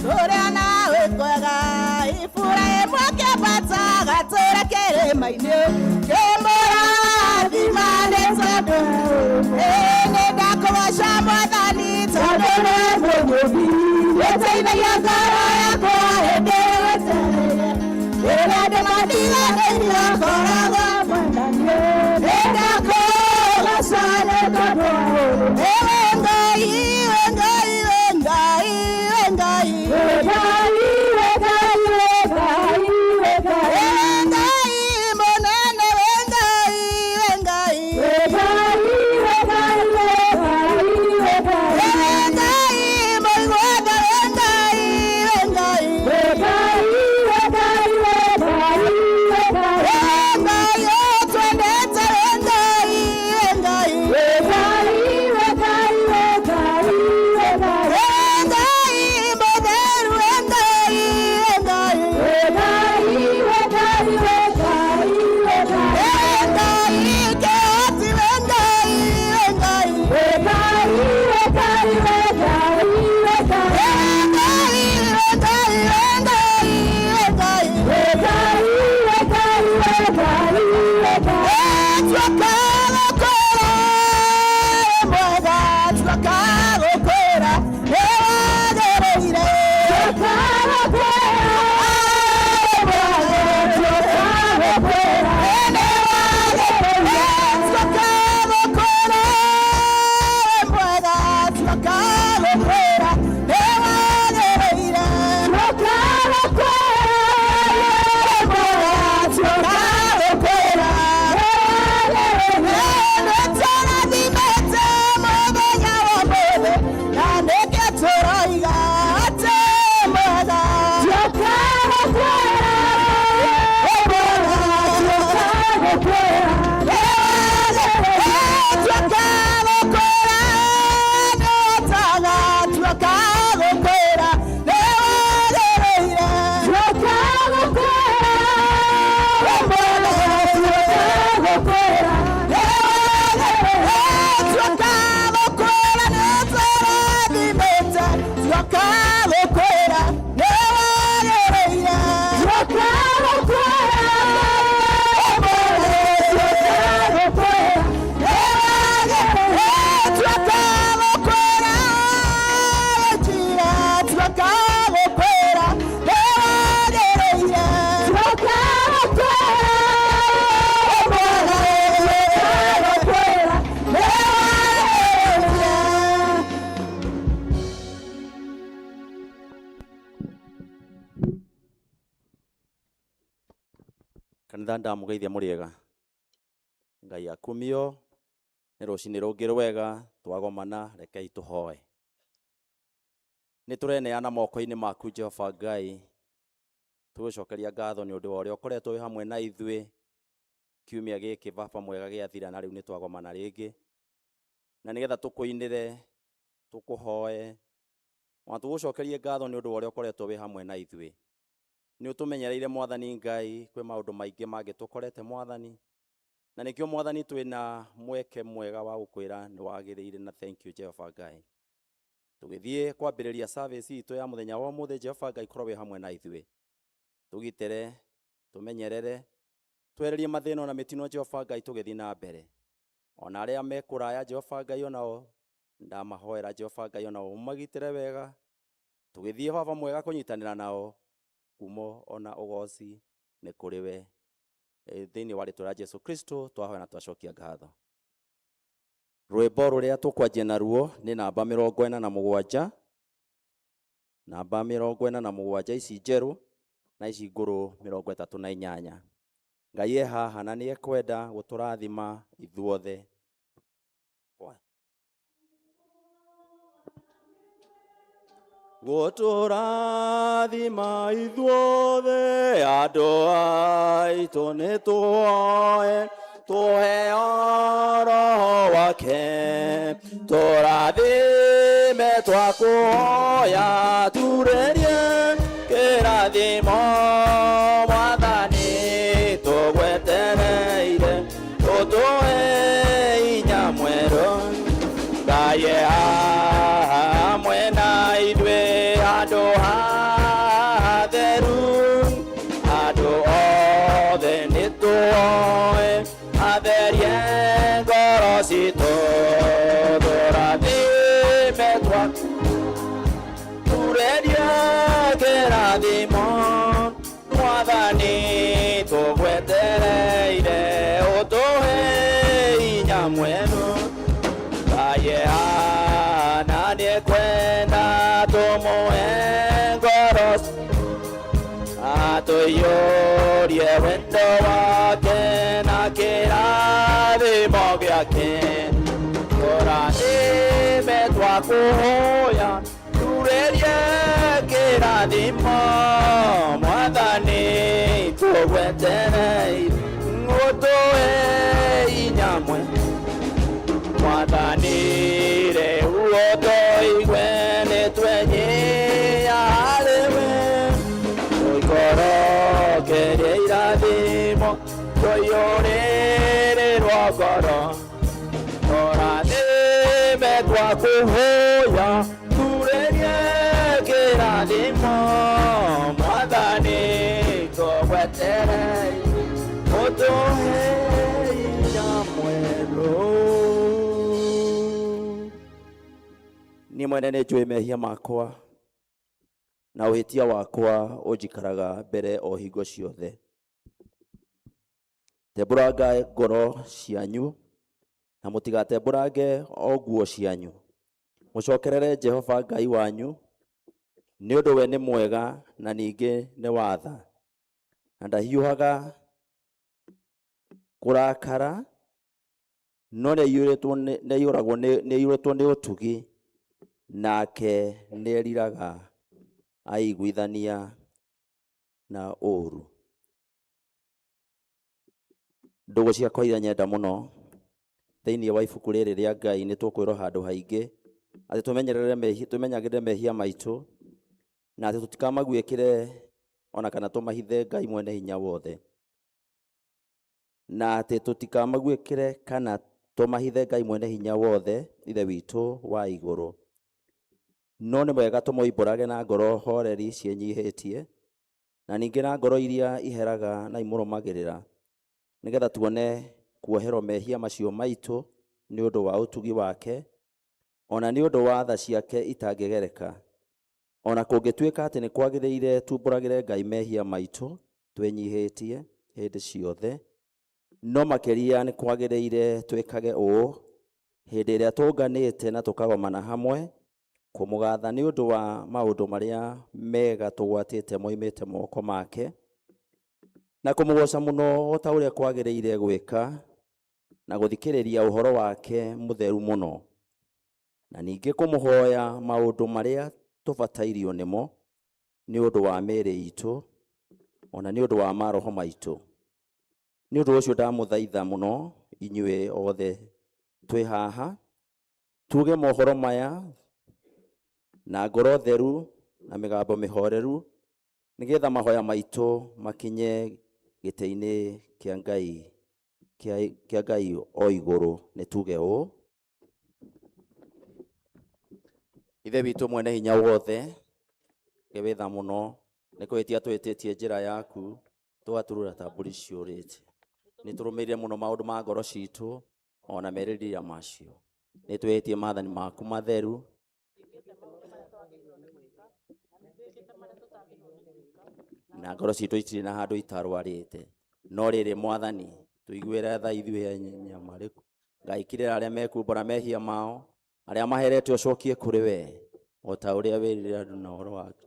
Tũrĩa nawe kwega Iburahĩmu akĩambata agatũũre kĩrĩma-inĩ Kĩmũrathima nĩ tondũ ĩĩ nĩ ndakũgoca Mwathani tondũ nĩ mũnyũmbi Ũteithagia ngoro yakwa hĩndĩ wetereire Rĩrĩa andũ matiganĩirio ngoragwo mwendanie. Nĩ ndakũgoca nĩ tondũ ewe Ngai, we Ngai, we Ngai, we Ngai. We Ngai, we Ngai, we Ngai, we Ngai. Ewe Ngai mũnene, we Ngai, we Ngai. We Ngai, we Ngai, we Ngai, we Ngai. Ewe Ngai mũigua-tha, we Ngai, we Ngai. We Ngai, we Ngai, we Ngai, we Ngai. Ewe Ngai ũtwendete, we Ngai, we Ngai. We Ngai, we Ngai, we Ngai, we Ngai. Ewe Ngai mũtheru, we Ngai, we Ngai. We Ngai, we Ngai, we Ngai, we Ngai. Ewe Ngai kĩhoti, we Ngai, we Ngai. We Ngai, we Ngai, we Ngai, we Ngai. Ewe Ngai, we Ngai, we Ngai, we Ngai. We Ngai, we Ngai, we Ngai, we Ngai. Tuoka gũkwĩra mwega, tuoka gũkwĩra nĩ wagĩrĩire. Tuoka gũkwĩra mwega, tuoka gũkwĩra Nĩ wagĩrĩire. Tuoka gũkwĩra mwega, tuoka gũkwĩra nĩ wagĩrĩire. Tuoka gũkwĩra mwega, tuoka gũkwĩra nĩ wagĩrĩire. Nĩtũrathimĩte mũthenya wa ũmũthĩ, na nĩkĩo tũroiga atĩ mwega. Tuoka gũkwĩra mwega, tuoka gũkwĩra nĩ wagĩrĩire. Tuoka gũkwĩra nĩũtaga, tuoka gũkwĩra nĩ wagĩrĩire. Tuoka gũkwĩra mwega, tuoka gũkwĩra nĩ wagĩrĩire. Tuoka gũkwĩra nĩtũrathimĩte, tuoka gũkwĩra nĩ wagĩrĩire. Tuoka gũkwĩra mwega, tuoka gũkwĩra nĩ wagĩrĩire. Tuoka gũkwĩra njira, tuoka gũkwĩra nĩ wagĩrĩire. Tuoka gũkwĩra mwega, tuoka gũkwĩra nĩ wagĩrĩire. Kanitha, ndamũgeithia mũrĩega. Ngai akumio. Nĩ rũcinĩ rũngĩ rwega twagomana. Rekei tũhoe. Nĩ tũreneana moko-inĩ maku, Jehova Ngai. Tũgũcokeria ngatho nĩ ũndũ wa ũrĩa ũkoretwo wĩ hamwe na ithuĩ kiumia gĩkĩ, Baba mwega, gĩathira, na rĩu nĩ twagomana rĩngĩ na nĩgetha tũkũinĩre, tũkũhoe ona tũgũcokerie ngatho nĩ ũndũ wa ũrĩa ũkoretwo wĩ hamwe na ithuĩ. Nĩ ũtũmenyereire, Mwathani Ngai. Kwĩ maũndũ maingĩ mangĩtũkorete, Mwathani, na nĩkĩo, Mwathani, twĩna mweke mwega wa gũkwĩra nĩ wagĩrĩire na thank you, Jehova Ngai. Tũgĩthiĩ kwambĩrĩria service itũ ya mũthenya wa ũmũthĩ, Jehova Ngai, korwo wĩ hamwe na ithuĩ, tũgitĩre, tũmenyerere, twererie mathĩna ona mĩtino, Jehova Ngai, tũgĩthiĩ na mbere. Ona arĩa me kũraya, Jehova Ngai, onao ndamahoera, Jehova Ngai, onao ũmagitĩre wega tũgĩthiĩ, Baba mwega, kũnyitanĩra nao. Kumo ona ũgoci nĩ kũrĩ we. Thĩinĩ wa rĩtwa rĩa Jesu Kristo twahoya na twacokia ngatho. Rwĩmbo rũrĩa tũkwanjia naruo nĩ namba 47, namba 47 ici njerũ, na ici ngũrũ 38. Ngai e haha na nĩ ekwenda gũtũrathima ithuothe. Gũtũrathima ithuothe andũ aitũ, nĩ tũhoe tũheo Roho wake. Tũrathime, twakũhoya, turĩrie kĩrathimo, Mwathani, tũgwetereire ũtũhe inya mwerũ. Ngai e hamwe na ithuĩ. Handũ hatheru andũ othe nĩtũoe atherie ngoro citũ tũrathime twa turerie kĩrathimo mwathani tũgwetereire ũtũhe inya mwenu Kayeana nĩekwenda tũmũhe ngoro atũiyũrie wendo wake na kĩrathimo gĩake tũrathime twakũhoya turerie kĩrathimo mwathani tũgwetereire ũtũhe inya mwe mwathani rĩu ũtũigue nĩtwenyia harĩwe tũikorokerie irathimo tũiyũrĩrĩrwo ngoro tũrathime twakũhoya turerie kĩrathimo mwathani tũgwetereire ũtũhe inya mwerũ. Niĩ mwene nĩ njũĩ mehia makwa na ũhĩtia wakwa ũnjikaraga mbere o hingo ciothe. Tembũranga ngoro cianyu na mũtigatembũrange o nguo cianyu. Mũcokerere Jehova Ngai wanyu nĩ ũndũ we nĩ mwega na ningĩ nĩ wa tha, na ndahiũhaga kũrakara, no nĩaiyũrĩtwo nĩ ũtugi, nake nĩeriraga aiguithania na ũũru. Ndũgũ ciakwa iria nyenda mũno thĩinĩ wa ibuku rĩrĩ rĩa Ngai nĩ tũkwĩrwo handũ haingĩ atĩ tũmenyerere mehia, tũmenyagĩrĩre mehia maitũ na atĩ tũtikamaguĩkĩre ona kana tũmahithe Ngai mwene hinya wothe, na atĩ tũtikamaguĩkĩre kana tũmahithe Ngai mwene hinya wothe Ithe witũ wa igũrũ. No nĩ wega tũmoimbũrage na ngoro horeri ciĩnyihĩtie na ningĩ na ngoro iria iheraga na imũrũmagĩrĩra, nĩgetha tuone kuoherwo mehia macio maitũ nĩ ũndũ wa ũtugi wake, ona nĩ ũndũ wa tha ciake itangĩgereka. Ona kũngĩtuĩka atĩ nĩ kwagĩrĩire tumbũragĩre Ngai mehia maitũ twĩnyihĩtie hĩndĩ ciothe, no makĩria nĩ kwagĩrĩire twĩkage ũũ hĩndĩ ĩrĩa tũnganĩte na tũkagomana hamwe kũmũgatha nĩ ũndũ wa maũndũ marĩa mega tũgwatĩte moimĩte moko make, na kũmũgoca mũno o ta ũrĩa kwagĩrĩire gwĩka, na gũthikĩrĩria ũhoro wake mũtheru mũno, na ningĩ kũmũhoya maũndũ marĩa tũbatairio nĩmo nĩ ũndũ wa mĩĩrĩ itũ ona nĩ ũndũ wa maroho maitũ. Nĩ ũndũ ũcio ndamũthaitha mũno inyuĩ othe twĩ haha tuge mohoro maya na ngoro theru na mĩgambo mĩhoreru, nĩgetha mahoya maitũ makinye gĩtĩ-inĩ kĩa Ngai kĩa Ngai o igũrũ. Nĩ tuge ũũ: Ithe witũ mwene hinya wothe, ngĩwĩtha mũno nĩ kũhĩtia tũhĩtĩtie njĩra yaku tũgaturura ta mbũri ciũrĩte. Nĩ tũrũmĩrĩire mũno maũndũ ma ngoro citũ ona merirĩria macio. Nĩ twĩhĩtie maathani maku matheru na ngoro citũ itirĩ na handũ itarwarĩte. No rĩrĩ Mwathani, tũiguĩre tha ithuĩ nyamarĩku. Ngai kirĩra arĩa mekumbũra mehia mao, arĩa maherete ũcokie kũrĩ we o ta ũrĩa wĩrire andũ na ũhoro waku.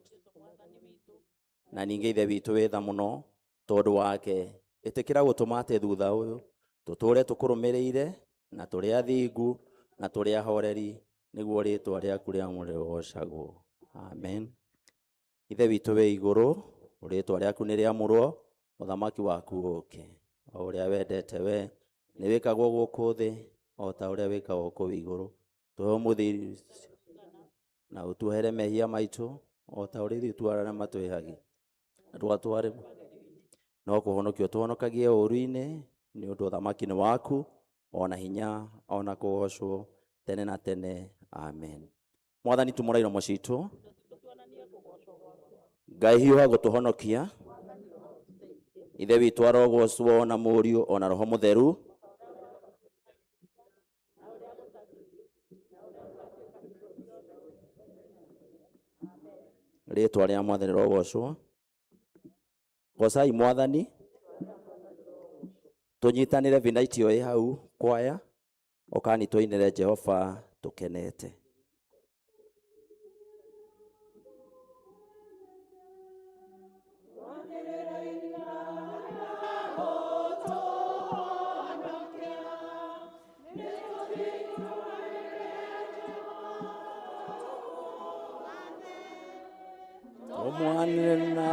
Na ningĩ Ithe witũ wĩ tha mũno tondũ wake, ĩtĩkĩra gũtũma atĩ thutha ũyũ tũtũre tũkũrũmĩrĩire na tũrĩ athingu na tũrĩ ahoreri, nĩguo rĩtwa rĩaku rĩamũre rĩgoocagwo. Amen. Ithe witũ wĩ igũrũ, rĩtwa rĩaku nĩ rĩamũrwo, ũthamaki waku ũũke, o ũrĩa wendete we nĩ wĩkagwo gũkũ thĩ o ta ũrĩa wĩkagwo kũu igũrũ. Tũhe ũmũthĩ irio na ũtuohere mehia maitũ o ta ũrĩa ithuĩ tuoheraga arĩa matwĩhagia, na ndũgatware no kũhonokio tũhonokagie ũũru-inĩ, nĩ ũndũ ũthamaki nĩ waku, ona hinya ona kũgoocwo tene na tene. Amen. Mwathani, tumũra iromo citũ. Ngai hiũha gũtũhonokia. Ithe witũ arogocwo na Mũriũ ona Roho Mũtheru. Rĩtwa rĩa Mwathani rĩrogocwo. Gocai Mwathani. Tũnyitanĩre vinaitio ĩ hau kwaya. Ũkani tũinĩre Jehova tũkenete. Tũmwanĩre na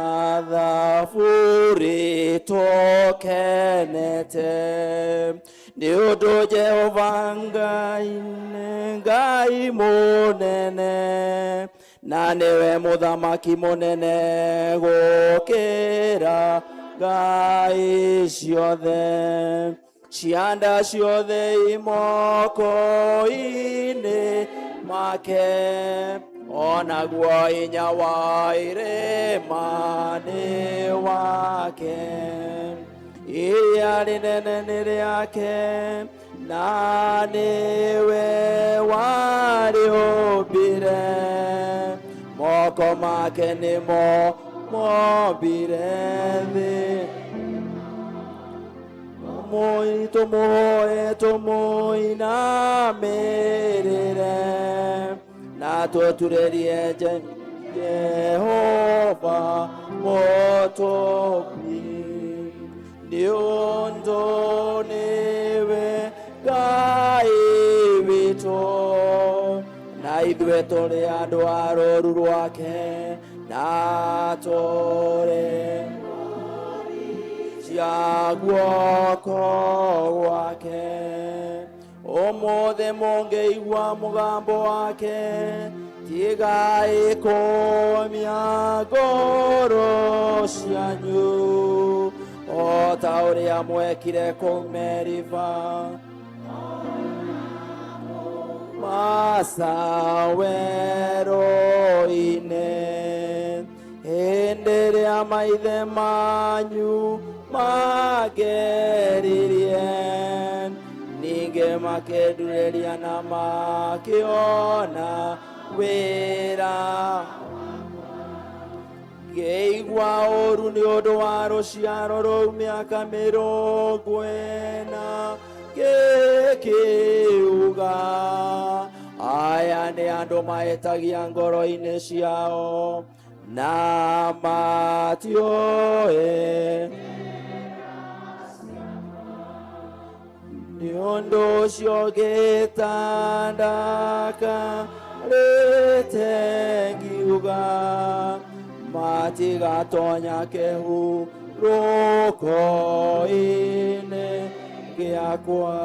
thaburi tũkenete nĩ ũndũ Jehova Ngai nĩ Ngai mũnene na nĩwe mũthamaki mũnene gũkĩra ngai ciothe. Cianda ciothe imoko-inĩ make, onaguo hinya wa irĩma nĩ wake. Iria rĩnene nĩ rĩake, na nĩwe warĩũmbire. Moko make nĩmo mombire thĩ. Tũmũi tũmũhoe tũmũinamĩrĩre na tũturĩrie Jehova mũtũmbi nĩ ũndũ nĩwe Ngai witũ na ithuĩ tũrĩ andũ a rũũru rwake na tũrĩ cia guoko gwake. Ũmũthĩ mũngĩigua mũgambo wake, tigai kũũmia ngoro cianyu o ta ũrĩa mwekire kũu Meriba. Masa werũ-inĩ hĩndĩ ĩrĩa maithe manyu mageririe ningĩ makĩndurĩria na makĩona wĩra ngĩigua ũũru nĩ ũndũ wa rũciaro rũu mĩaka 40 ngĩkiuga aya nĩ andũ mahĩtagia ngoro-inĩ ciao na matiũĩ nĩ ũndũ ũcio ngĩtandakarĩte ngiuga matigatonya kĩhurũko-inĩ gĩakwa.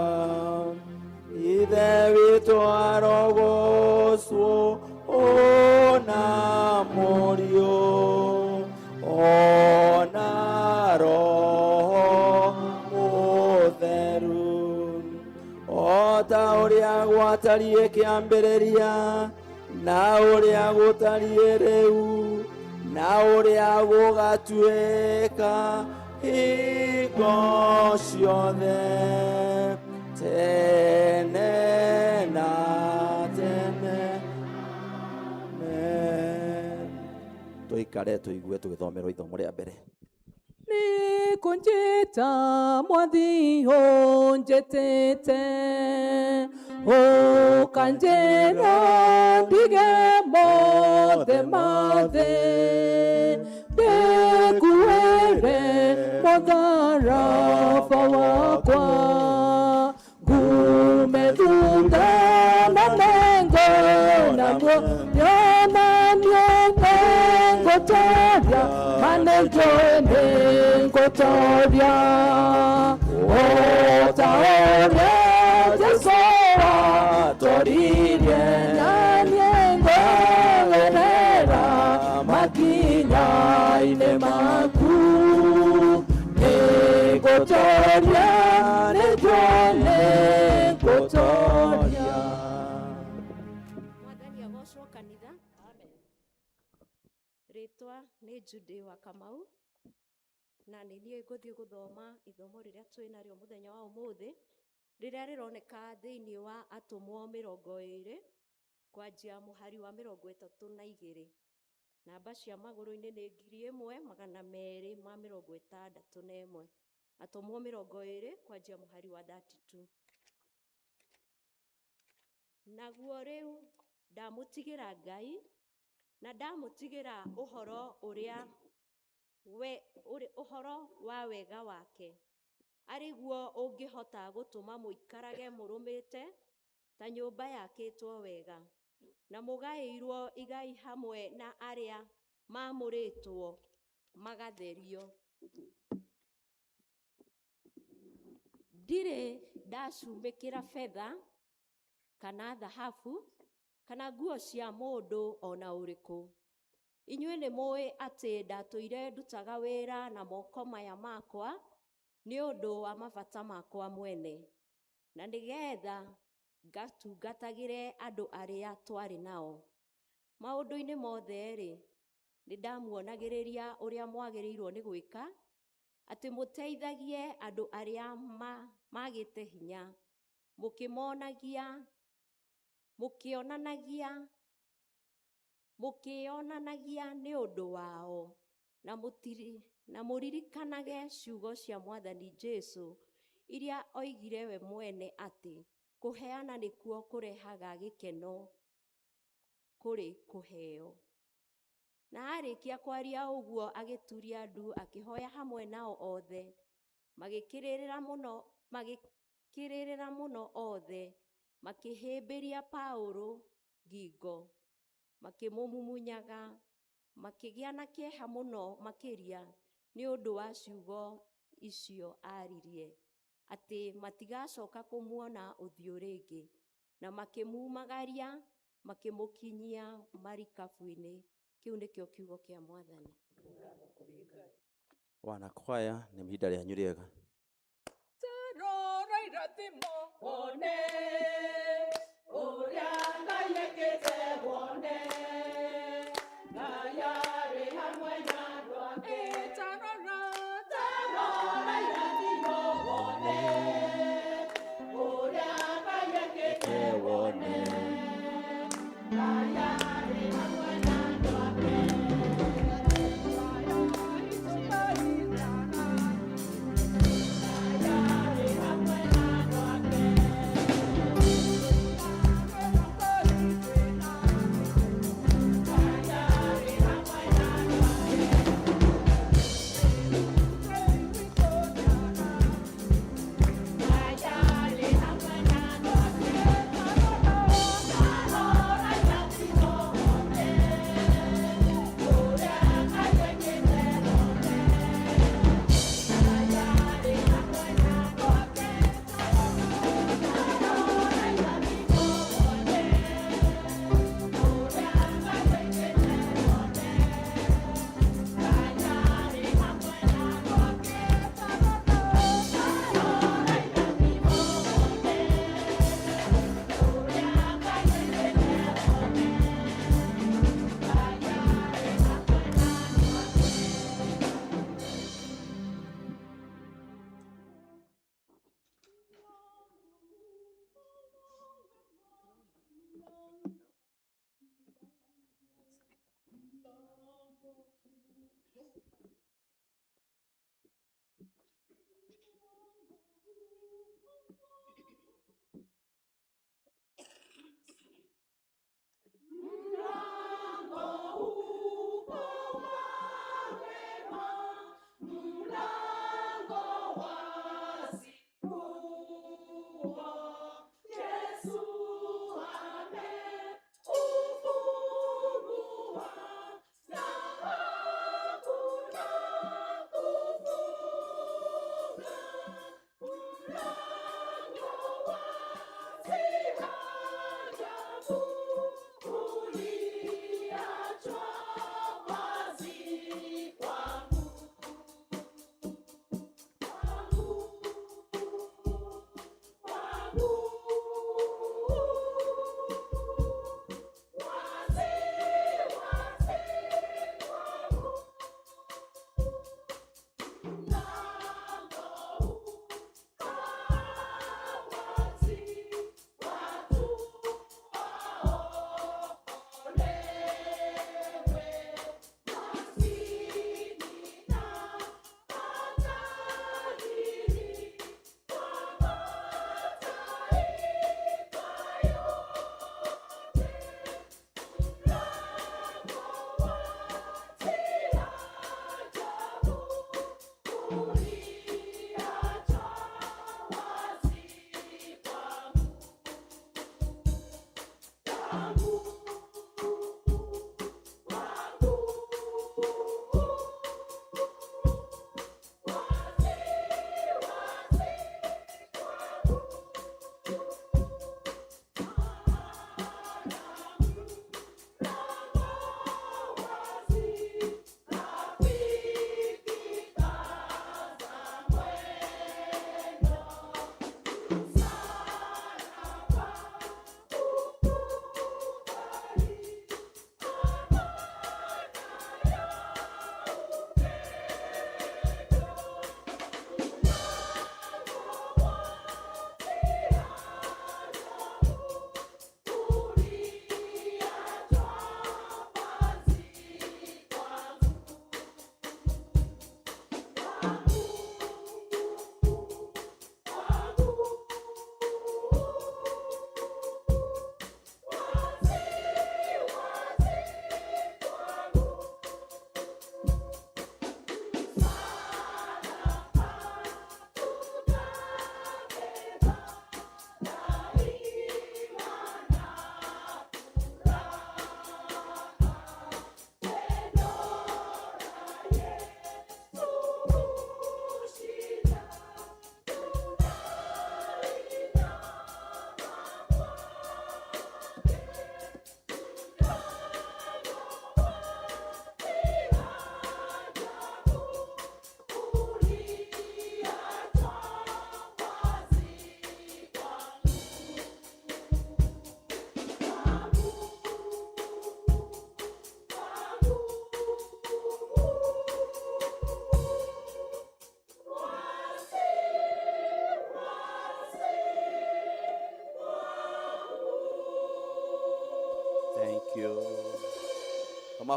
Ithe witũ arogocwo ona Mũriũ ona Roho Mũtheru o ta ũrĩa gwatariĩ kĩambĩrĩria na ũrĩa gũtariĩ rĩu na ũrĩa gũgatuĩka hingo ciothe tene na tene. Amen. Tũikare tũigue tũgĩthomerwo ithomo rĩa mbere. Nĩkũnjĩta Mwathi ũnjĩtĩte ũkanjĩra ndige mothe mathĩ ndĩkuĩre mũtharaba wakwa ngume thutha na nengo naguo yonanie nĩngũtoria manĩnjũĩ nĩngũtoria o ta ũrĩa Jesũ atoririe naniĩ ngũgerera makinya-inĩ maku nĩngũtoria nĩnjũĩ nĩngũtoria. Mwathani agocwo kanitha. Rĩtwa nĩ Judy wa Kamau na nĩ niĩ ngũthiĩ gũthoma ithomo rĩrĩa twĩ narĩo mũthenya wa ũmũthĩ, rĩrĩa rĩroneka thĩinĩ wa Atũmwo 20 kwanjia mũhari wa 32. Namba cia magũrũ-inĩ nĩ 1261. Atũmwo 20 kwanjia mũhari wa 32. Naguo rĩu ndamũtigĩra Ngai na ndamũtigĩra ũhoro ũrĩa we, ũhoro wa wega wake, arĩ guo ũngĩhota gũtũma mũikarage mũrũmĩte ta nyũmba yakĩtwo wega, na mũgaĩirwo igai hamwe na arĩa maamũrĩtwo magatherio. Ndirĩ ndacumĩkĩra betha kana thahabu kana nguo cia mũndũ o na ũrĩkũ. Inyuĩ nĩ mũĩ atĩ ndatũire ndutaga wĩra na moko maya makwa nĩ ũndũ wa mabata makwa mwene, na nĩgetha ngatungatagĩre andũ arĩa twarĩ nao. Maũndũ-inĩ mothe-rĩ, nĩ ndamuonagĩrĩria ũrĩa mwagĩrĩirwo nĩ gwĩka, atĩ mũteithagie andũ arĩa magĩte hinya, mũkĩmonagia, mũkĩonanagia, mũkĩonanagia nĩ ũndũ wao, na mũririkanage ciugo cia Mwathani Jesu iria oigire we mwene atĩ kũheana nĩkuo kũrehaga gĩkeno kũrĩ kũheo. Na arĩkia kwaria ũguo agĩturia ndu akĩhoya hamwe nao othe, magĩkĩrĩrĩra mũno, magĩkĩrĩrĩra mũno othe, makĩhĩmbĩria Paulo ngingo, makĩmũmumunyaga, makĩgĩa na kĩeha mũno makĩria nĩ ũndũ wa ciugo icio aririe, atĩ matigacoka kũmuona ũthiũ rĩngĩ, na makĩmumagaria makĩmũkinyia marikabu-inĩ. Kĩu nĩkĩo kiugo kĩa Mwathani. Wanakwaya nĩ ihinda rĩanyu rĩega. Rora irathimo wone ũrĩa Ngai ekĩte, wone Ngai arĩ hamwe na andũ ake. Tarora, tarora irathimo wone ũrĩa Ngai ekĩte, wone Ngai arĩ hamwe na andũ ake. Ngai arĩ hamwe na andũ ake.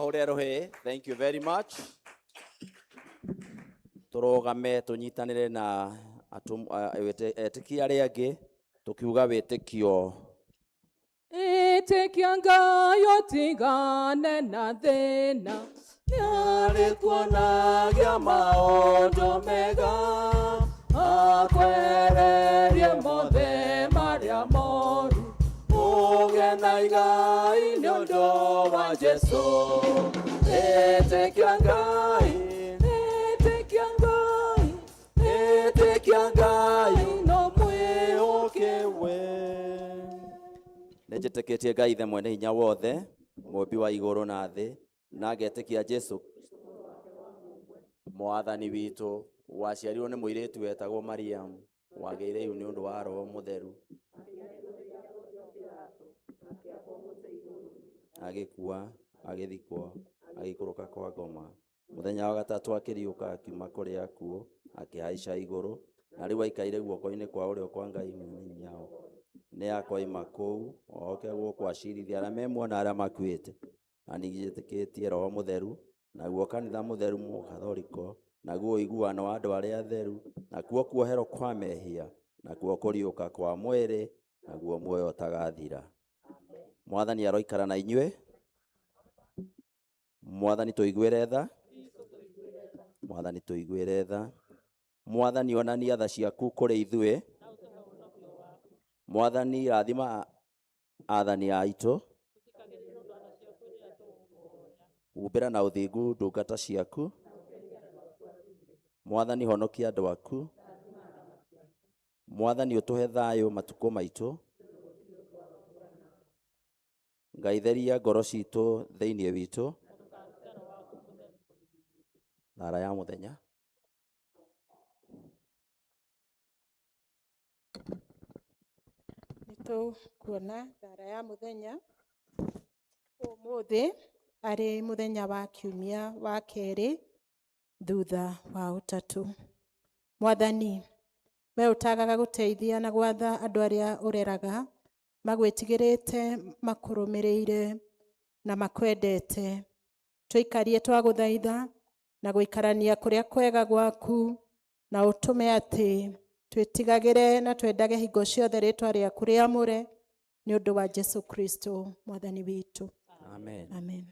Tũmahũre rũhĩ. Thank you very much. Tũrũgame tũnyitanĩre na etĩkia arĩa angĩ tũkiuga wĩtĩkio. Ĩtĩkia Ngai ũtigane na thĩna. Nĩarĩ kuonagia maũndũ mega, akwererie mothe marĩa moru, ũgĩe na igai nĩ ũndũ wa Jesũ. Ĩtĩkia Ngai, Ĩtĩkia Ngai, ĩtĩkia Ngai, no mwĩhoke we. Nĩnjĩtĩkĩtie Ngai Ithe mwene hinya wothe, mũmbi wa igũrũ na thĩ, na ngetĩkia Jesũ Mwathani witũ, waciarirwo nĩ mũirĩtu wetagwo Mariamu, wagĩire ihu nĩ ũndũ wa Roho Mũtheru, agĩkua, agĩthikwo, agĩikũrũka kwa ngoma. Mũthenya wa gatatũ akĩriũka akiuma kũrĩ akuũ, akĩhaica igũrũ, na rĩu aikaire guoko-inĩ kwa ũrĩo kwa Ngai mwene hinya. Nĩ akoima kũu oke gũkũ acirithie arĩa me muoyo na arĩa makuĩte. Na ningĩ Roho Mũtheru, naguo kanitha mũtheru mũkathoriko, naguo ũiguano wa andũ arĩa atheru, nakuo kuoherwo kwa mehia, nakuo kũriũka kwa mwĩrĩ, naguo muoyo ũtagathira. Mwathani aroikara na inyuĩ. Mwathani tũiguĩre tha. Mwathani tũiguĩre tha. Mwathani onania tha ciaku kũrĩ ithuĩ. Mwathani rathima athani aitũ. Humbĩra na ũthingu ndungata ciaku. Mwathani honokia andũ aku. Mwathani ũtũhe thayũ matukũ maitũ. Ngai theria ngoro citũ thĩinĩ witũ. Thara ya mũthenya. Nĩ tũkuona thara ya mũthenya ũmũthĩ arĩ mũthenya wa kiumia wa kerĩ thutha wa ũtatũ. Mwathani, we ũtagaga gũteithia na gwatha andũ arĩa ũreraga magwĩtigĩrĩte, makũrũmĩrĩire na makwendete. Tũikarie twagũthaitha na gũikarania kũrĩa kwega gwaku, na ũtũme atĩ twĩtigagĩre na twendage hingo ciothe rĩtwa rĩaku rĩamũre, nĩ ũndũ wa Jesu Kristo Mwathani witũ. Amen. Amen.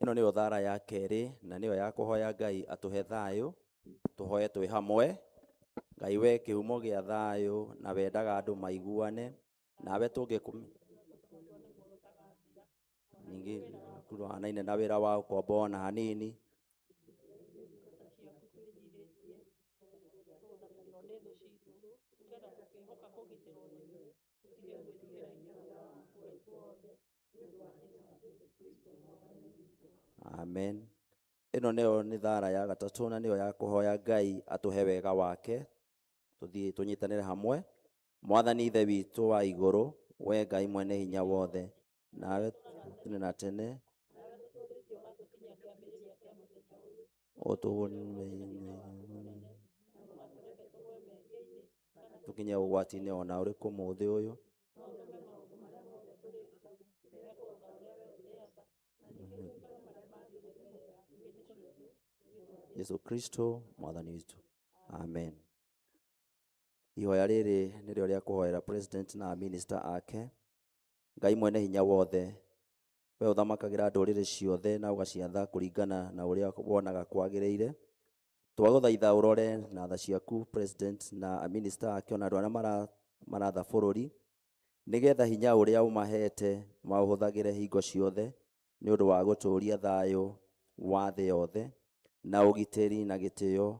Ĩno nĩyo thara ya kerĩ na nĩyo ya kũhoya Ngai atũhe thayũ. Tũhoye twĩ hamwe. Ngai we kĩhumo gĩa thayũ na wendaga andũ maiguane, nawe tũngĩkũmenya ningĩ ndũhanaine na wĩra wa ũkombo ona hanini. Amen. Ĩno nĩyo nĩ thara ya gatatũ na nĩyo ya kũhoya Ngai atũhe wega wake. Tũthiĩ tũnyitanĩre hamwe. Mwathani Ithe witũ wa igũrũ, we Ngai mwene hinya wothe, nawe tene na tene tũkinye ũgwati-inĩ ona ũrĩkũ mũthĩ ũyũ. Jesu Kristo Mwathani witũ. Amen. Ihoya rĩrĩ nĩrĩo rĩa kũhoera president na minister ake. Ngai mwene hinya wothe, we ũthamakagĩra ndũrĩrĩ ciothe na ũgaciatha kũringana na ũrĩa wonaga kwagĩrĩire. Twagũthaitha ũrore na tha ciaku president na minister ake ona andũ arĩa maratha bũrũri, nĩgetha hinya ũrĩa ũmahete maũhũthagĩre hingo ciothe nĩ ũndũ wa gũtũũria thayũ wa thĩ yothe na ũgitĩri na gĩtĩo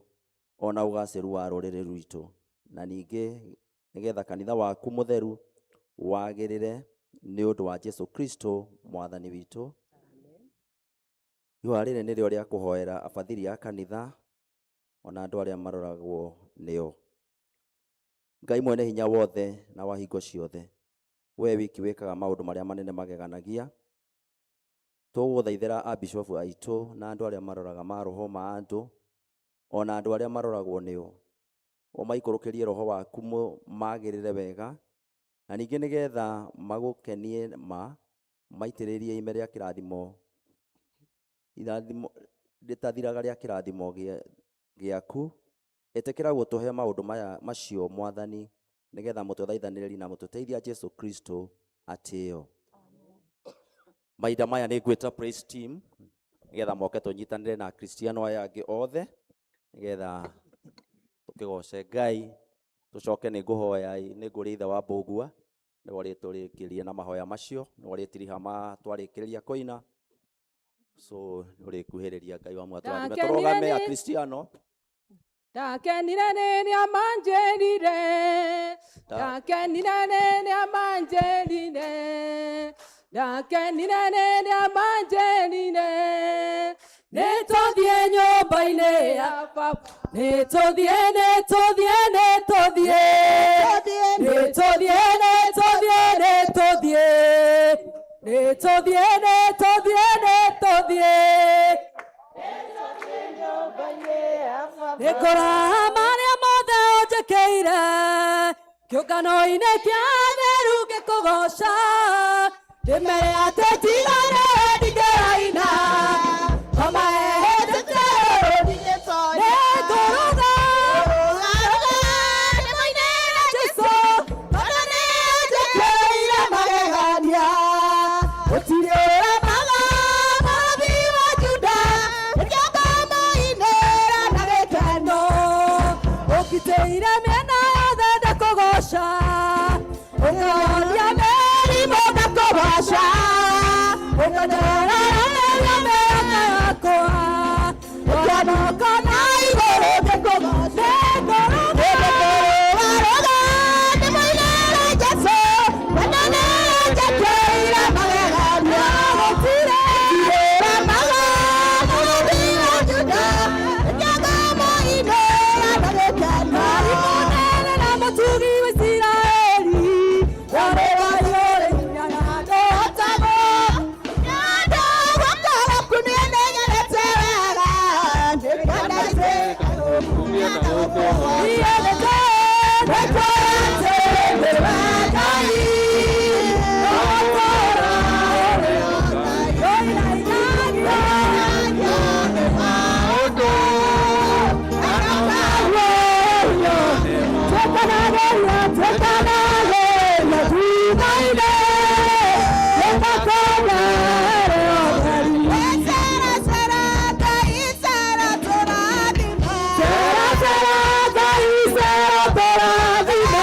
ona ũgacĩru wa rũrĩrĩ rwitũ, na ningĩ nĩgetha kanitha waku mũtheru wagĩrĩre nĩ ũndũ wa Jesu Kristo Mwathani witũ. Ihoya rĩrĩ nĩrĩo rĩa kũhoera abathiri a kanitha ona andũ arĩa maroragwo nĩo. Ngai mwene hinya wothe na wa hingo ciothe, we wiki wĩkaga maũndũ marĩa manene mageganagia, tũgũthaithĩra abishofu aitũ na andũ arĩa maroraga maroho ma andũ ona andũ arĩa maroragwo nĩo, ũmaikũrũkĩrie roho waku magĩrĩre wega, na ningĩ nĩgetha magũkenie ma maitĩrĩrie ime rĩa kĩrathimo Irathimo rĩtathiraga rĩa kĩrathimo gĩaku, ĩtĩkĩra gũtũhe maũndũ maya macio Mwathani, nĩgetha mũtũthaithanĩrĩri na mũtũteithia Jesu Kristo atĩo. Mahinda maya nĩ ngwĩta praise team nĩgetha moke tũnyitanĩre na Akristiano aya angĩ othe, nĩgetha tũkĩgoce Ngai. Tũcoke nĩ ngũhoya, nĩ ngũria ithe wa Mbũgua nĩwe ũrĩtũrĩkĩria na mahoya macio, nĩwe ũrĩtiriha ma twarĩkĩrĩria kũina. So nĩ ũrĩkuhĩrĩria Ngai wa mwatũrathime. Ndakenire Tũrũgame Akristiano. Ndakenire rĩrĩa manjĩrire, ndakenire rĩrĩa manjĩrire, ndakenire rĩrĩa manjĩrire, nĩtũthiĩ nyũmba-inĩ ya baba, nĩtũthiĩ, nĩtũthiĩ, nĩtũthiĩ, nĩtũthiĩ, nĩtũthiĩ, nĩtũthiĩ, nĩtũthiĩ, nĩtũthiĩ, nĩtũthiĩ. Nĩngũraha marĩa mothe ũnjĩkĩire, kĩũngano-inĩ kĩa theru ngĩkũgoca, ndĩmere atĩ tiga nĩwe ndingĩraina, ngoma ĩhĩtĩte nĩngũrũga Jesũ, tondũ nĩanjĩkĩire magegania. Gũtirĩ ũremaga mũrũthi wa Juda, nĩkĩo ngũmũinĩra na gĩkeno. Ũngitĩire mĩena yothe ndakũgoca, ũkahonia mĩrimũ ndakũgoca, ũkanyorereria mĩaka yakwa, ũkĩonũka na igũrũ ngĩkũgoca. Nĩngũrũga ndĩmũinĩre Jesũ, tondũ nĩanjĩkĩire magegania. Gũtirĩ ũremaga mũrũthi wa Juda, nĩkĩo ngũmũinĩra na gĩkeno. Ngai mũnene na mũtugi wa Isiraeli, warĩ Ngai ũrĩ hinya na ndũhotagwo. Niĩ nĩnjũĩ, nĩnjũĩ atĩ nĩwe Ngai, ũtũũra ũrĩ ũinainagia Twekanagĩria, twekanagĩria thutha-inĩ, nĩtũkũmere ũtheri. Sera, sera, Ngai, sera, tũrathime.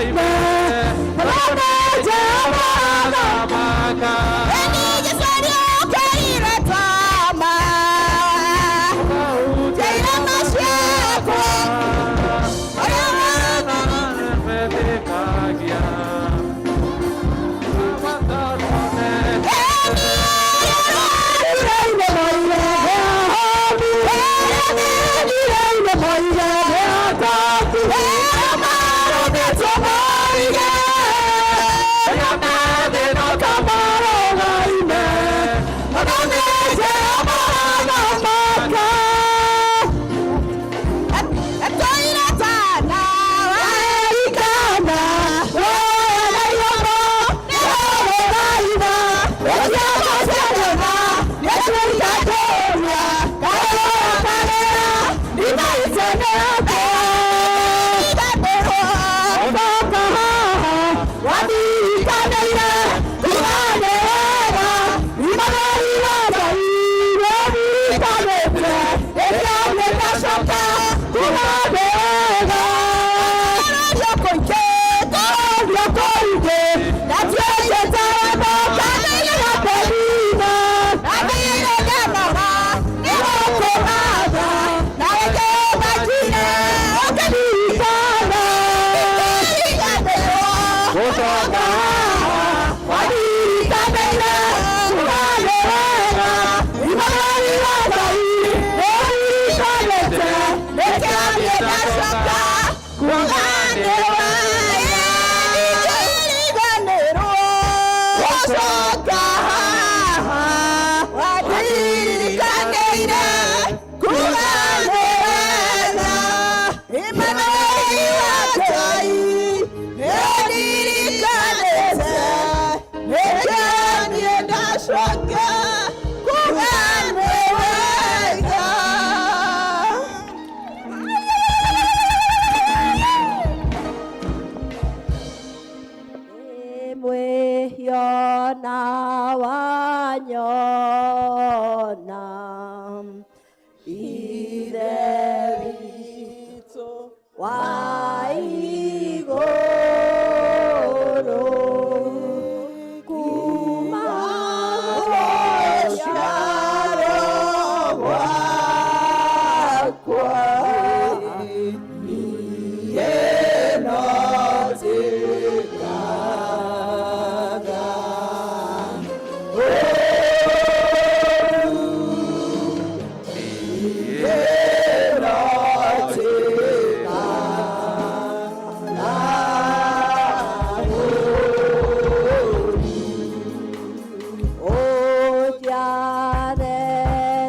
Amen. Kuona Ithe witũ wa igũrũ kuma gũciarwo gwakwa niĩ no njĩkaga ũũru, niĩ no njĩkaga ũũru. Ũnjiare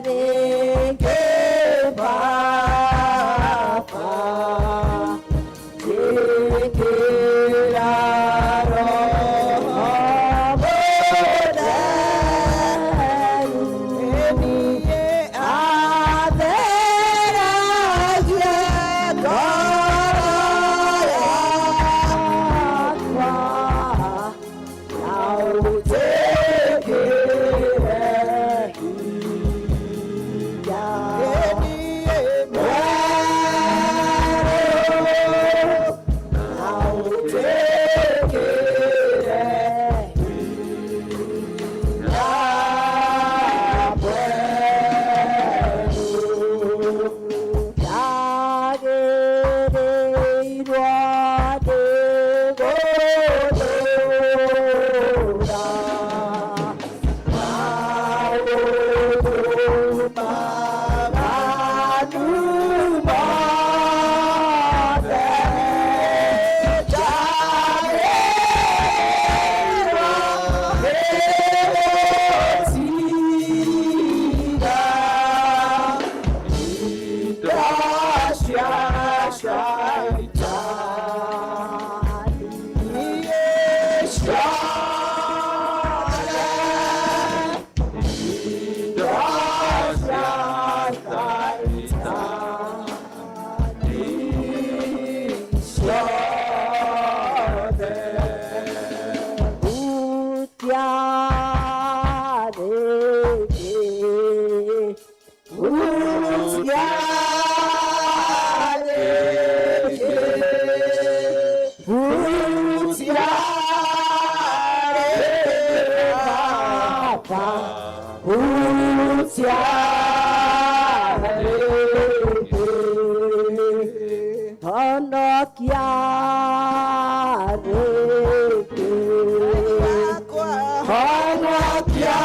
rĩngĩ Baba, njĩkĩra Roho Mũtheru, atheragie ngoro yakwa, na ũnjĩkĩre hinya mwerũ, na ũnjĩkĩre hinya mwerũ. Ndagĩrĩirwo nĩ gũtũũra maũndũ maganu mothe. Njarĩirwo nĩ gũtiga indo cia Shaitani ciothe, indo cia Shaitani ciothe. Hutia rĩngĩ, hutia rĩngĩ, hutia rĩngĩ Baba, hutia rĩngĩ, honokia rĩngĩ, honokia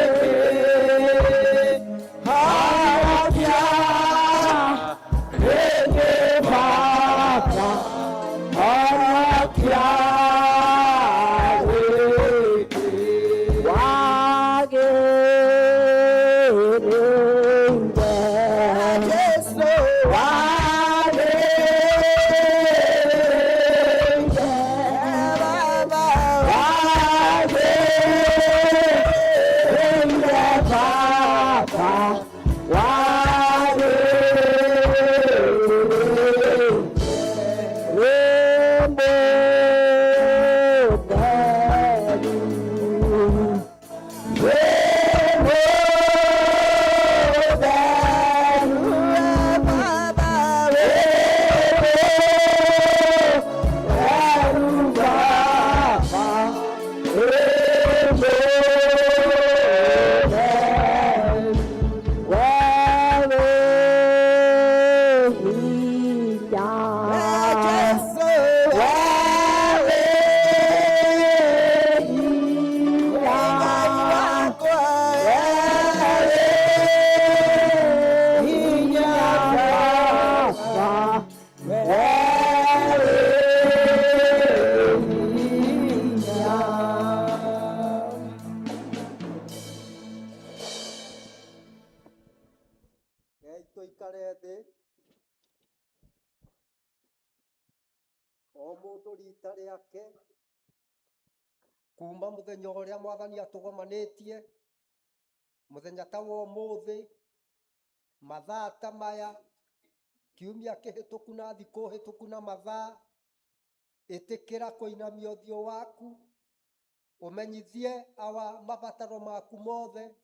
rĩngĩ, honokia rĩngĩ Baba, honokia rĩngĩ. Wagĩrĩire Jesu, wagĩrĩire Baba, wagĩrĩire Baba, wagĩrĩire wĩ mũtheru. Rekei tũikare thĩ o mũndũ rita rĩake kuma mũthenya ũrĩa Mwathani atũgomanĩtie, mũthenya ta wa ũmũthĩ, mathaa ta maya, kiumia kĩhĩtũku na thikũ hĩtũku na mathaa. Ĩtĩkĩra kũinamia ũthiũ waku. Ũmenyithie awa mabataro maku mothe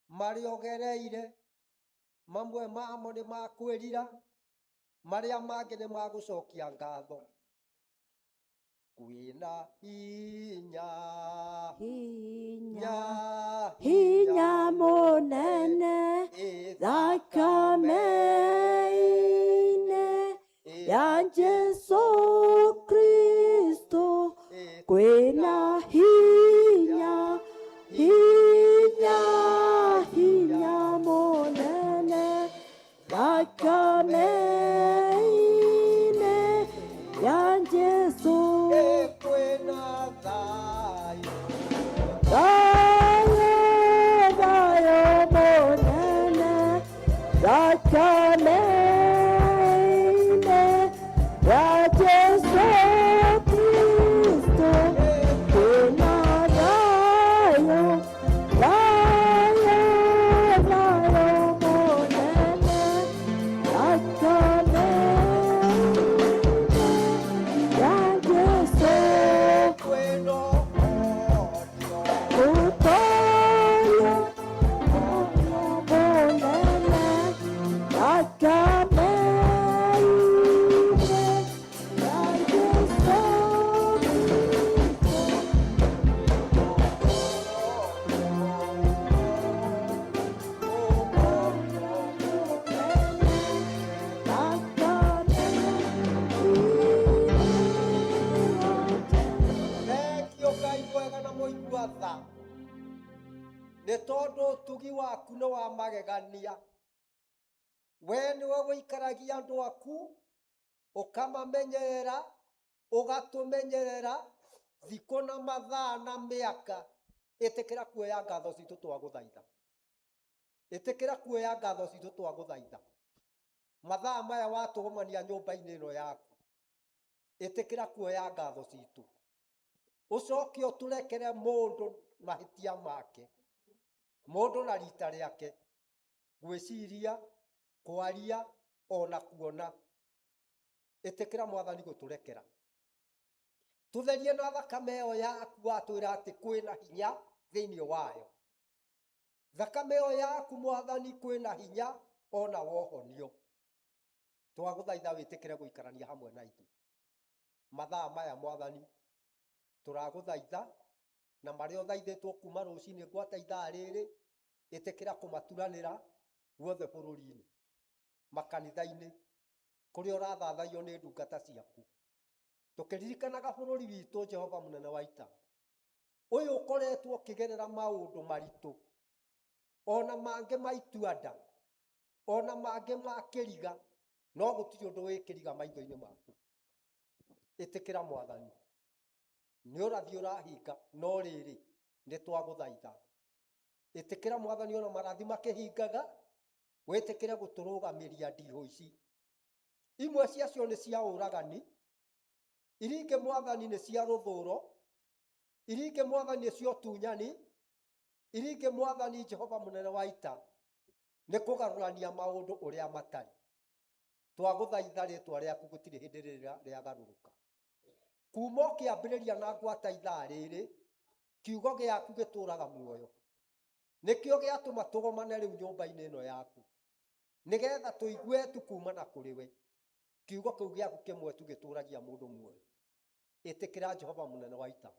marĩa ũgereire, mamwe mamo nĩ ma kwĩrira, marĩa mangĩ nĩ ma gũcokia ngatho. Kwĩna hinya, Hinya, hinya, hinya mũnene thakame-inĩ ya Jesu Kristo. Kwĩna hinya, hinya, hinya mũnene thakame-inĩ ya Jesu. Kwĩna thayũ, Thayũ, thayũ mũnene thakame-inĩ ya Jesu Kristo. Kwĩna thayũ, thayũ, thayũ mũnene thakame-inĩ ya Jesu. Kwĩna ũhonio, Utoyo mũnene thakame-inĩ ya Jesu Kristo. Thengio Ngai mwega na mũigua tha, nĩ tondũ ũtugi waku nĩ wa magegania. We nĩwe ũikaragia andũ aku, ũkamamenyerera, ũgatũmenyerera thikũ na mathaa na mĩaka. Ĩtĩkĩra kuoya ngatho citũ twagũthaitha, ĩtĩkĩra kuoya ngatho citũ twagũthaitha. Mathaa maya watũgomania nyũmba-inĩ ĩno yaku, ĩtĩkĩra kuoya ngatho citũ, ũcoke ũtũrekere mũndũ mahĩtia make, mũndũ na rita rĩake, gwĩciria, kwaria ona kuona. Ĩtĩkĩra Mwathani gũtũrekera, tũtherie na thakame ĩyo yaku watwĩra atĩ kwĩna hinya thĩinĩ wayo. Thakame ĩyo yaku Mwathani kwĩna hinya ona wohonio. Twagũthaitha wĩtĩkĩre gũikarania hamwe na ithuĩ mathaa maya. Mwathani, tũragũthaitha na marĩa ũthaithĩtwo kuma rũcinĩ gwata ithaa rĩrĩ, ĩtĩkĩra kũmaturanĩra guothe bũrũri-inĩ, makanitha-inĩ, kũrĩa ũrathathaiyo nĩ ndungata ciaku, tũkĩririkanaga bũrũri witũ. Jehova mũnene wa ita, ũyũ ũkoretwo ũkĩgerera maũndũ maritũ, ona mangĩ ma ituanda, ona mangĩ ma kĩriga, no gũtirĩ ũndũ wĩ kĩriga maitho-inĩ maku. Ĩtĩkĩra Mwathani, nĩ ũrathi ũrahinga, no rĩrĩ nĩ twagũthaitha, ĩtĩkĩra Mwathani, ona marathi makĩhingaga, wĩtĩkĩre gũtũrũgamĩria ndihũ ici. Imwe ciacio nĩ cia ũragani, iria ingĩ Mwathani nĩ cia rũthũro, iria ingĩ Mwathani nĩ cia ũtunyani, iria ingĩ Mwathani Jehova mũnene wa ita nĩ kũgarũrania maũndũ ũrĩa matarĩ. Twagũthaitha, rĩtwa rĩaku gũtirĩ hĩndĩ rĩrĩa rĩagarũrũka. Kuma ũkĩambĩrĩria na ngwata ithaa rĩrĩ, kiugo gĩaku gĩtũraga muoyo. Nĩkĩo gĩatũma tũgomane rĩu nyũmba-inĩ ĩno yaku, nĩgetha tũigue tu kuma na kũrĩ we. Kiugo kĩu gĩaku kĩmwe tu gĩtũragia mũndũ muoyo. Ĩtĩkĩra Jehova mũnene wa ita,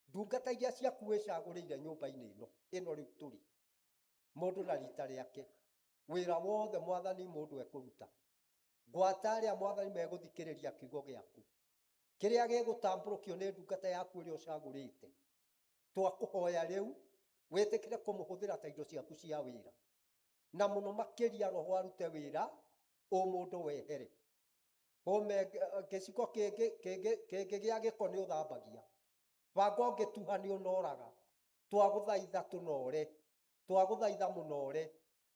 ndungata iria ciaku wĩcagũrĩire nyũmba-inĩ ĩno ĩno rĩu tũrĩ, mũndũ na rita rĩake, wĩra wothe Mwathani mũndũ ekũruta, gwata arĩa Mwathani megũthikĩrĩria kiugo gĩaku kĩrĩa gĩgũtambũrũkio nĩ ndungata yaku ĩrĩa ũcagũrĩte. Twakũhoya rĩu wĩtĩkĩre kũmũhũthĩra ta indo ciaku cia wĩra, na mũno makĩria roho arute wĩra, ũmũndũ wehere hũme gĩciko kĩngĩ kĩngĩ kĩngĩgĩa gĩko nĩ ũthambagia, banga ũngĩtuha nĩ ũnoraga. Twagũthaitha tũnore, twagũthaitha mũnore,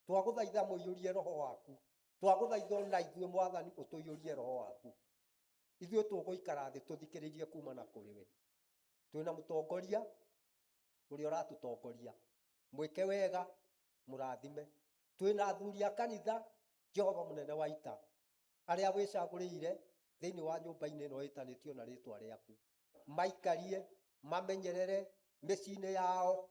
twagũthaitha mũiyũrie roho waku, twagũthaitha ona ithuĩ Mwathani ũtũiyũrie roho waku. Ithuĩ tũgũikara thĩ tũthikĩrĩrie kuma na kũrĩ we. Twĩna mũtongoria ũrĩa ũratũtongoria, mwĩke wega, mũrathime. Twĩna athuri a kanitha, Jehova mũnene wa ita, arĩa wĩcagũrĩire thĩinĩ wa nyũmba-inĩ ĩno ĩtanĩtio na rĩtwa rĩaku, maikarie. Mamenyerere mĩciĩ-inĩ yao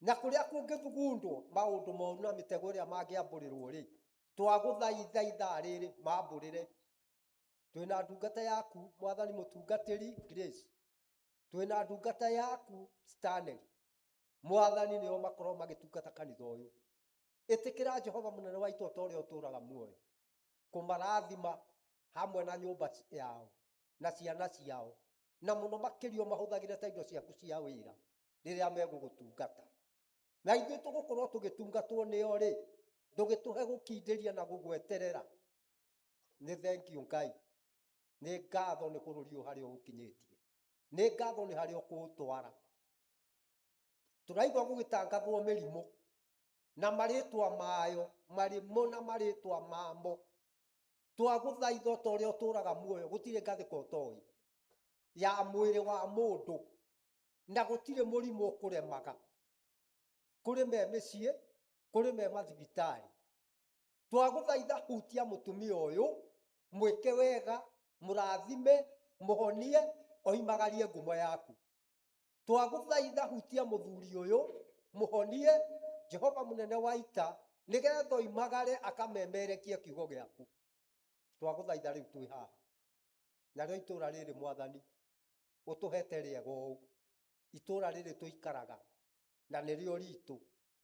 na kũrĩa kũngĩthugundwo maũndũ moru na mĩtego ĩrĩa mangĩambũrĩrwo rĩ, twagũthaitha ithaa rĩrĩ mambũrĩre. Twĩna ndungata yaku Mwathani mũtungatĩri Grace, twĩna ndungata yaku Stanley, Mwathani nĩo makorwo magĩtungata kanitha ũyũ. Ĩtĩkĩra Jehova mũnene wa ita ta ũrĩa ũtũũraga muoyo kũmarathima hamwe na nyũmba yao na ciana ciao, na mũno makĩria mahũthagĩre ta indo ciaku cia wĩra rĩrĩa megũgũtungata. Na ithuĩ tũgũkorwo tũgĩtungatwo nĩo rĩ, ndũgĩtũhe gũkindĩria na gũgweterera. Nĩ thengiũ Ngai, nĩ ngatho nĩ bũrũri ũyũ harĩa ũkinyĩtie, nĩ ngatho nĩ harĩa ũkũũtwara. Tũraigua gũgĩtangathwo mĩrimũ na marĩtwa mayo, marimũ na marĩtwa mamo. Twagũthaitha ta ũrĩa ũtũũraga muoyo, gũtirĩ ngathĩka ũtoĩ ya mwĩrĩ wa mũndũ, na gũtirĩ mũrimũ ũkũremaga. Kũrĩ me mĩciĩ, kũrĩ me mathibitarĩ. Twagũthaitha hutia mũtumia ũyũ, mwĩke wega, mũrathime, mũhonie, oimagarie ngumo yaku. Twagũthaitha hutia mũthuri ũyũ, mũhonie, Jehova mũnene wa ita, nĩgetha oimagare akamemerekie kiugo gĩaku. Twagũthaitha rĩu twĩ haha, narĩo itũũra rĩrĩ Mwathani ũtũhete rĩega ũũ, itũũra rĩrĩ tũikaraga na nĩrĩo ritũ,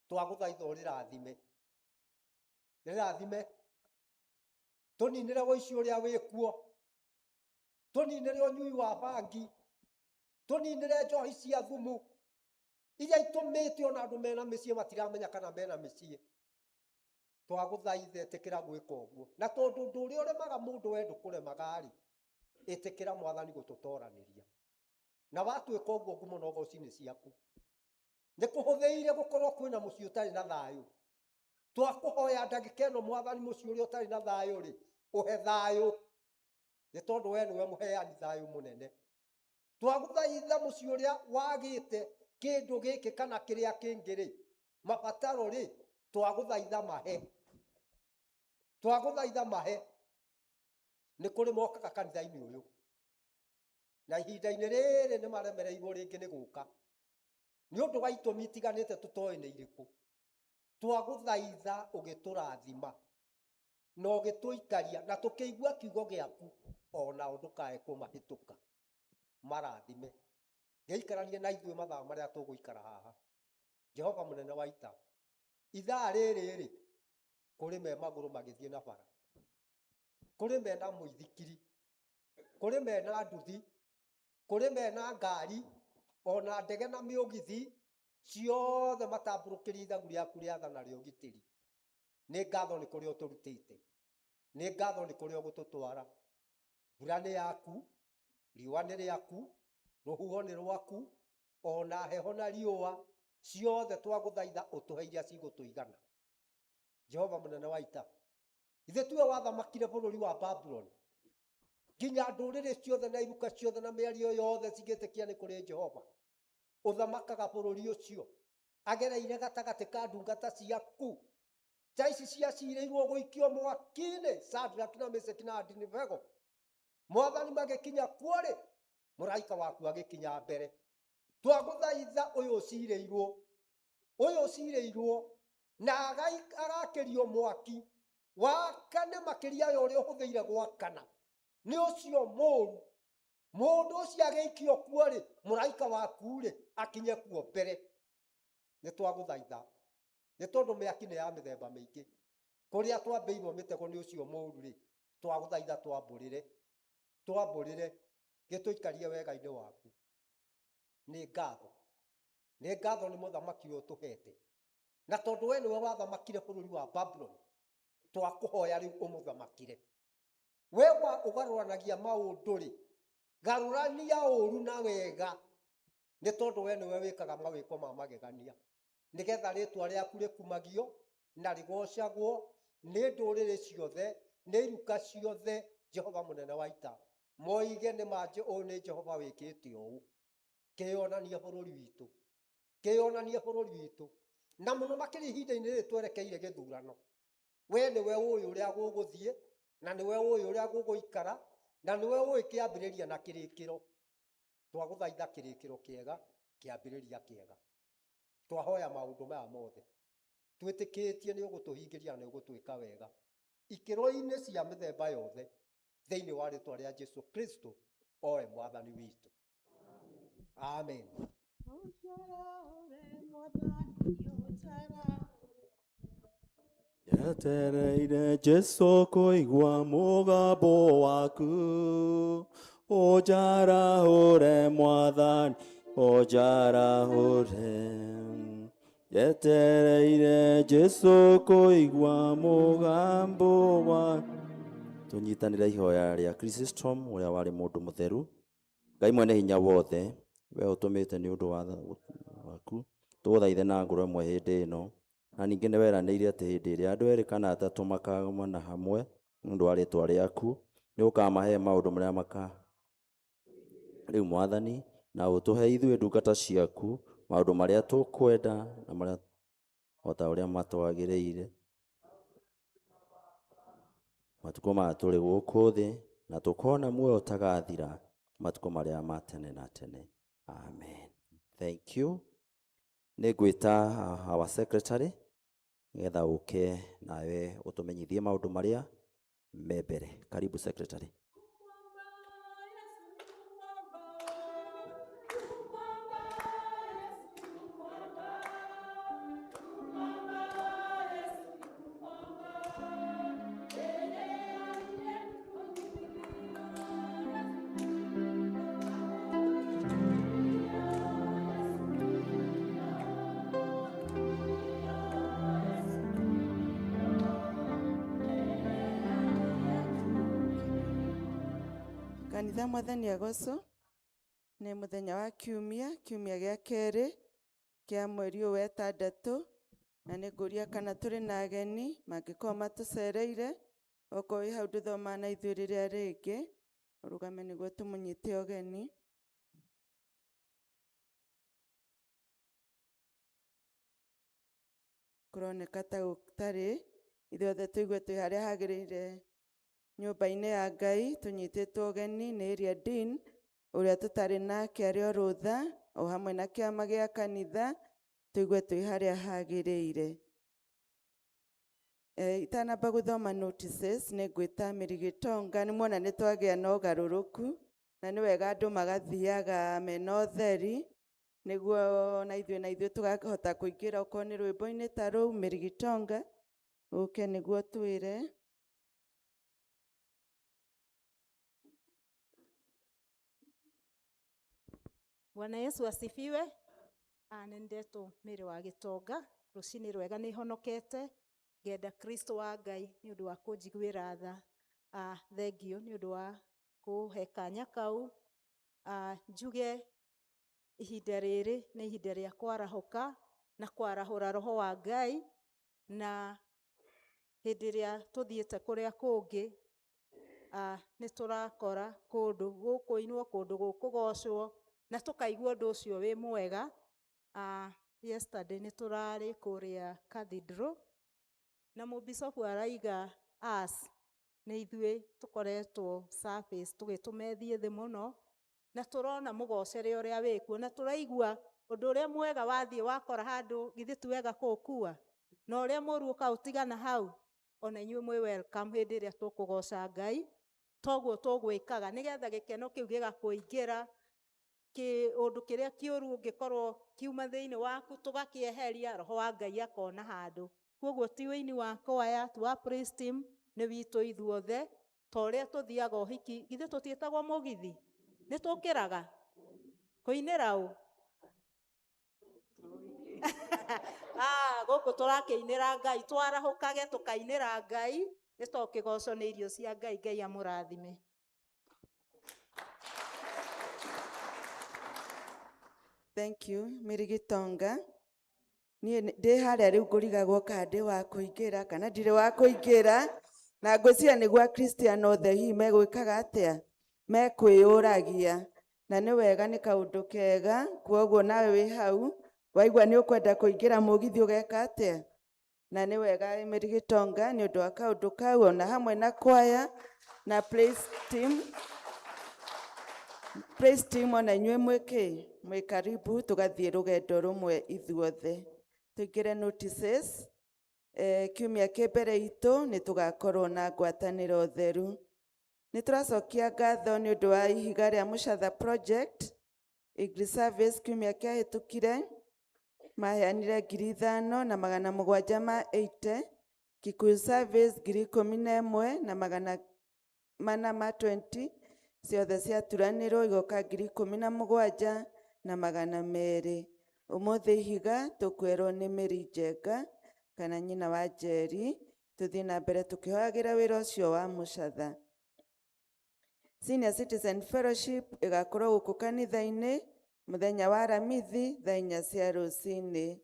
twagũthaitha ũrĩrathime, rĩrathime, tũninĩre ũici ũrĩa wĩkuo, tũninĩre ũnyui wa bangi, tũninĩre njohi cia thumu iria itũmĩte ona andũ mena mĩciĩ matiramenya kana mena mĩciĩ. Twagũthaitha ĩtĩkĩra gwĩka ũguo, na tondũ ũndũ ũrĩa ũremaga mũndũ we ndũkũremaga rĩ, ĩtĩkĩra Mwathani gũtũtoranĩria. Na watwĩka ũguo ngumo na ũgoci nĩ ciaku. Nĩ kũhũthĩire gũkorwo kwĩna mũciĩ ũtarĩ na thayũ. Twakũhoya ndagĩka ĩno Mwathani, mũciĩ ũrĩa ũtarĩ na thayũ rĩ, ũhe thayũ, nĩ tondũ we nĩwe mũheani thayũ mũnene. Twagũthaitha mũciĩ ũrĩa wagĩte kĩndũ gĩkĩ kana kĩrĩa kĩngĩ rĩ, mabataro rĩ, twagũthaitha mahe, twagũthaitha mahe. Nĩ kũrĩ mokaga kanitha-inĩ ũyũ na ihinda-inĩ rĩrĩ nĩ maremereirwo rĩngĩ nĩ gũka nĩ ũndũ wa itũmi itiganĩte tũtoĩ nĩ irĩkũ. Twagũthaitha ũgĩtũrathima na ũgĩtũikaria na tũkĩigua kiugo gĩaku, onao ndũkae kũmahĩtũka, marathime. Ngĩikaranie na ithuĩ mathaa marĩa tũgũikara haha. Jehova mũnene wa ita, ithaa rĩrĩ rĩ, kũrĩ me magũrũ magĩthiĩ na bara, kũrĩ mena mũithikiri, kũrĩ mena nduthi, kũrĩ mena ngari, ona ndege na mĩũgithi, ciothe matambũrũkĩrie ithagu rĩaku rĩa tha na rĩa ũgitĩri. Nĩ ngatho nĩ kũrĩa ũtũrutĩte, nĩ ngatho nĩ kũrĩa ũgũtũtwara. Mbura nĩ yaku, riũa nĩ rĩaku, rũhuho nĩ rwaku, ona heho na riũa, ciothe twagũthaitha ũtũhe iria cigũtũigana. Jehova mũnene wa ita, ithe tuwe wathamakire bũrũri wa Babuloni, nginya ndũrĩrĩ ciothe na iruka ciothe na mĩario yothe cigĩtĩkia nĩ kũrĩ Jehova. Ũthamakaga bũrũri ũcio, agereire gatagatĩ ka ndungata ciaku ta ici ciacirĩirwo gũikio mwaki-inĩ, Shadrach na Meshaki na Abednego. Mwathani magĩkinya kuo rĩ, mũraika waku agĩkinya mbere. Twagũthaitha ũyũ ũcirĩirwo, ũyũ ũcirĩirwo na agakĩrio mwaki wakane makĩria ya ũrĩa ũhũthĩire gwakana, nĩ ũcio mũũru. Mũndũ ũcio agĩikio kuo rĩ, mũraika waku rĩ akinye kuo mbere. Nĩ twagũthaitha, nĩ tondũ mĩaki nĩ ya mĩthemba mĩingĩ, kũrĩa twambĩirwo mĩtego nĩ ũcio mũũru rĩ, twagũthaitha twambũrĩre, twambũrĩre, gĩtũikarie wega-inĩ waku. Nĩ ngatho, nĩ ngatho nĩ mũthamaki ũyũ ũtũhete, na tondũ we nĩwe wathamakire bũrũri wa Babuloni, twakũhoya rĩu ũmũthamakire. We wa ũgarũranagia maũndũ rĩ, garũrania ũũru na wega, nĩ tondũ we nĩwe wĩkaga mawĩko ma magegania, nĩgetha rĩtwa rĩaku rĩkumagio na rĩgocagwo nĩ ndũrĩrĩ ciothe, nĩ iruka ciothe. Jehova mũnene wa ita, moige nĩ manjĩ ũũ nĩ Jehova wĩkĩte ũũ. Kĩyonanie bũrũri witũ, kĩyonanie bũrũri witũ, na mũno makĩria ihinda-inĩ rĩrĩ twerekeire gĩthurano. We nĩwe ũĩ ũrĩa gũgũthiĩ, na nĩwe ũĩ ũrĩa gũgũikara, na nĩwe ũĩ kĩambĩrĩria na kĩrĩkĩro. Twagũthaitha kĩrĩkĩro kĩega, kĩambĩrĩria kĩega. Twahoya maũndũ maya mothe twĩtĩkĩtie nĩ ũgũtũhingĩria na nĩ ũgũtwĩka wega ikĩro-inĩ cia mĩthemba yothe, thĩinĩ wa rĩtwa rĩa Jesu Kristo owe mwathani witũ, amen. Njetereire Jesu kũigua mũgambo waku, ũnjarahũre Mwathani, ũnjarahũre. Njetereire Jesu kũigua mũgambo waku. Tũnyitanĩre ihoya rĩa Chrysostom ũrĩa warĩ mũndũ mũtheru. Ngai mwene hinya wothe, we ũtũmĩte nĩ ũndũ wa waku tũgũthaithe na ngoro ĩmwe hĩndĩ ĩno, na ningĩ nĩ weranĩire atĩ hĩndĩ ĩrĩa andũ erĩ kana atatũ makagomana hamwe nĩ ũndũ wa rĩtwa rĩaku, nĩ ũkamahe maũndũ marĩa maka rĩu Mwathani, na ũtũhe ithuĩ ndungata ciaku maũndũ marĩa tũkwenda na marĩa o ta ũrĩa matwagĩrĩire matukũ maya tũrĩ gũkũ thĩ, na tũkona muoyo ũtagathira matukũ marĩa ma tene na tene, amen. Thank you. Nĩ ngwĩta our secretary nĩgetha ũke nawe ũtũmenyithie maũndũ marĩa me mbere. Karibu secretary. Kanitha, mwathani agocwo. Nĩ mũthenya wa kiumia, kiumia gĩa kerĩ kĩa mweri ũyũ wa ĩtandatũ, na nĩ ngũria kana tũrĩ na ageni mangĩkorwo matũcereire. Okorwo wĩ hau ndũthomaga na ithuĩ rĩrĩa rĩngĩ, ũrũgame nĩguo tũmũnyite ũgeni. Kũroneka ta gũtarĩ. Ithuothe tũigue twĩ harĩa hagĩrĩire nyũmba-inĩ ya Ngai, tũnyitĩtwo ũgeni nĩ area dean ũrĩa tũtarĩ nake arĩ o rũtha, o hamwe na kĩama gĩa kanitha, tũigue twĩ harĩa hagĩrĩire. Itanamba gũthoma notices, nĩ ngwĩta Mary Gĩtonga. Nĩ muona nĩ twagĩa na ũgarũrũku, na nĩ wega andũ magathiaga mena ũtheri nĩguo na ithuĩ tũkahota kũingĩra okorwo nĩ rwĩmbo-inĩ ta rũu. Mary Gĩtonga, ũke nĩguo twĩre. Bwana Yesu asifiwe. Nĩ ndetwo Mary wa Gĩtonga. Rũcinĩ rwega, nĩ honokete ngenda Kristo wa Ngai nĩ ũndũ wa kũnjiguĩra tha. Thengio nĩ ũndũ wa kũhe kanya kau. Njuge ihinda rĩrĩ nĩ ihinda rĩa kwarahũka na kwarahũra roho wa Ngai, na hĩndĩ ĩrĩa tũthiĩte kũrĩa kũngĩ, nĩ tũrakora kũndũ gũkũinwo, kũndũ gũkũgocwo, na tũkaigua ũndũ ũcio wĩ mwega. Yesterday nĩ tũrarĩ kũrĩa cathedral na mũbicobu araiga us nĩ ithuĩ tũkoretwo surface tũgĩtũma ĩthiĩ thĩ mũno, na tũrona mũgocere ũrĩa wĩkuo na tũraigua ũndũ ũrĩa mwega wathiĩ wakora handũ, githĩ ti wega kũũkua, na ũrĩa mũru ũkaũtigana hau. Ona inyuĩ mwĩ welcome hĩndĩ ĩrĩa tũkũgoca Ngai toguo tũgwĩkaga, nĩgetha gĩkeno kĩu gĩgakũingĩra, kĩũndũ kĩrĩa kĩũru ũngĩkorwo kiuma thĩinĩ waku tũgakĩeheria, roho wa Ngai akona handũ. Koguo ti ũini wa kwaya, ti wa praise team, nĩ witũ ithuothe. Ta ũrĩa tũthiaga ũhiki, githĩ tũtiĩtagwo mũgithi? Nĩ tũkĩraga kũinĩra ũ? Gũkũ tũrakĩinĩra Ngai, twarahũkage tũkainĩra Ngai, nĩ tondũ kĩgoco nĩ irio cia Ngai. Ngai amũrathime. Thank you, Mary Gitonga. Niĩ ndĩ harĩa rĩu ngũrigagwo kana ndĩ wa kũingĩra kana ndirĩ wa kũingĩra, na ngwĩciria nĩguo Akristiano othe hihi megwĩkaga atĩa, mekwĩyũragia, na nĩ wega, nĩ kaũndũ kega. Kwoguo nawe wĩ hau waigua nĩ ũkwenda kũingĩra mũgithi, ũgeka atĩa? Na nĩ wega, Mary Gitonga, nĩ ũndũ wa kaũndũ kau, ona hamwe na kwaya na praise team. Praise team, ona inyuĩ mwĩkĩ mwĩ karibu, tũgathiĩ rũgendo rũmwe ithuothe. Tũingĩre notices. Kiumia kĩ mbere itũ nĩ tũgakorwo na ngwatanĩro theru. Nĩ tũracokia ngatho nĩ ũndũ wa ihiga rĩa Mũcatha project. English service kiumia kĩahĩtũkire maheanire 5780. Kikuyu service 11,420. Ciothe ciaturanĩrwo igoka 17,200. Ũmũthĩ ihiga tũkwerwo nĩ Mary Njenga kana nyina wa Njeri, tũthiĩ na mbere tũkĩhoyagĩra wĩra ũcio wa Mũcatha. Senior Citizen Fellowship ĩgakorwo gũkũ kanitha-inĩ mũthenya wa Aramithi thaa 4 cia rũcinĩ.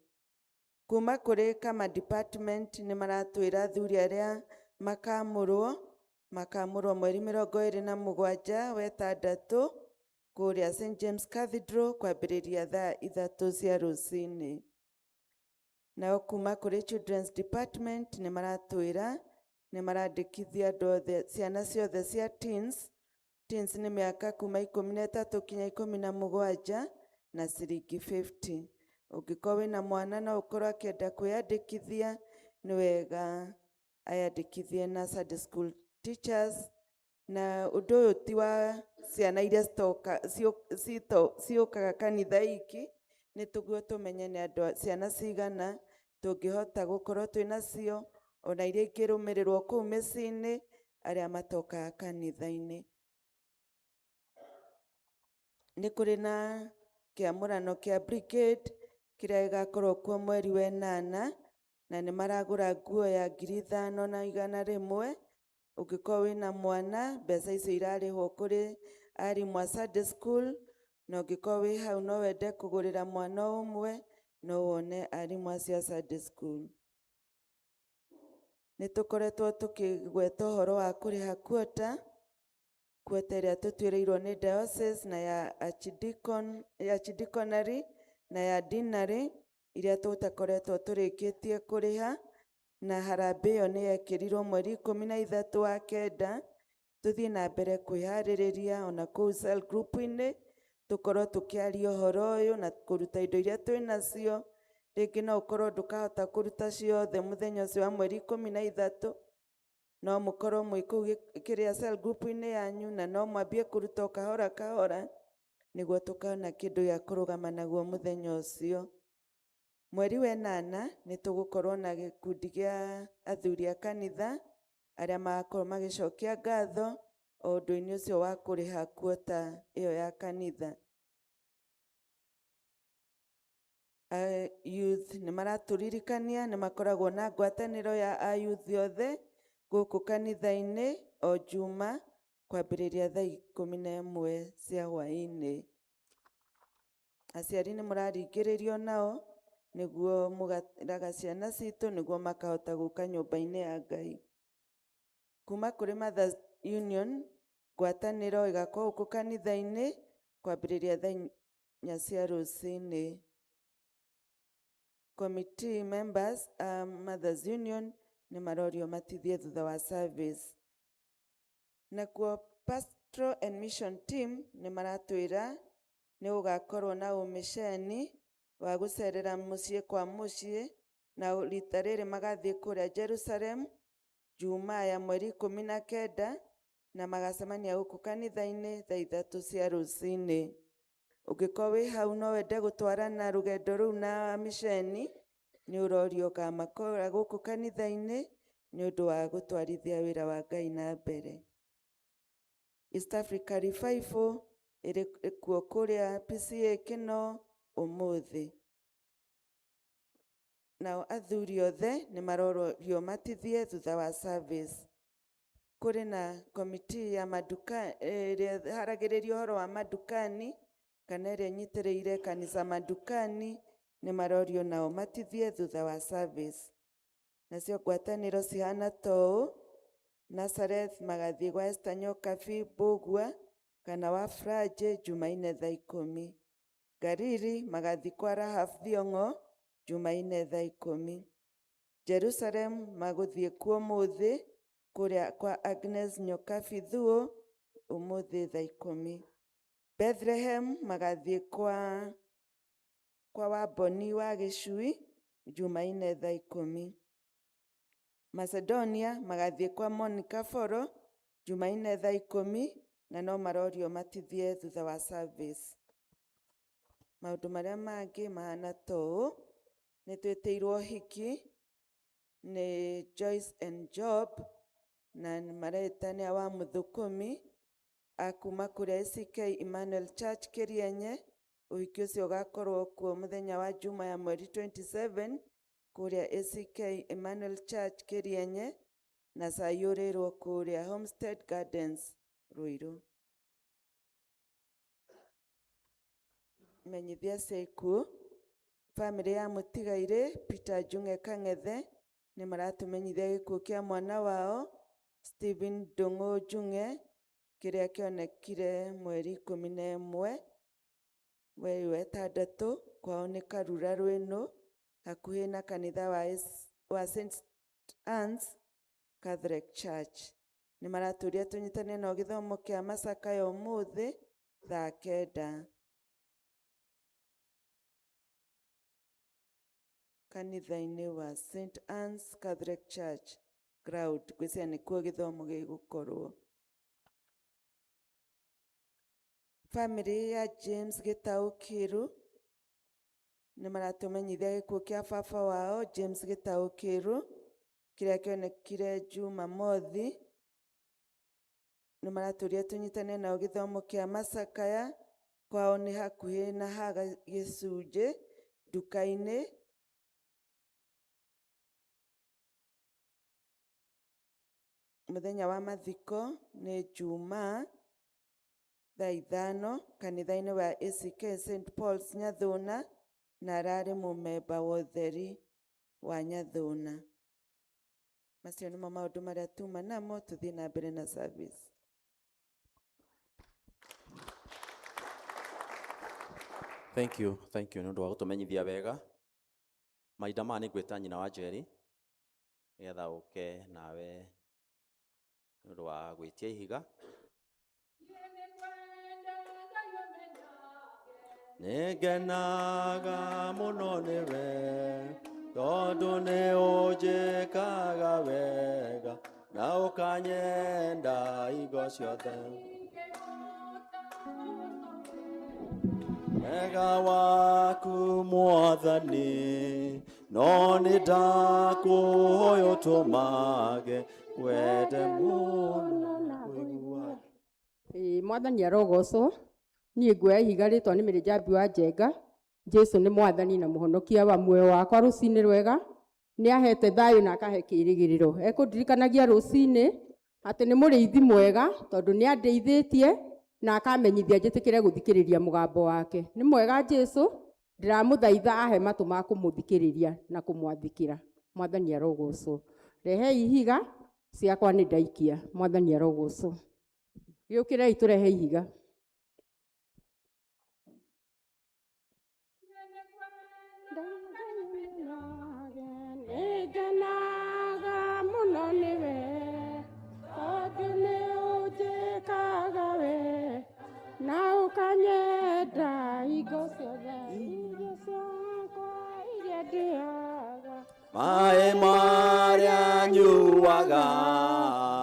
Kuma kũrĩ Kama department nĩ maratwĩra athuri arĩa makamũrwo mweri 27 wa ĩtandatũ kũrĩa St James Cathedral kwambĩrĩria thaa 3 cia rũcinĩ. Nao kuma kũrĩ Children's Department nĩ maratwĩra nĩ marandĩkithia andũ othe, ciana ciothe cia teens. Teens nĩ mĩaka kuma 13 kinya 17 na ciringi 50. Ũngĩkorwo wĩna mwana no ũkorwo akĩenda kwĩyandĩkithia, nĩ wega ayandĩkithie na Sunday school teachers. Na ũndũ ũyũ ti wa ciana iria ciũkaga kanitha iki, nĩ tũguo tũmenye nĩ andũ ciana cigana tũngĩhota gũkorwo twĩnacio, ona iria ingĩrũmĩrĩrwo kũu mĩciĩ-inĩ arĩa matokaga kanitha-inĩ. Nĩ kũrĩ na kĩamũrano kĩa brigade kĩrĩa gĩgakorwo kuo mweri wa 8, na nĩ maragũra nguo ya 5100. Ũngĩkorwo wĩna mwana, mbeca icio irarĩhwo kũrĩ arimũ a Sunday school, na ũngĩkorwo wĩ hau no wende kũgũrĩra mwana ũmwe, no wone arimũ acio a Sunday school. Nĩ tũkoretwo tũkĩgweta ũhoro wa kũrĩha quota, quota ĩrĩa tũtuĩrĩirwo nĩ diocese na ya archdeaconry na ya deanery iria tũtakoretwo tũrĩkĩtie kũrĩha, na harambee ĩyo nĩ yekĩrirwo mweri 13 wa 9. Tũthiĩ na mbere kwĩharĩrĩria ona kũu cell group-inĩ tũkorwo tũkĩaria ũhoro ũyũ na kũruta indo iria twĩnacio. Rĩngĩ no ũkorwo ndũkahota kũruta ciothe mũthenya ũcio wa mweri 13, no mũkorwo mwĩ kũu kĩrĩa cell group-inĩ yanyu, na no mwambie kũruta o kahora kahora nĩguo tũkona kĩndũ gĩa kũrũgama naguo mũthenya ũcio. Mweri wa 8 nĩ tũgũkorwo na gĩkundi gĩa athuri a kanitha arĩa magakorwo magĩcokia ngatho o ũndũ-inĩ ũcio wa kũrĩha quota ĩyo ya kanitha. Youth nĩ maratũririkania nĩ makoragwo na ngwatanĩro ya ayouth othe gũkũ kanitha-inĩ o Juma kwambĩrĩria thaa 11 cia hwaĩ-inĩ. Aciari nĩ mũraringĩrĩrio nao nĩguo mũgeraga ciana citũ nĩguo makahota gũka nyũmba-inĩ ya Ngai. Kuma kũrĩ Mothers Union ngwatanĩro ĩgakorwo gũkũ kanitha-inĩ kwambĩrĩria thaa 4 cia rũcinĩ. Committee members a Mothers Union nĩ marorio matithie thutha wa service. Nakuo Pastoral and Mission Team nĩ maratwĩra nĩ gũgakorwo na ũmĩceni wa gũcerera mũciĩ kwa mũciĩ, na rita rĩrĩ magathiĩ kũrĩa Jerusalem Jumaa ya mweri 19, na magacemania gũkũ kanitha-inĩ thaa 3 cia rũcinĩ. Ũngĩkorwo wĩ hau no wende gũtwarana rũgendo rũu na mĩceni, nĩ ũrorio ũkamakora gũkũ kanitha-inĩ nĩ ũndũ wa gũtwarithia wĩra wa Ngai na mbere. East Africa Revival ĩrĩ kuo kũrĩa PCEA Kĩno ũmũthĩ. Nao athuri othe nĩ marorio matithie thutha wa service. Kũrĩ na komiti ya maduka ĩrĩa ĩharagĩrĩria ũhoro wa madukani kana ĩrĩa ĩnyitĩrĩire kanitha madukani, nĩ marorio nao matithie thutha wa service. Nacio ngwatanĩro cihana ta ũũ: Nazareth magathiĩ gwa Esther Nyokabi Mbũgua kana wa Franje Jumaine thaa 10. Galili magathiĩ kwa Rahab Thiong'o Jumaine thaa 10. Jerusalem magũthiĩ kuo ũmũthĩ kũrĩa kwa Agnes Nyokabi Thuo ũmũthĩ thaa 10. Bethlehem magathiĩ kwa kwa Wamboni wa Gĩcui Jumaine thaa 10. Macedonia magathiĩ kwa Monica Foro Jumaine thaa 10 na no marorio matithie thutha wa service. Maũndũ marĩa mangĩ mahana ta ũũ, nĩ twĩtĩirwo hiki nĩ Joyce and Job na maretania wa Mũthũkũmi akuma kũrĩa ACK Emmanuel Church Kĩrienye. Ũhiki ũcio ũgakorwo kuo mũthenya wa Juma ya mweri 27 kũrĩa ACK Emmanuel Church Kĩrienye na cai ũrĩrwo kũrĩa Homestead Gardens Ruiru. Menyithia cia ikuũ, bamĩrĩ ya mũtigairĩ Peter Njung'e Kang'ethe nĩ maratũmenyithia gĩkuũ kĩa mwana wao Stephen Ndung'u Njung'e kĩrĩa kĩonekire mweri 11 mweri wa 6 kwao nĩ Karura Rwĩnũ hakuhĩ na kanitha wa St Anne's Catholic Church. Nĩ maratũria tũnyitane na gĩthomo kĩa macakaya ũmũthĩ thaa 9 kanitha-inĩ wa St Anne's Catholic Church ground. Ngwĩciria nĩkuo gĩthomo gĩgũkorwo. Bamĩrĩ ya James Gĩtaũ Kĩru nĩ maratũmenyithia gĩkuũ kĩa baba wao James Gĩtaũ Kĩru kĩrĩa kĩonekire Jumamothi. Nĩ maratũria tũnyitane nao gĩthomo kĩa macakaya kwao nĩ hakuhĩ na haga gĩcunjĩ nduka-inĩ. Mũthenya wa mathiko nĩ Jumaa thaa 5 kanitha-inĩ wa ACK St Paul's Nyathuna na ararĩ mũmemba wa ũtheri wa Nyathuna. Macio nĩmo maũndũ marĩa tuma namo, tũthiĩ na mbere na service. Thank you, thank you nĩ ũndũ wa gũtũmenyithia wega. Mahinda maya nĩ ngwĩta nyina wa Njeri nĩgetha ũke nawe nĩ ũndũ wa gwĩtia ihiga. Nĩngenaga mũno nĩwe tondũ nĩ ũnjĩkaga wega na ũkanyenda hingo ciothe. Wega waku Mwathani no nĩ ndakũhoya ũtũmage wende mũno na kũigua. Ĩĩ Mwathani arogocwo. Niĩ nguoya ihiga rĩtwa nĩ Mĩrĩnjambi wa Njenga. Jesu nĩ Mwathani na mũhonokia wa muoyo wakwa. Rũcinĩ rwega nĩ ahete thayũ na akahe kĩrĩgĩrĩro. Ekũndirikanagia rũcinĩ atĩ nĩ mũrĩithi mwega tondũ nĩ andeithĩtie na akamenyithia njĩtĩkĩre gũthikĩrĩria mũgambo wake. Nĩ mwega Jesu, ndĩramũthaitha ahe matũ ma kũmũthikĩrĩria na kũmwathĩkĩra. Mwathani arogocwo. Rehei ihiga ciakwa nĩ ndaikia. Mwathani arogocwo. Gĩũkĩrei tũrehe ihiga. Nĩngenaga mũno nĩwe tondũ nĩ ũnjĩkaga wega na ũkanyenda hingo ciothe. Irio ciakwa iria ndĩaga Maĩ marĩa nyuaga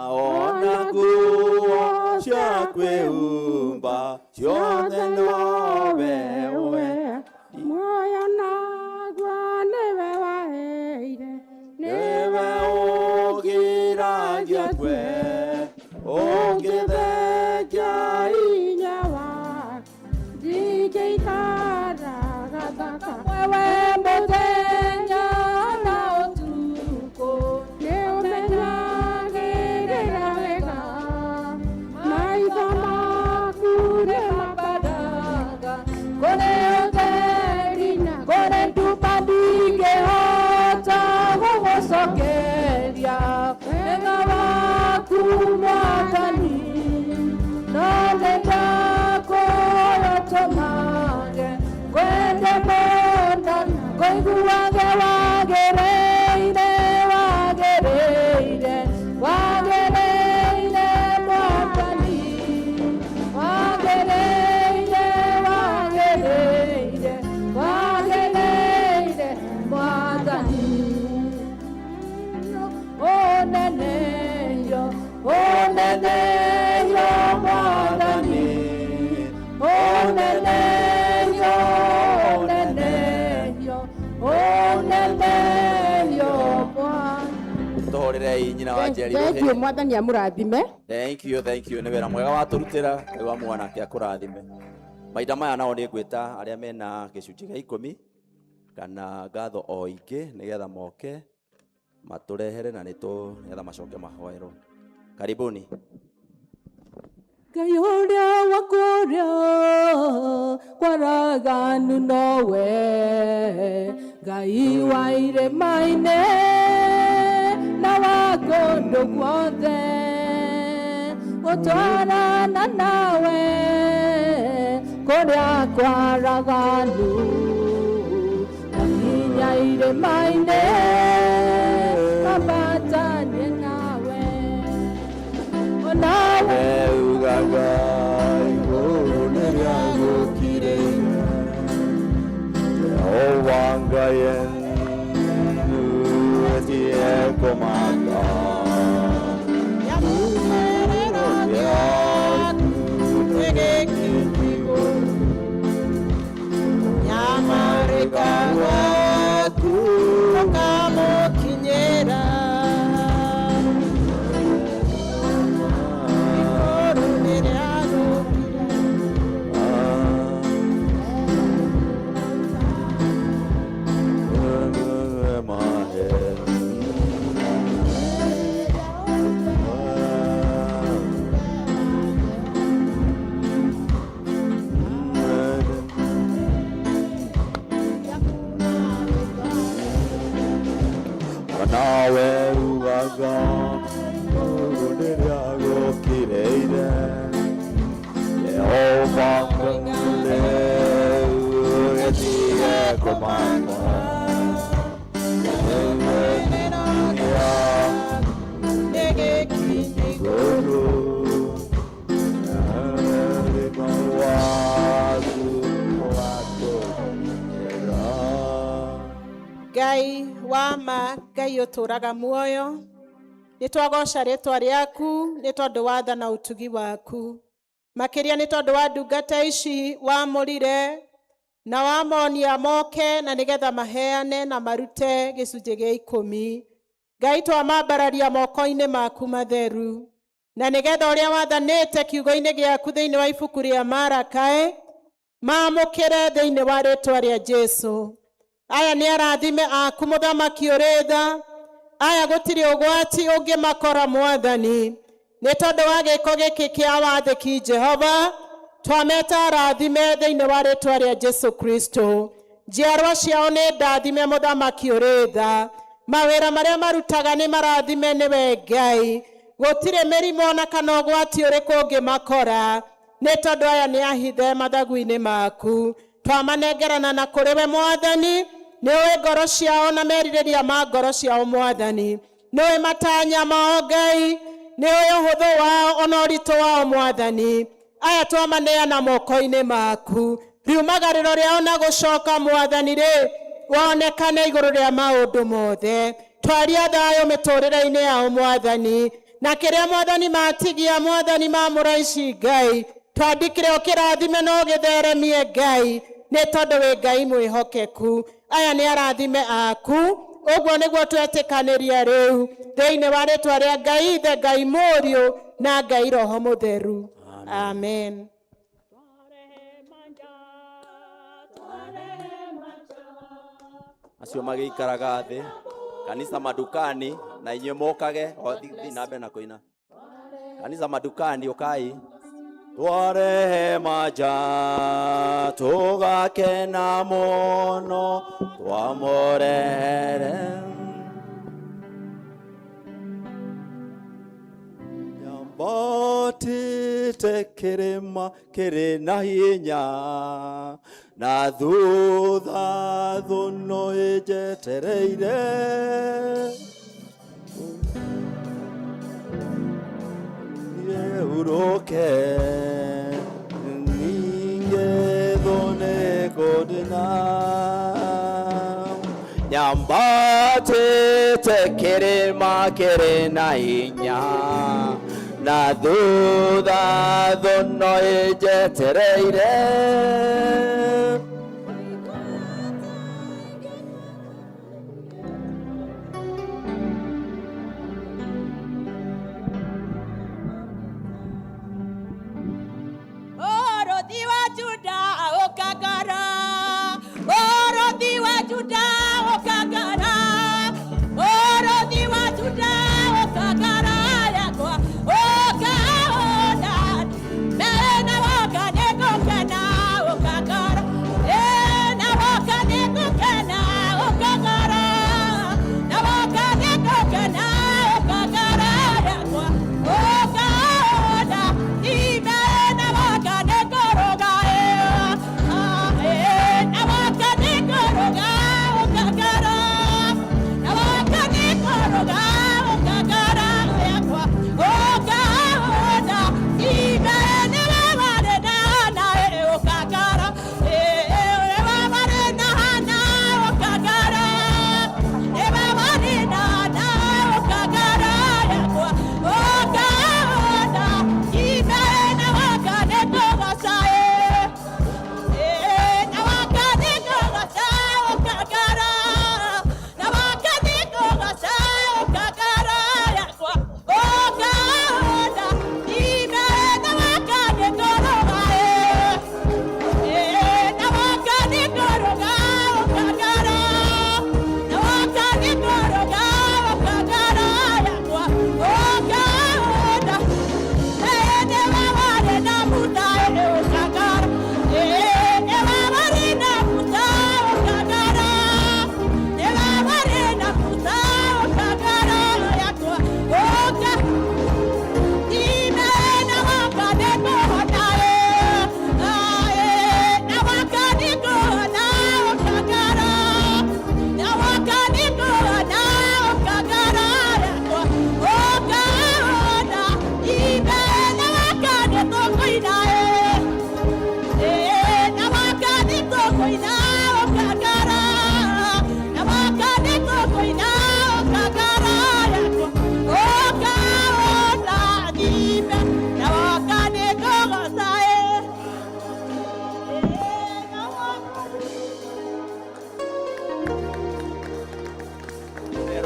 ona nguo cia kwĩhumba ciothe nowe ũhe. Muoyo naguo nĩwe waheire, nĩwe ũgiragia twe ũngĩthengia hinya waku ndingĩikara gathaka. Wewe mũthenya na ũtukũ nĩ ũmenyagĩrĩra wega, maitho maku nĩ mabaraga kũrĩ ũtheri na kũrĩ nduma ndingĩhota gũgũcokeria wega waku Mwathani no nĩ ndakũhoya ũtũmage ngwende mũno ngũiguage wagĩrĩire wagĩrĩire wagĩrĩire Mwathani wagĩrĩire. Tũhũrĩrei nyina wa Njeri Thank you, rũhĩ. mwathani amũrathime. Thank you, thank you. Nĩ wĩra mwega watũrutĩra. Ngai wa mwanake akũrathime. Mahinda maya nao nĩ ngwĩta arĩa mena gĩcunjĩ gĩa ikũmi kana ngatho o ingĩ nĩgetha moke matũrehere na nĩtũ nĩgetha macoke mahoerwo. Karibuni. Ngai ũrĩa wa kũrĩa kwaraganu nowe, Ngai wa irĩma-inĩ na wa kũndũ guothe, gũtwarana nawe kũrĩa kwaraganu, na nginya irĩma-inĩ mambatanie nawe, onawe Ugaga igũrũ nĩrĩagũkire Jehova Ngai etie kũmaka Nyamarĩka gwaku ũkamũkinyĩra igũrũ nĩrĩagũkire. Nawe ugaga igũrũ nĩrĩagũkĩrĩire Jehova Ngai etie kũmaka Ngai wa ma, Ngai ũtũũraga muoyo, nĩ twagoca rĩtwa rĩaku nĩ tondũ wa tha na ũtugi waku, makĩria nĩ tondũ wa ndungata ici wamũrire na wamonia moke na nĩgetha maheane na marute gĩcunjĩ gĩa ikũmi. Ngai, twamambararia moko-inĩ maku matheru na nĩgetha ũrĩa wathanĩte kiugo-inĩ gĩaku thĩinĩ wa ibuku rĩa Marakaĩ maamũkĩre thĩinĩ wa rĩtwa rĩa Jesu. Aya nĩ arathime aku mũthamaki ũrĩ tha, aya gũtirĩ ũgwati ũngĩmakora mwathani, nĩ tondũ wa gĩko gĩkĩ kĩa wathĩki Jehova, twameta arathime thĩinĩ wa rĩtwa rĩa Jesu Kristo. Njiarwa ciao nĩ ndathime mũthamaki ũrĩ tha, mawĩra marĩa marutaga nĩ marathime nĩwe Ngai, gũtirĩ mĩrimũ ona kana ũgwati ũrĩkũ ũngĩmakora, nĩ tondũ aya nĩ ahithe mathagu-inĩ maku. Twamanengerana na kũrĩ we mwathani, nĩ ũĩ ngoro ciao na merirĩria ma ngoro ciao mwathani, nĩ ũĩ matanya mao Ngai, nĩ ũĩ ũhũthũ wao ona ũritũ wao mwathani. Aya twamaneana moko-inĩ maku, riumagarĩro rĩao na gũcoka mwathani rĩ wonekane igũrũ rĩa maũndũ mothe. Twaria thayũ mĩtũrĩre-inĩ yao mwathani, na kĩrĩa mwathani matigia mwathani mamũra ici Ngai, twandĩkĩre ũkĩrathime na ũgĩtheremie Ngai, nĩ tondũ wĩ Ngai mwĩhokeku. Aya nĩ arathime aku, ũguo nĩguo twetĩkanĩria rĩu thĩinĩ wa rĩtwa rĩa Ngai Ithe, Ngai Mũriũ na Ngai Roho Mũtheru. Amen. Acio magĩikaraga thĩ kanitha madukani na inyuĩ mũkage o thiĩ na mbere na kũina kanitha madukani ũkai twarehe maja tũgakena mũno twamũrehere nyambatĩte kĩrĩma kĩrĩ na hinya na thutha thũno ĩnjetereire hurũke ningĩ thũ nĩkũndina nyambatĩte kĩrĩma kĩrĩ na hinya na thutha thũno ĩnjetereire.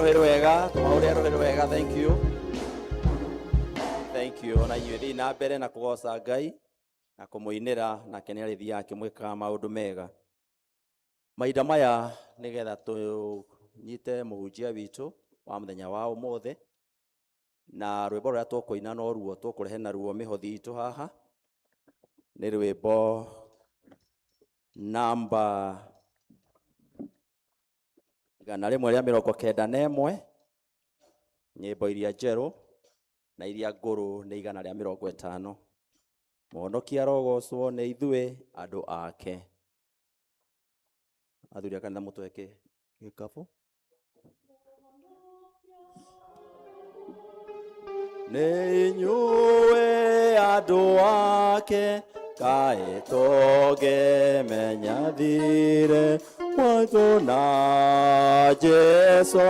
Rũhĩ rwega, tũmahũrĩre rũhĩ rwega. Thank you, thank you. Ona inyuĩ thiĩ na mbere na kũgoca Ngai na kũmũinĩra, nake nĩ arĩthiaga akĩmwĩkaga maũndũ mega mahinda maya, nĩgetha tũnyite mũhunjia witũ wa mũthenya wa ũmũthĩ. Na rwĩmbo rũrĩa tũkũina noruo tũkũrehe naruo mĩhothi itũ haha nĩ rwĩmbo namba 191, nyĩmbo iria njerũ na iria ngũrũ nĩ 150. Mũhonokia arogocwo nĩ ithuĩ andũ ake. Athuri a kanitha, mũtwe gĩkabũ. Nĩ inyuĩ andũ ake, kaĩ tũngĩmenya thirĩ witũ na Jesũ,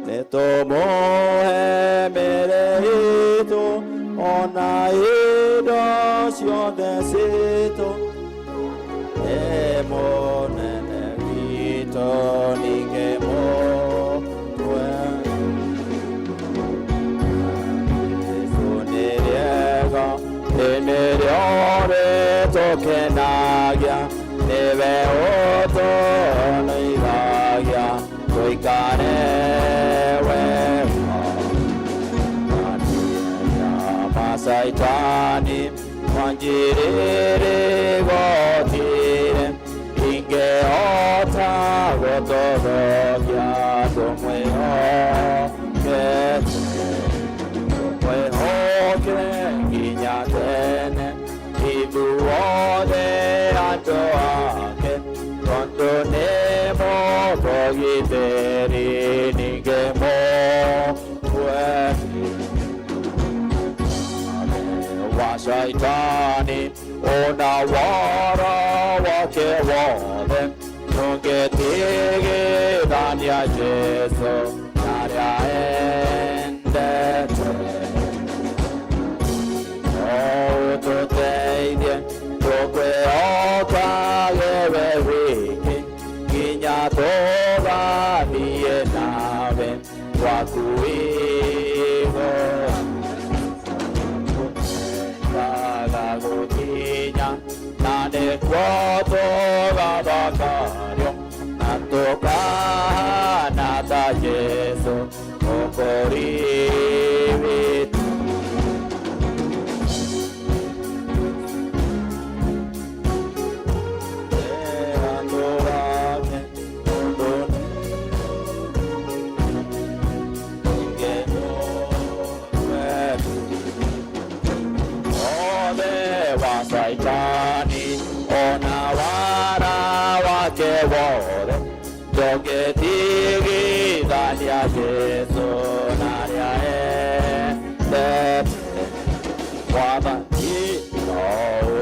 nĩ tũmũhe mĩĩrĩ itũ ona indo ciothe citũ. Nĩ mũnene witũ, ningĩ mũtwe. Jesũ nĩ rĩega, nĩrĩo rĩtũkenagia, nĩwe ũtũnoithagia tũikare wega. Masaitani wanjirire gotire ingehota gũtũthũkia, tũmwĩhokete, tũmwĩhoke nginya tene ithuothe andũ ake, tondũ nĩ mũtũgitĩri, ningĩ mũtwe wa Shaitani ona wara wake wothe, tũngĩtigithania Jesũ na arĩa endete. No ũtũteithie tũkwĩhokage we wiki nginya tũgathiĩ nawe gwaku igũrũ. Twendaga gũkinya na nĩkuo tũgathakario na tũkahana ta Jesũ mũkũri witũ. Andũ ake tondũ ningĩ mũtwe othe wa Saitani ona wara wake wothe, ndũngĩtigithania Jesũ na arĩa endete. Mwathani no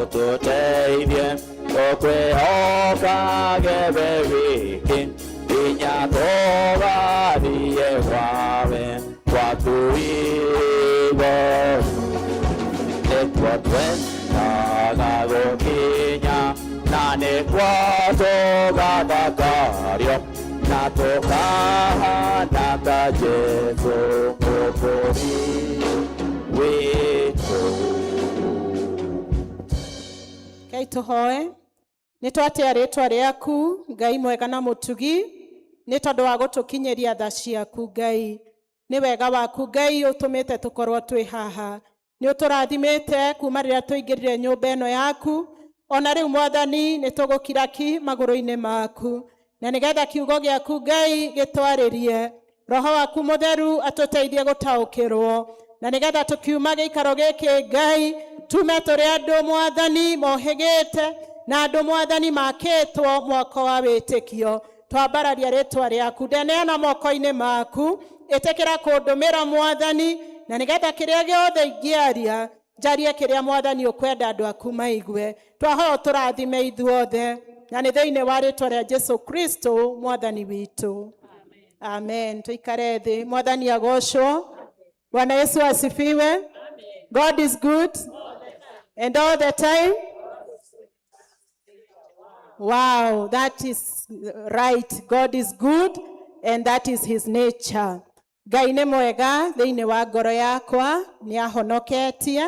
ũtũteithie tũkwĩhokage we wiki nginya tũgathiĩ gwawe gwaku igũrũ. Nĩkuo twendaga gũkinya na nĩkuo tũgathakario na tũkahana ta Jesũ mũkũri witũ. Ngai, tũhoe. Nĩ twatĩa rĩtwa rĩaku, Ngai mwega na mũtugi, nĩ tondũ wa gũtũkinyĩria tha ciaku. Ngai, nĩ wega waku, Ngai, ũtũmĩte tũkorwo twĩ haha. Nĩ ũtũrathimĩte kuma rĩrĩa tũingĩrire nyũmba ĩno yaku ona rĩu. Mwathani, nĩ tũgũkira ki magũrũ-inĩ maku, na nĩgetha kiugo gĩaku, Ngai, gĩtwarĩrie. Roho waku Mũtheru atũteithie gũtaũkĩrwo, na nĩgetha tũkiuma gĩikaro gĩkĩ, Ngai, tume tũrĩ andũ, Mwathani, mohĩgĩte na andũ, Mwathani, makĩtwo mwako wa wĩtĩkio. Twambararia rĩtwa rĩaku. Ndeneana moko-inĩ maku. Ĩtĩkĩra kũndũmĩra, Mwathani, na nĩgetha kĩrĩa gĩothe ingĩaria, njarie kĩrĩa, Mwathani, ũkwenda andũ aku maigue. Twahoya tũrathime ithuothe, na nĩ thĩinĩ wa rĩtwa rĩa Jesu Kristo Mwathani witũ, amen. Tuikare thĩ. Mwathani agocwo. Bwana Yesu asifiwe. God is good and all the time. Wow, that is right. God is good And that is his nature. Ngai nĩ mwega thĩinĩ wa ngoro yakwa, nĩ ahonoketie.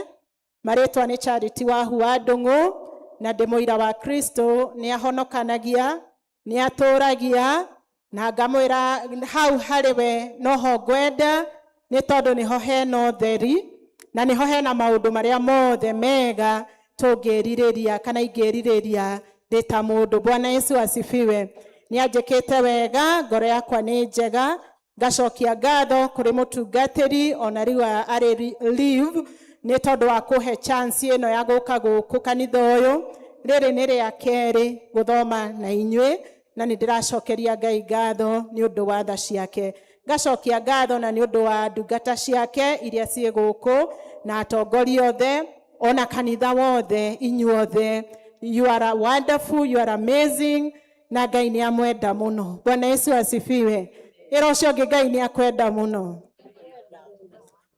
Marĩtwa nĩ Charity Wahu wa Ndung'u, na ndĩ mũira wa Kristo. Nĩ ahonokanagia, nĩ atũragia, na ngamwĩra hau harĩ we noho ngwenda, nĩ tondũ nĩho hena ũtheri na nĩho hena maũndũ marĩa mothe mega tũngĩrirĩria kana ingĩrirĩria ndĩ ta mũndũ. Bwana Yesu asifiwe. Nĩ anjĩkĩte wega, ngoro yakwa nĩ njega. Ngacokia ngatho kũrĩ mũtungatĩri ona rĩu arĩ leave, nĩ tondũ wa kũhe chance ĩno ya gũka gũkũ kanitha ũyũ. Rĩrĩ nĩ rĩa kerĩ gũthoma na inyuĩ, na nĩ ndĩracokeria Ngai ngatho nĩ ũndũ wa tha ciake. Ngacokia ngatho na nĩ ũndũ wa ndungata ciake iria ciĩ gũkũ, na atongoria othe, ona kanitha wothe, inyuothe. You are wonderful, you are amazing, na Ngai nĩ amwenda mũno. Bwana Yesu asifiwe. Ĩra ũcio ũngĩ, Ngai nĩ akwenda mũno.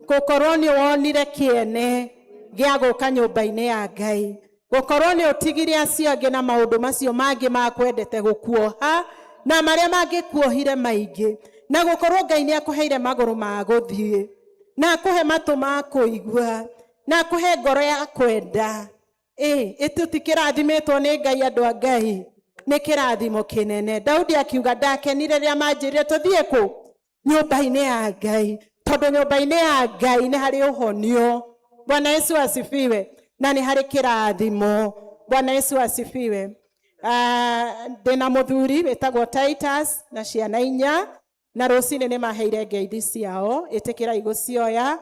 Gũkorwo nĩ wonire kĩene gĩa gũka nyũmba-inĩ ya Ngai, gũkorwo nĩ ũtigire acio angĩ na maũndũ macio mangĩ makwendete gũkuoha na marĩa mangĩkuohire maingĩ, na gũkorwo Ngai nĩ akũheire magũrũ ma gũthiĩ, na akũhe matũ ma kũigua, na akũhe ngoro ya kwenda. Ĩ tũtikĩrathimĩtwo nĩ Ngai, andũ a Ngai? Nĩ kĩrathimo kĩnene. Daudi akiuga, "Ndakenire rĩrĩa manjĩrire tũthiĩ kũ nyũmba-inĩ ya Ngai," tondũ nyũmba-inĩ ya Ngai nĩ harĩ ũhonio. Bwana Yesu asifiwe. Na nĩ harĩ kĩrathimo. Bwana Yesu asifiwe. Ndĩna mũthuri wĩtagwo Titus na ciana 4, na rũcinĩ nĩ maheire ngeithi ciao, ĩtĩkĩrai gũcioya.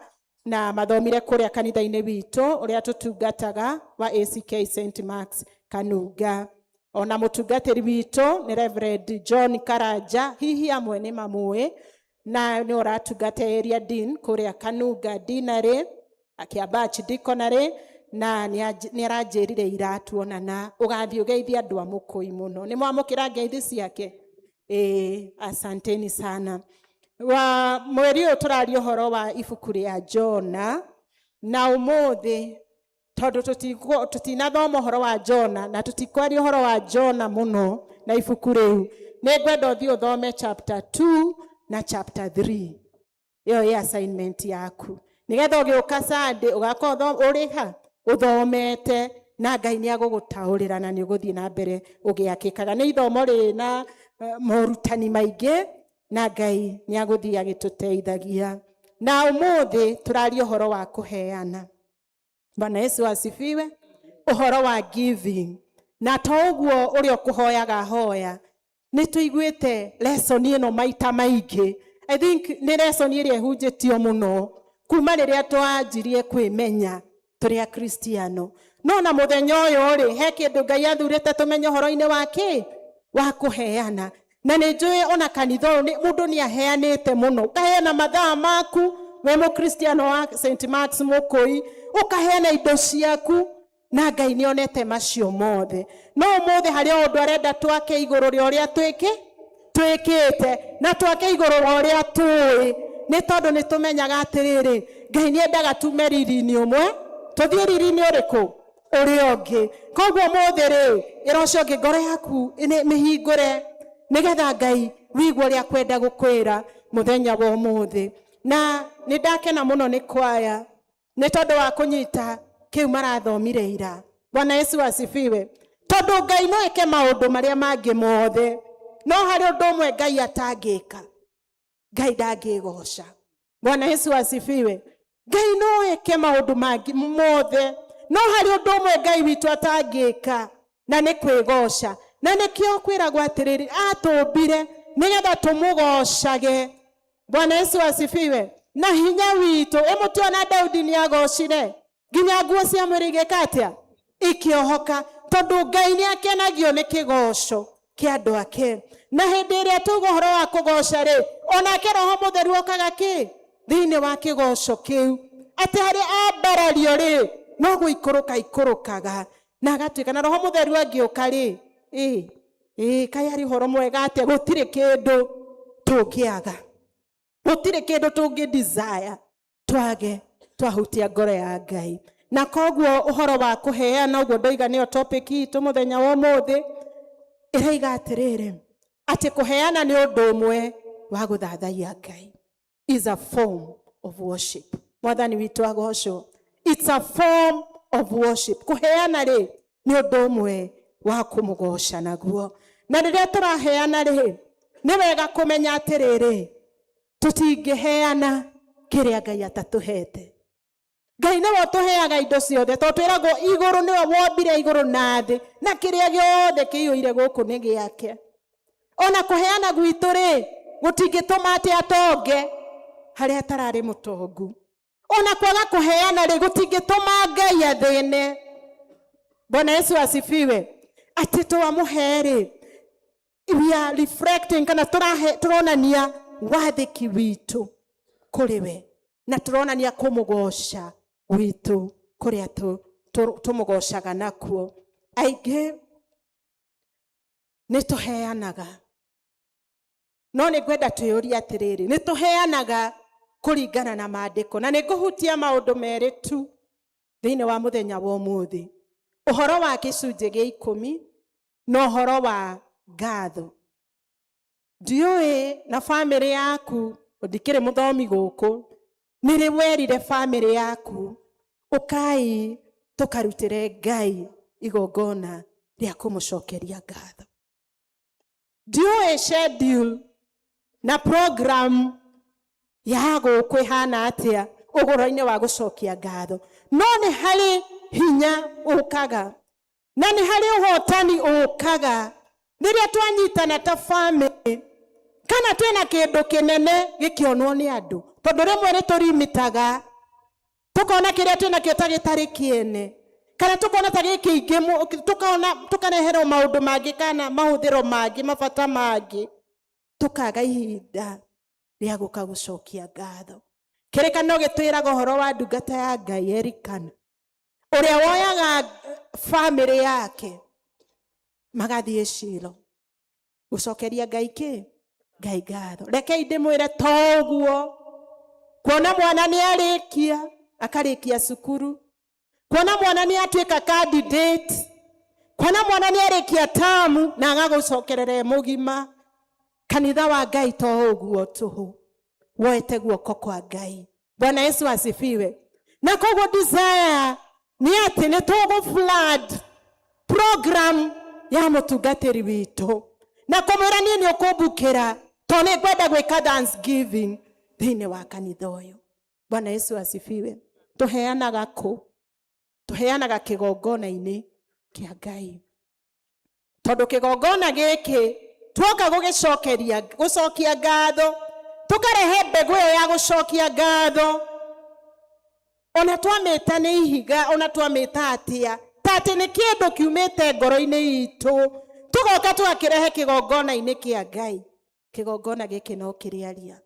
Na mathomire kũrĩa kanitha-inĩ witũ ũrĩa tũtungataga wa ACK St Marks Kanunga. Ona mũtungatĩri witũ nĩ Reverend John Karanja, hihi amwe nĩ mamũĩ, na nĩ ũratungata area dean kũrĩa Kanunga Deanery, Akĩamba Archdeaconry, na nĩ aranjĩrire ira tuonana ũgathiĩ ũgeithie andũ a Mũkũi mũno. Nĩ mwamũkĩra ngeithi ciake? Ĩĩ, asanteni sana. Wa mweri ũyũ tũraria ũhoro wa ibuku rĩa Jona, na ũmũthĩ tondũ tũtinathoma ũhoro wa Jona na tũtikwaria ũhoro wa Jona mũno na ibuku rĩu, nĩ ngwenda ũthiĩ ũthome chapter 2 na chapter 3. Ĩyo ĩ assignment yaku, nĩgetha ũgĩũka Sunday ũgakorwo ũrĩ ha ũthomete, na Ngai nĩ agũgũtaũrĩra na nĩ ũgũthiĩ na mbere ũgĩakĩkaga. Nĩ ithomo rĩna morutani maingĩ, na Ngai nĩ agũthiĩ agĩtũteithagia. Na ũmũthĩ tũraria ũhoro wa kũheana. Bwana Yesu asifiwe. Ũhoro wa giving, na to ũguo ũrĩa ũkũhoyaga hoya. Nĩ tũiguĩte lesson ĩno maita maingĩ. I think nĩ lesson ĩrĩa ĩhunjĩtio mũno kuma rĩrĩa twanjirie kwĩmenya tũrĩ Akristiano. No na mũthenya ũyũ rĩ, he kĩndũ Ngai athurĩte tũmenye ũhoro-inĩ wa kĩ wa kũheana. Na nĩ njũĩ ona kanitha ũyũ mũndũ nĩ aheanĩte mũno. Ũkaheana mathaa maku we mũkristiano wa St Marks Mũkũi, ũkaheana indo ciaku, na Ngai nĩ onete macio mothe. No ũmũthĩ harĩ o ũndũ arenda twake igũrũ rĩa ũrĩa twĩkĩte, na twake igũrũ wa ũrĩa tũĩ, nĩ tondũ nĩ tũmenyaga atĩrĩrĩ, Ngai nĩ endaga tume riri-inĩ ũmwe tũthiĩ riri-inĩ ũrĩkũ ũrĩa ũngĩ. Koguo ũmũthĩ rĩ, ĩra ũcio ũngĩ, ngoro yaku mĩhingũre, nĩgetha Ngai wĩigue ũrĩa kwenda gũkwĩra mũthenya wa ũmũthĩ. Na nĩ ndakena mũno nĩ kwaya, nĩ tondũ wa kũnyita kĩu marathomire ira. Bwana Yesu asifiwe. Tondũ Ngai no eke maũndũ marĩa mangĩ mothe, no harĩ ũndũ ũmwe Ngai atangĩka: Ngai ndangĩgoca. Bwana Yesu asifiwe. Ngai no eke maũndũ mangĩ mothe, no harĩ ũndũ ũmwe Ngai witũ atangĩka, na nĩ kwĩgoca. Na nĩkĩo kwĩragwo atĩrĩrĩ, atũmbire nĩgetha tũmũgocage. Bwana Yesu asifiwe. Na hinya witũ. Ĩmũtiona Daudi nĩ agocire nginya nguo cia mwĩrĩ igĩka atĩa? Ikĩohoka. Tondũ Ngai nĩ akenagio nĩ kĩgoco kĩa andũ ake. Na hĩndĩ ĩrĩa tuga ũhoro wa kũgoca rĩ, onake Roho Mũtheru okaga kĩ thĩinĩ wa kĩgoco kĩu, atĩ harĩa ambarario rĩ, no gũikũrũka ikũrũkaga na agatuĩka. Na Roho Mũtheru angĩũka rĩ, ĩ ĩ kaĩ arĩ ũhoro mwega atĩa! Gũtirĩ kĩndũ tũngĩaga, gũtirĩ kĩndũ tũngĩ desire twage twahutia ngoro ya Ngai. Na koguo ũhoro wa kũheana, ũguo ndoiga, nĩyo topic itũ mũthenya wa ũmũthĩ. Ĩraiga atĩrĩrĩ, atĩ kũheana nĩ ũndũ ũmwe. Wa gũthathaiya Ngai is a form of worship. Mwathani witũ agocwo. It's a form of worship. Kũheana rĩ, nĩ ũndũ ũmwe wa kũmũgoca naguo. Na rĩrĩa tũraheana rĩ, nĩ wega kũmenya atĩrĩrĩ, tũtingĩheana kĩrĩa Ngai atatũhete. Ngai nĩwe ũtũheaga indo ciothe, tondũ twĩragwo igũrũ nĩwe wombire igũrũ na thĩ, na kĩrĩa gĩothe kĩiyũire gũkũ nĩ gĩake. Ona kũheana gwitũ rĩ, gũtingĩtũma atĩ atonge harĩa atararĩ mũtongu. Ona kwaga kũheana rĩ, gũtingĩtũma Ngai athĩne. Bwana Yesu asifiwe. Atĩ twamũhe rĩ, we are reflecting, kana tũronania wathĩki witũ kũrĩ we, na tũronania kũmũgoca gwitũ kũrĩa tũmũgocaga nakuo. Aingĩ nĩ tũheanaga, no nĩ ngwenda twĩyũrie atĩrĩrĩ, nĩ tũheanaga kũringana na maandĩko? Na nĩ ngũhutia maũndũ merĩ tu thĩinĩ wa mũthenya wa ũmũthĩ, ũhoro wa gĩcunjĩ gĩa 10 na ũhoro wa ngatho. Ndiũĩ na bamĩrĩ yaku, ndikĩrĩ mũthomi gũkũ, nĩ rĩ werire bamĩrĩ yaku, "Ũkai tũkarutĩre Ngai igongona rĩa kũmũcokeria ngatho"? Ndiũĩ schedule na program ya gũkũ ĩhana atĩa ũhoro-inĩ wa gũcokia ngatho, no nĩ harĩ hinya ũkaga na nĩ harĩ ũhotani ũkaga rĩrĩa twanyitana ta family, kana twĩna kĩndũ kĩnene gĩkĩonwo nĩ andũ, tondũ rĩmwe nĩ tũrimitaga, tukona kĩrĩa twĩnakĩo ta gĩtarĩ kĩene, kana tukona ta gĩkĩ ingĩ, tukona tukareherwo maũndũ mangĩ kana mahũthĩro mangĩ, mabata mangĩ, tukaga ihinda rĩa gũka gũcokia ngatho. Kĩrĩkanĩro gĩtwĩraga ũhoro wa ndungata ya Ngai Elikana, ũrĩa woyaga famĩlĩ yake magathiĩ Shilo gũcokeria Ngai kĩ Ngai ngatho. Rekei ndĩmwĩre, to ũguo kuona mwana nĩ arĩkia, akarĩkia cukuru, kuona mwana nĩ atuĩka candidate, kuona mwana nĩ arĩkia tamu na agagũcokerera e mũgima, kanitha wa Ngai, to ũguo tũhũ woete guoko kwa Ngai. Bwana Yesu asifiwe. Na koguo desire nĩ atĩ nĩ tũgũ flood program ya mũtungatĩri witũ na kũmwĩra, "Niĩ nĩ ũkũmbukĩra to nĩ ngwenda gwĩka thanksgiving thĩinĩ wa kanitha ũyũ." Bwana Yesu asifiwe. Tũheanaga kũ? Tũheanaga kĩgongona-inĩ kĩa Ngai, tondũ kĩgongona gĩkĩ tuoka gũgĩcokeria gũcokia ngatho, tũkarehe mbegũ ĩyo ya gũcokia ngatho, ona twamĩta nĩ ihiga, ona twamĩta atĩa, ta atĩ nĩ kĩndũ kiumĩte ngoro-inĩ itũ, tũgoka tũgakĩrehe kĩgongona-inĩ kĩa Ngai. Kĩgongona gĩkĩ no kĩrĩaria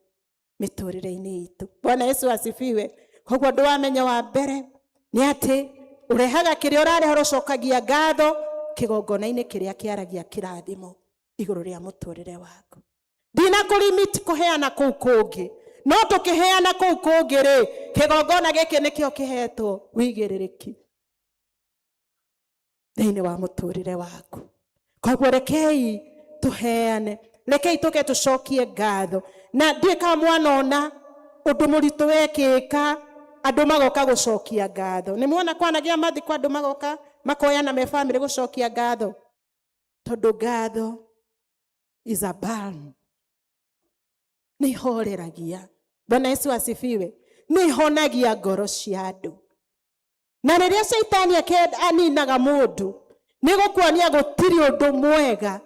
mĩtũrĩre-inĩ itũ. Bwana Yesu asifiwe. Koguo ũndũ wa menya wa mbere nĩ atĩ ũrehaga kĩrĩa ũrareha, ũcokagia ngatho kĩgongona-inĩ kĩrĩa kĩaragia kĩrathimo igũrũ rĩa mũtũrĩre waku. Ndina kũlimit kũheana kũu kũngĩ, no tũkĩheana kũu kũngĩ rĩ, kĩgongona gĩkĩ nĩkĩo kĩhetwo wĩigĩrĩrĩki thĩinĩ wa mũtũrĩre waku. Koguo rekei tũheane, rekei tũke tũcokie ngatho. Na ndiũĩ kana mwanona ũndũ mũritũ wekĩka, andũ magoka gũcokia ngatho. Nĩ muona kwanagĩa mathiko, andũ magoka makoyana me family gũcokia ngatho, tondũ ngatho is a balm, nĩ ihoreragia. Bwana Yesu asifiwe. Nĩ ihonagia ngoro cia andũ. Na rĩrĩa caitani aninaga mũndũ, nĩ gũkuonia gũtirĩ ũndũ mwega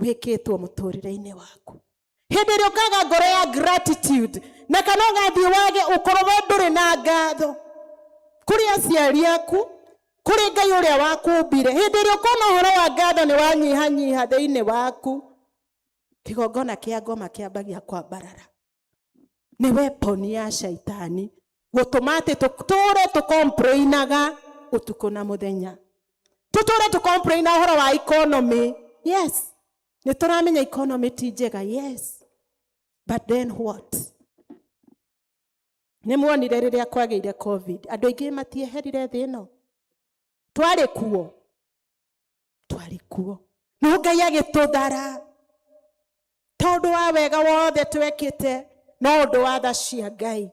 wĩkĩtwo mũtũrĩre-inĩ waku. Hĩndĩ ĩrĩa ũkaga ngoro ya gratitude, na kana ũgathiĩ wage ũkorwo we ndũrĩ na ngatho kũrĩ aciari aku, kũrĩ Ngai ũrĩa wakũmbire, hĩndĩ ĩrĩa ũkona ũhoro wa ngatho nĩ wanyihanyiha thĩinĩ waku, kĩgongona kĩa ngoma kĩambagia kwambarara. Nĩ weapon ya caitani gũtũma atĩ tũtũre tũcomplainaga ũtukũ na mũthenya, tũtũre tũcomplaina ũhoro wa economy. Yes, nĩ tũramenya economy ti njega, yes, but then what? Nĩ muonire rĩrĩa kwagĩire COVID, andũ aingĩ matieherire thĩ ĩno. Twarĩ kuo, twarĩ kuo, no Ngai agĩtũthara. To ũndũ wa wega wothe twekĩte, no ũndũ wa tha cia Ngai.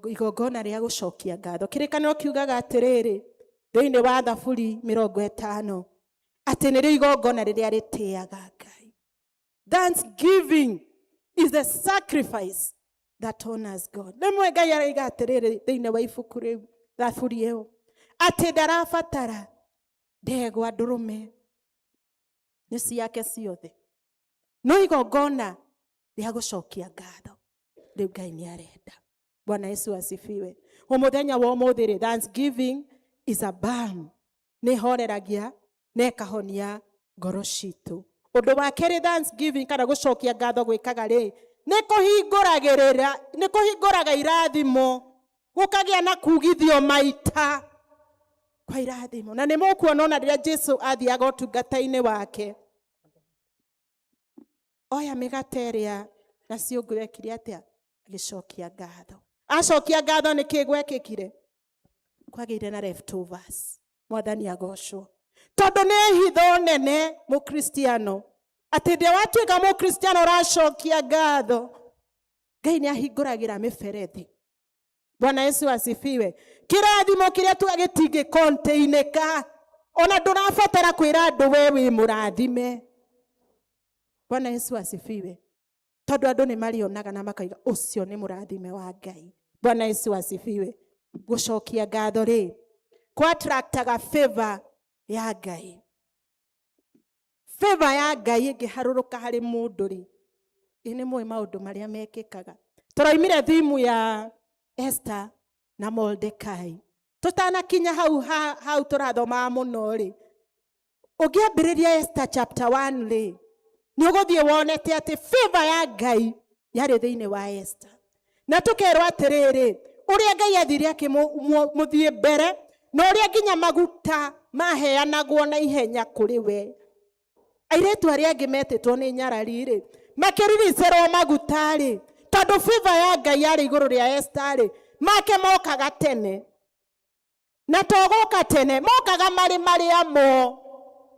Igongona rĩa gũcokia ngatho. Kĩrĩkanĩro kiugaga atĩrĩrĩ thĩinĩ wa Thaburi 50 atĩ nĩrĩo igongona rĩrĩa rĩtĩaga Ngai. Thanksgiving is a sacrifice that honors God. Rĩmwe Ngai araiga atĩrĩrĩ thĩinĩ wa ibuku rĩu, Thaburi ĩyo, atĩ ndarabatara ndegwa ndũrũme, nĩ ciake ciothe, no igongona rĩa gũcokia ngatho rĩu Ngai nĩ arenda. Bwana Yesu asifiwe. Mũthenya wa ũmũthĩ rĩ, thanksgiving is a balm, nĩ ĩhoreragia na ĩkahonia ngoro citũ. Ũndũ wa kerĩ thanksgiving kana gũcokia ngatho gwĩkaga rĩ, nĩ kũhingũragĩrĩra, nĩ kũhingũraga irathimo, gũkagĩa na kugithio maita kwa irathimo. Na nĩ mũkuona ona rĩrĩa Jesu athiaga ũtungata-inĩ wake, oya mĩgate ĩrĩa na ciũngũyũ ekire atĩa? Agĩcokia ngatho. Acokia ngatho nĩ kĩ gwekĩkire? Kwagĩire na leftovers. Mwathani agocwo. Tondũ nĩ hitho nene mũkristiano, atĩ ndĩ watuĩka mũkristiano ũracokia ngatho, Ngai nĩ ahingũragĩra mĩberethi. Bwana Yesu asifiwe. Kĩrathimo kĩrĩa tuga gĩtingĩ containĩka, ona ndũrabatara kwĩra andũ we wĩ mũrathime. Bwana Yesu asifiwe. Tondũ andũ nĩ marĩonaga na makauga ũcio nĩ mũrathime wa Ngai. Bwana Yesu asifiwe. Gũcokia ngatho rĩ, kwa attractaga favor ya Ngai. Favor ya Ngai ĩngĩharũrũka harĩ mũndũ rĩ, ĩ nĩ mũĩ maũndũ marĩa mekĩkaga. Tũraimire thimu ya Esther na Mordecai. Tũtanakinya hau hau tũrathomaga mũno rĩ, ũngĩambĩrĩria Esther chapter 1 rĩ, nĩ ũgũthiĩ wonete atĩ favor ya Ngai yarĩ thĩinĩ wa Esther. Na tũkerwo atĩrĩrĩ, ũrĩa Ngai athire akĩmũthiĩ mbere, na ũrĩa nginya maguta maheanagwo na ihenya kũrĩ we. Airĩtu arĩa angĩ metĩtwo nĩ nyarari rĩ, makĩriricerwo maguta rĩ, tondũ favor ya Ngai yarĩ igũrũ rĩa Esther rĩ, make mokaga tene. Na to gũka tene, mokaga marĩ marĩa mo,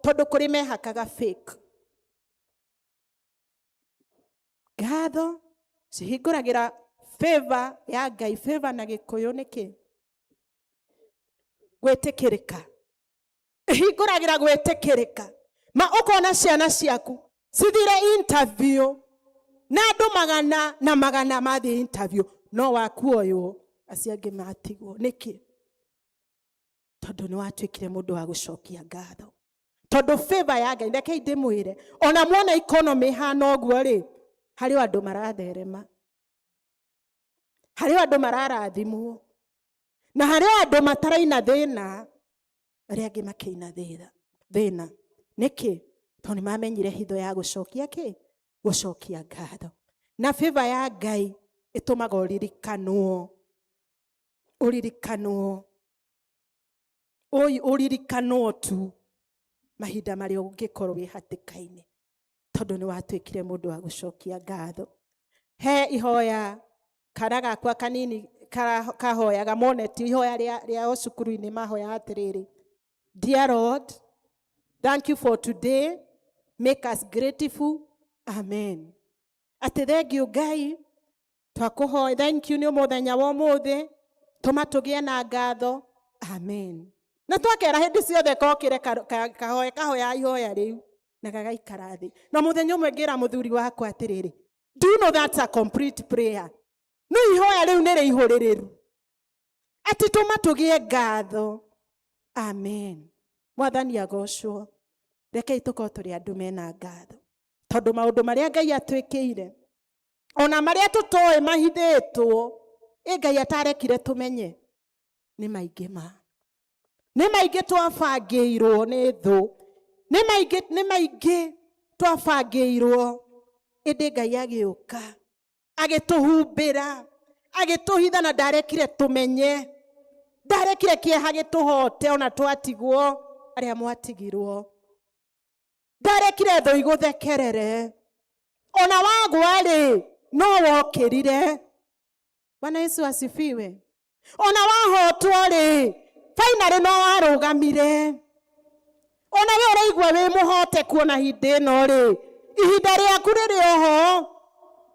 tondũ kũrĩ mehakaga fake. Ngatho cihingũragĩra favor ya Ngai. Favor na Gĩkũyũ nĩ kĩ? Gwĩtĩkĩrĩka. Ĩhingũragĩra gwĩtĩkĩrĩka. Ma ũkona ciana ciaku cithire interview na andũ magana na magana mathiĩ interview, no waku ũyũ acio angĩ matigwo. Nĩkĩ? Tondũ nĩ watuĩkire mũndũ wa gũcokia ngatho. Tondũ favor ya Ngai, rekei ndĩmwĩre, ona muona economy ĩhana ũguo rĩ, harĩ o andũ maratherema, harĩ o andũ mararathimwo, na harĩ o andũ mataraina thĩna, arĩa angĩ makĩina thĩna. Nĩkĩ? Tondũ nĩ mamenyire hitho ya gũcokia kĩ? Gũcokia ngatho. Na favor ya Ngai ĩtũmaga ũririkanwo, ũririkanwo, ũririkanwo tu mahinda marĩa ũngĩkorwo wĩ hatĩka-inĩ, tondũ nĩ watuĩkire mũndũ wa gũcokia ngatho. He ihoya kana gakwa kanini kahoyaga monetio ihoya rĩa cukuru-inĩ, mahoyaga atĩrĩrĩ, Dear Lord, thank you for today, make us grateful, amen. Atĩ thengiũ Ngai, twakũhoya, thank you nĩ mũthenya wa ũmũthĩ, tũma tũgĩe na ngatho, amen. Na twakera hĩndĩ ciothe kokĩre kahoe kahoya ihoya rĩu na gagaikara thĩ. Na mũthenya ũmwe ngĩra mũthuri wakwa atĩrĩrĩ, do you know that's a complete prayer? No ihoya rĩu nĩ rĩihũrĩrĩru, atĩ tũma tũgĩe ngatho, amen. Mwathani agocwo. Rekei tũkorwo tũrĩ andũ mena ngatho, tondũ maũndũ marĩa Ngai atwĩkĩire, ona marĩa tũtoĩ mahithĩtwo, ĩ Ngai atarekire tũmenye, nĩ maingĩ ma. Nĩ maingĩ twabangĩirwo nĩ thũ, nĩ maingĩ, nĩ maingĩ twabangĩirwo, ĩndĩ Ngai agĩũka agĩtũhumbĩra, agĩtũhitha, na ndarekire tũmenye, ndarekire kĩeha gĩtũhote ona twatigwo arĩa mwatigirwo, ndarekire thũ igũthekerere, ona wagwa rĩ no wokĩrire. Bwana Yesu asifiwe. Ona wahotwo rĩ, finally no warũgamire. Ona we ũraigua wĩ mũhote kuona hĩndĩ ĩno rĩ, Ihinda rĩaku rĩrĩ oho.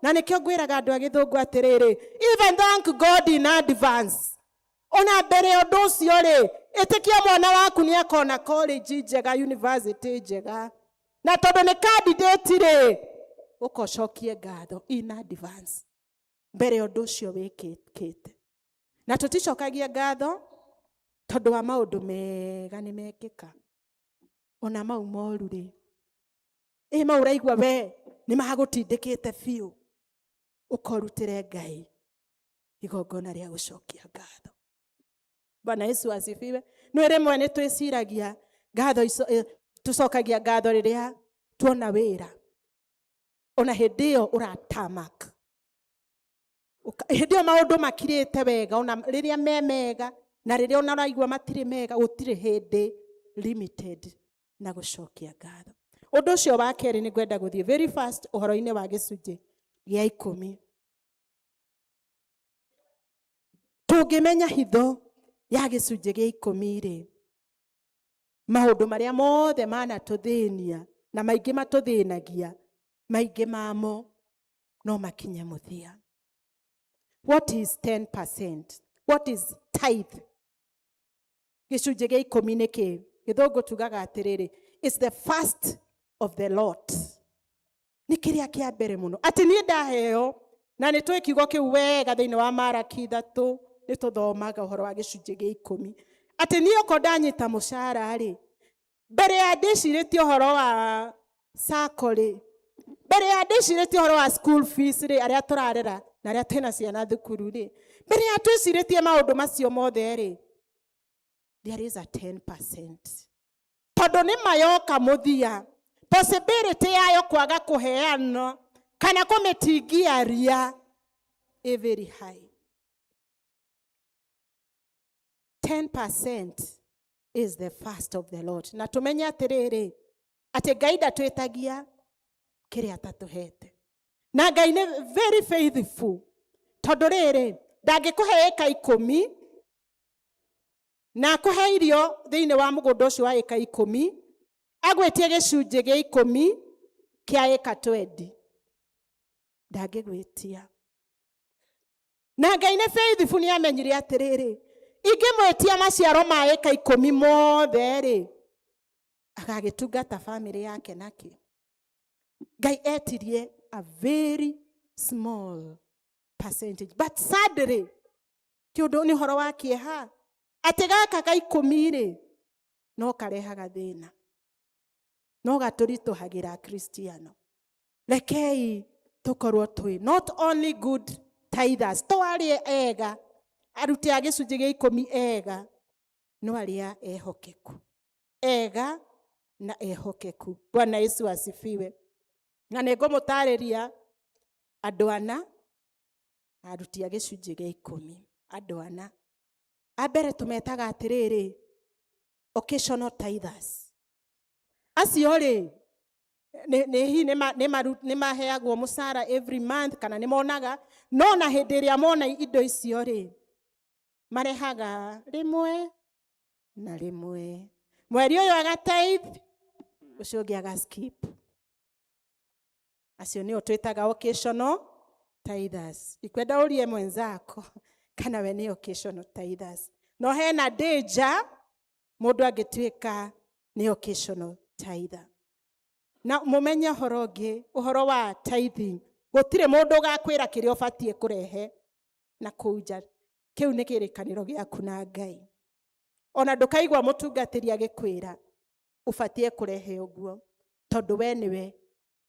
Na nĩkĩo ngwĩraga andũ a gĩthũngũ atĩrĩrĩ, even thank God in advance. Ona mbere ya ũndũ ũcio rĩ, ĩtĩkia mwana waku nĩ akona college njega, university njega. Na tondũ nĩ candidate rĩ, ũkocokie ngatho in advance mbere ya ũndũ ũcio wĩkĩkĩte. Na tũticokagia ngatho tondũ wa maũndũ mega nĩ mekĩka. Ona mau moru rĩ, ĩ mau ũraigua we nĩ magũtindĩkĩte biũ, ũkorutĩre Ngai igongona rĩa gũcokia ngatho. Bwana Yesu asifiwe. Nĩ rĩmwe nĩ twĩciragia ngatho ico, tũcokagia ngatho rĩrĩa tuona wĩra. Ona hĩndĩ ĩyo ũratamak. Hĩndĩ ĩyo maũndũ makirĩte wega, ona rĩrĩa me mega, na rĩrĩa ona ũraigua matirĩ mega, gũtirĩ hĩndĩ limited na gũcokia ngatho. Ũndũ ũcio wa kerĩ nĩ ngwenda gũthiĩ very fast ũhoro-inĩ wa gĩcunjĩ gĩa 10. Tũngĩmenya hitho ya gĩcunjĩ gĩa 10 rĩ, maũndũ marĩa mothe manatũthĩnia na maingĩ matũthĩnagia, maingĩ mamo no makinye mũthia. What is 10%? What is tithe? Gĩcunjĩ gĩa 10 nĩ kĩ? Gĩthũngũ tugaga atĩrĩrĩ, it's the first of the lot. Nĩ kĩrĩa kĩa mbere mũno. Atĩ niĩ ndaheo, na nĩ tũĩ kiugo kĩu wega thĩinĩ wa Maraki 3, nĩ tũthomaga ũhoro wa gĩcunjĩ gĩa 10. Atĩ niĩ okorwo ndanyita mũcara rĩ, mbere ya ndĩcirĩtie ũhoro wa sacco rĩ, mbere ya ndĩcirĩtie ũhoro wa school fees rĩ, arĩa tũrarera na arĩa twĩna ciana thukuru rĩ, mbere ya twĩcirĩtie maũndũ macio mothe rĩ, there is a 10%. Tondũ nĩ mayoka mũthia, possibility yayo kwaga kũheana kana kũmĩtingia ria ĩ very high. 10% is the first of the Lord. Na tumenye atĩrĩrĩ, atĩ Ngai ndatwĩtagia kĩrĩa atatũhete. Na Ngai nĩ very faithful. Tondũ rĩrĩ, ndangĩkũhe ĩka 10 na akũhe irio thĩinĩ wa mũgũnda ũcio wa ĩka 10, agwĩtie gĩcunjĩ gĩa 10 kĩa ĩka 20. Ndangĩgwĩtia. Na Ngai nĩ faithful, nĩ amenyire atĩrĩrĩ, ingĩmwĩtia maciaro ma ĩka 10 mothe rĩ, agagĩtungata family yake nakĩ. Ngai etirie a very small percentage. But sadly, ti ũndũ nĩ ũhoro wa kĩeha, atĩ gaka ka 10 rĩ, no karehaga thĩna, no gatũritũhagĩra Kristiano. Rekei tũkorwo twĩ not only good tithers, to arĩa ega, aruti a gĩcunjĩ gĩa 10 ega, no arĩa ehokeku. Ega na ehokeku. Bwana Yesu asifiwe. Na nĩ ngũmũtarĩria andũ ana aruti a gĩcunjĩ gĩa 10. Andũ ana. A mbere tũmetaga atĩrĩrĩ, occasional tithers. Acio rĩ, nĩ hihi nĩ maheagwo mũcara every month kana nĩ monaga, no na hĩndĩ ĩrĩa mona indo icio rĩ, marehaga rĩmwe na rĩmwe. Mweri ũyũ aga tithe, ũcio ũngĩ aga skip. Acio nĩo twĩtaga occasional tithers. Ikwenda ũrie mwenzako kana we nĩ occasional tithers. No hena danger mũndũ angĩtuĩka nĩ occasional tither. Na mũmenye ũhoro ũngĩ, ũhoro wa tithing. Gũtirĩ mũndũ ũgakwĩra kĩrĩa ũbatiĩ kũrehe na kũu nja. Kĩu nĩ kĩrĩkanĩro gĩaku na Ngai. Ona ndũkaigua mũtungatĩri agĩkwĩra ũbatiĩ kũrehe ũguo, tondũ we nĩwe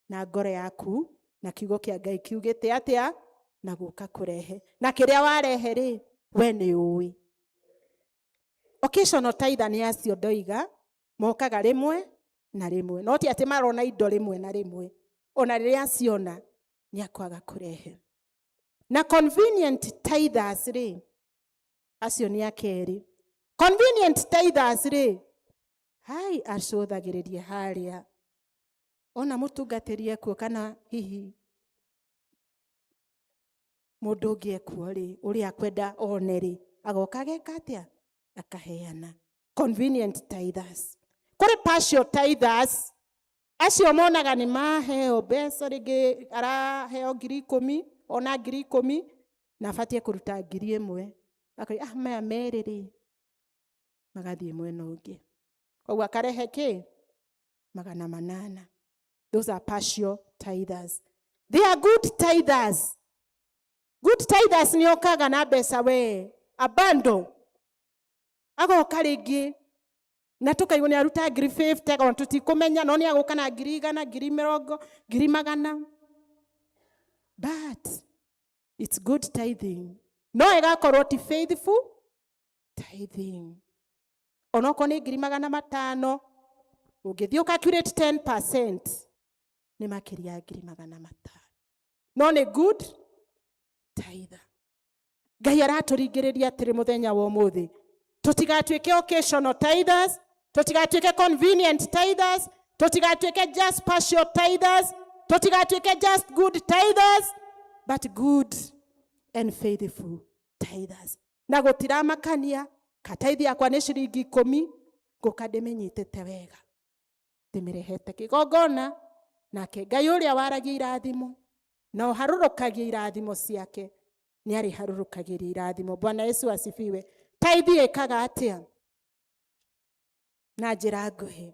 na ngoro yaku na kiugo kĩa Ngai kiugĩte atĩa na gũka kũrehe. Na kĩrĩa warehe rĩ, we nĩ ũĩ. Occasional tither nĩ acio ndoiga, mokaga rĩmwe na rĩmwe. No ti atĩ marona indo rĩmwe na rĩmwe. Ona rĩrĩa aciona, nĩ akwaga kũrehe. Na convenient tithers rĩ, acio nĩ a kerĩ. Convenient tithers rĩ, hai acũthagĩrĩria harĩa. Ona mũtungatĩri ekuo kana hihi mũndũ ũngĩ ekuo rĩ, ũrĩa akwenda one rĩ, agoka ageka atĩa? Akaheana. Convenient tithers. Kũrĩ partial tithers. Acio monaga nĩ maheo mbeca, rĩngĩ araheo 10,000, ona 10,000, na abatie kũruta 1,000. Akoiga, ah, maya merĩ rĩ, magathiĩ mwena ũngĩ. Koguo akarehe kĩ? 800. Those are partial tithers. They are good tithers. Good tithers nĩ okaga na mbeca we abando, agoka rĩngĩ na tũkaigua nĩ aruta 50,000, ona tũtikũmenya, no nĩ agũka na 100,000, 80,000, 100,000. But it's good tithing, no ĩgakorwo ti faithful tithing. Onokorwo nĩ 500,000, ũngĩthiĩ ũcalculate 10% nĩ makĩria ya 500,000, no nĩ good tither. Ngai aratũringĩrĩria atĩrĩ mũthenya wa ũmũthĩ, tũtigatuĩke occasional tithers, tũtigatuĩke convenient tithers, tũtigatuĩke just partial tithers, tũtigatuĩke just good tithers, but good and faithful tithers. Na gũtiramakania kataithi yakwa nĩ ciringi 10, ngũka ndĩmĩnyitĩte wega, ndĩmĩrehete kĩgongona, nake Ngai ũrĩa waragia irathimo na ũharũrũkagia irathimo ciake nĩ arĩharũrũkagĩria irathimo. Bwana Yesu asifiwe. Taithi ĩkaga atĩa? Na njĩra nguhĩ,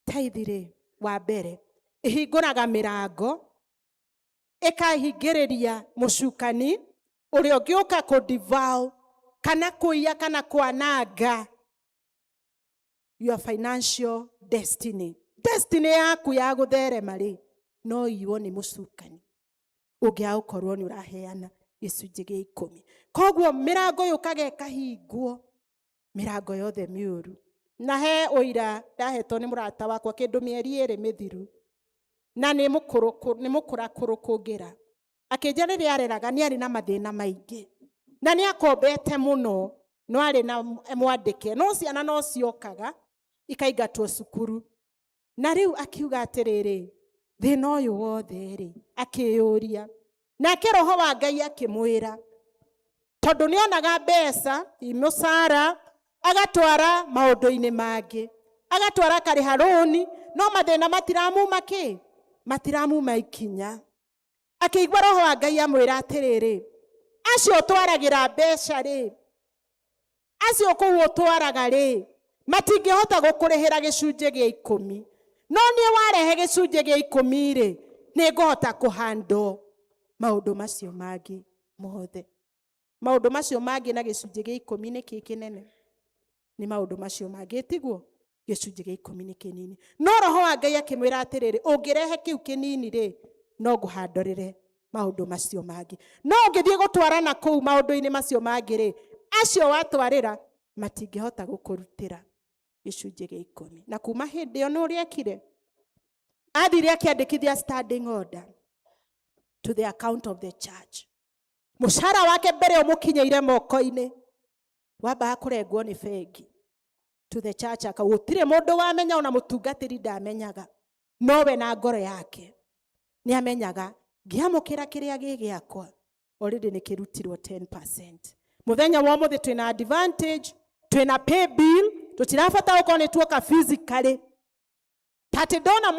taithi rĩ, wa mbere ĩhingũraga mĩrango, ĩkahingĩrĩria mũcukani ũrĩa ũngĩũka kũdevour kana kũiya kana kwananga your financial destiny. Destiny yaku ya gũtherema rĩ, no iywo nĩ mũcukani ũngĩaga gũkorwo nĩ ũraheana gĩcunjĩ gĩa 10. Koguo mĩrango yũkaga ĩkahingwo, mĩrango yothe mĩũru. Na he ũira ndahetwo nĩ mũrata wakwa kĩndũ mĩeri 2 mĩthiru, na nĩ mũkũrakũrũ kũngĩra. Akĩnjĩra rĩrĩa areraga nĩ arĩ na mathĩna maingĩ na nĩ akombete mũno, no arĩ na mwandĩke, no ciana no ciokaga ikaingatwo cukuru. Na rĩu akiuga atĩrĩrĩ, thĩna ũyũ wothe rĩ, akĩyũria. Nake roho wa Ngai akĩmwĩra, tondũ nĩ onaga mbeca mũcara agatwara maũndũ-inĩ mangĩ, agatwara akarĩha rũni, no mathĩna matiramuma kĩ? Matiramuma ikinya. Akĩigua roho wa Ngai amwĩra atĩrĩrĩ, acio ũtwaragĩra mbeca rĩ, acio kũu ũtwaraga rĩ, matingĩhota gũkũrĩhĩra gĩcunjĩ gĩa 10, no niĩ warehe gĩcunjĩ gĩa 10 rĩ, nĩ ngũhota kũhandwo maũndũ macio mangĩ mothe. Maũndũ macio mangĩ na gĩcunjĩ gĩa 10 nĩ kĩ kĩnene? Nĩ maũndũ macio mangĩ, tiguo? Gĩcunjĩ gĩa 10 nĩ kĩnini. No roho wa Ngai akĩmwĩra atĩrĩrĩ, ũngĩrehe kĩu kĩnini rĩ, no ngũhandorĩre maũndũ macio mangĩ. No ũngĩthiĩ gũtwarana kũu maũndũ-inĩ macio mangĩ rĩ, acio watwarĩra matingĩhota gũkũrutĩra gĩcunjĩ gĩa 10. Na kuma hĩndĩ ĩyo nĩ ũrĩa ekire, athire akĩandĩkithia standing order to the account of the church. Mũcara wake mbere ũmũkinyĩire moko-inĩ wambaga kũrengwo nĩ bengi to the church account. Gũtirĩ mũndũ wamenya, ona mũtungatĩri ndamenyaga, nowe na ngoro yake nĩ amenyaga ngĩamũkĩra kĩrĩa gĩ gĩakwa already nĩ kĩrutirwo 10%. Mũthenya wa ũmũthĩ twĩna advantage, twĩna pay bill, tũtirabatara gũkorwo nĩ tuoka physically. Tatĩ ndona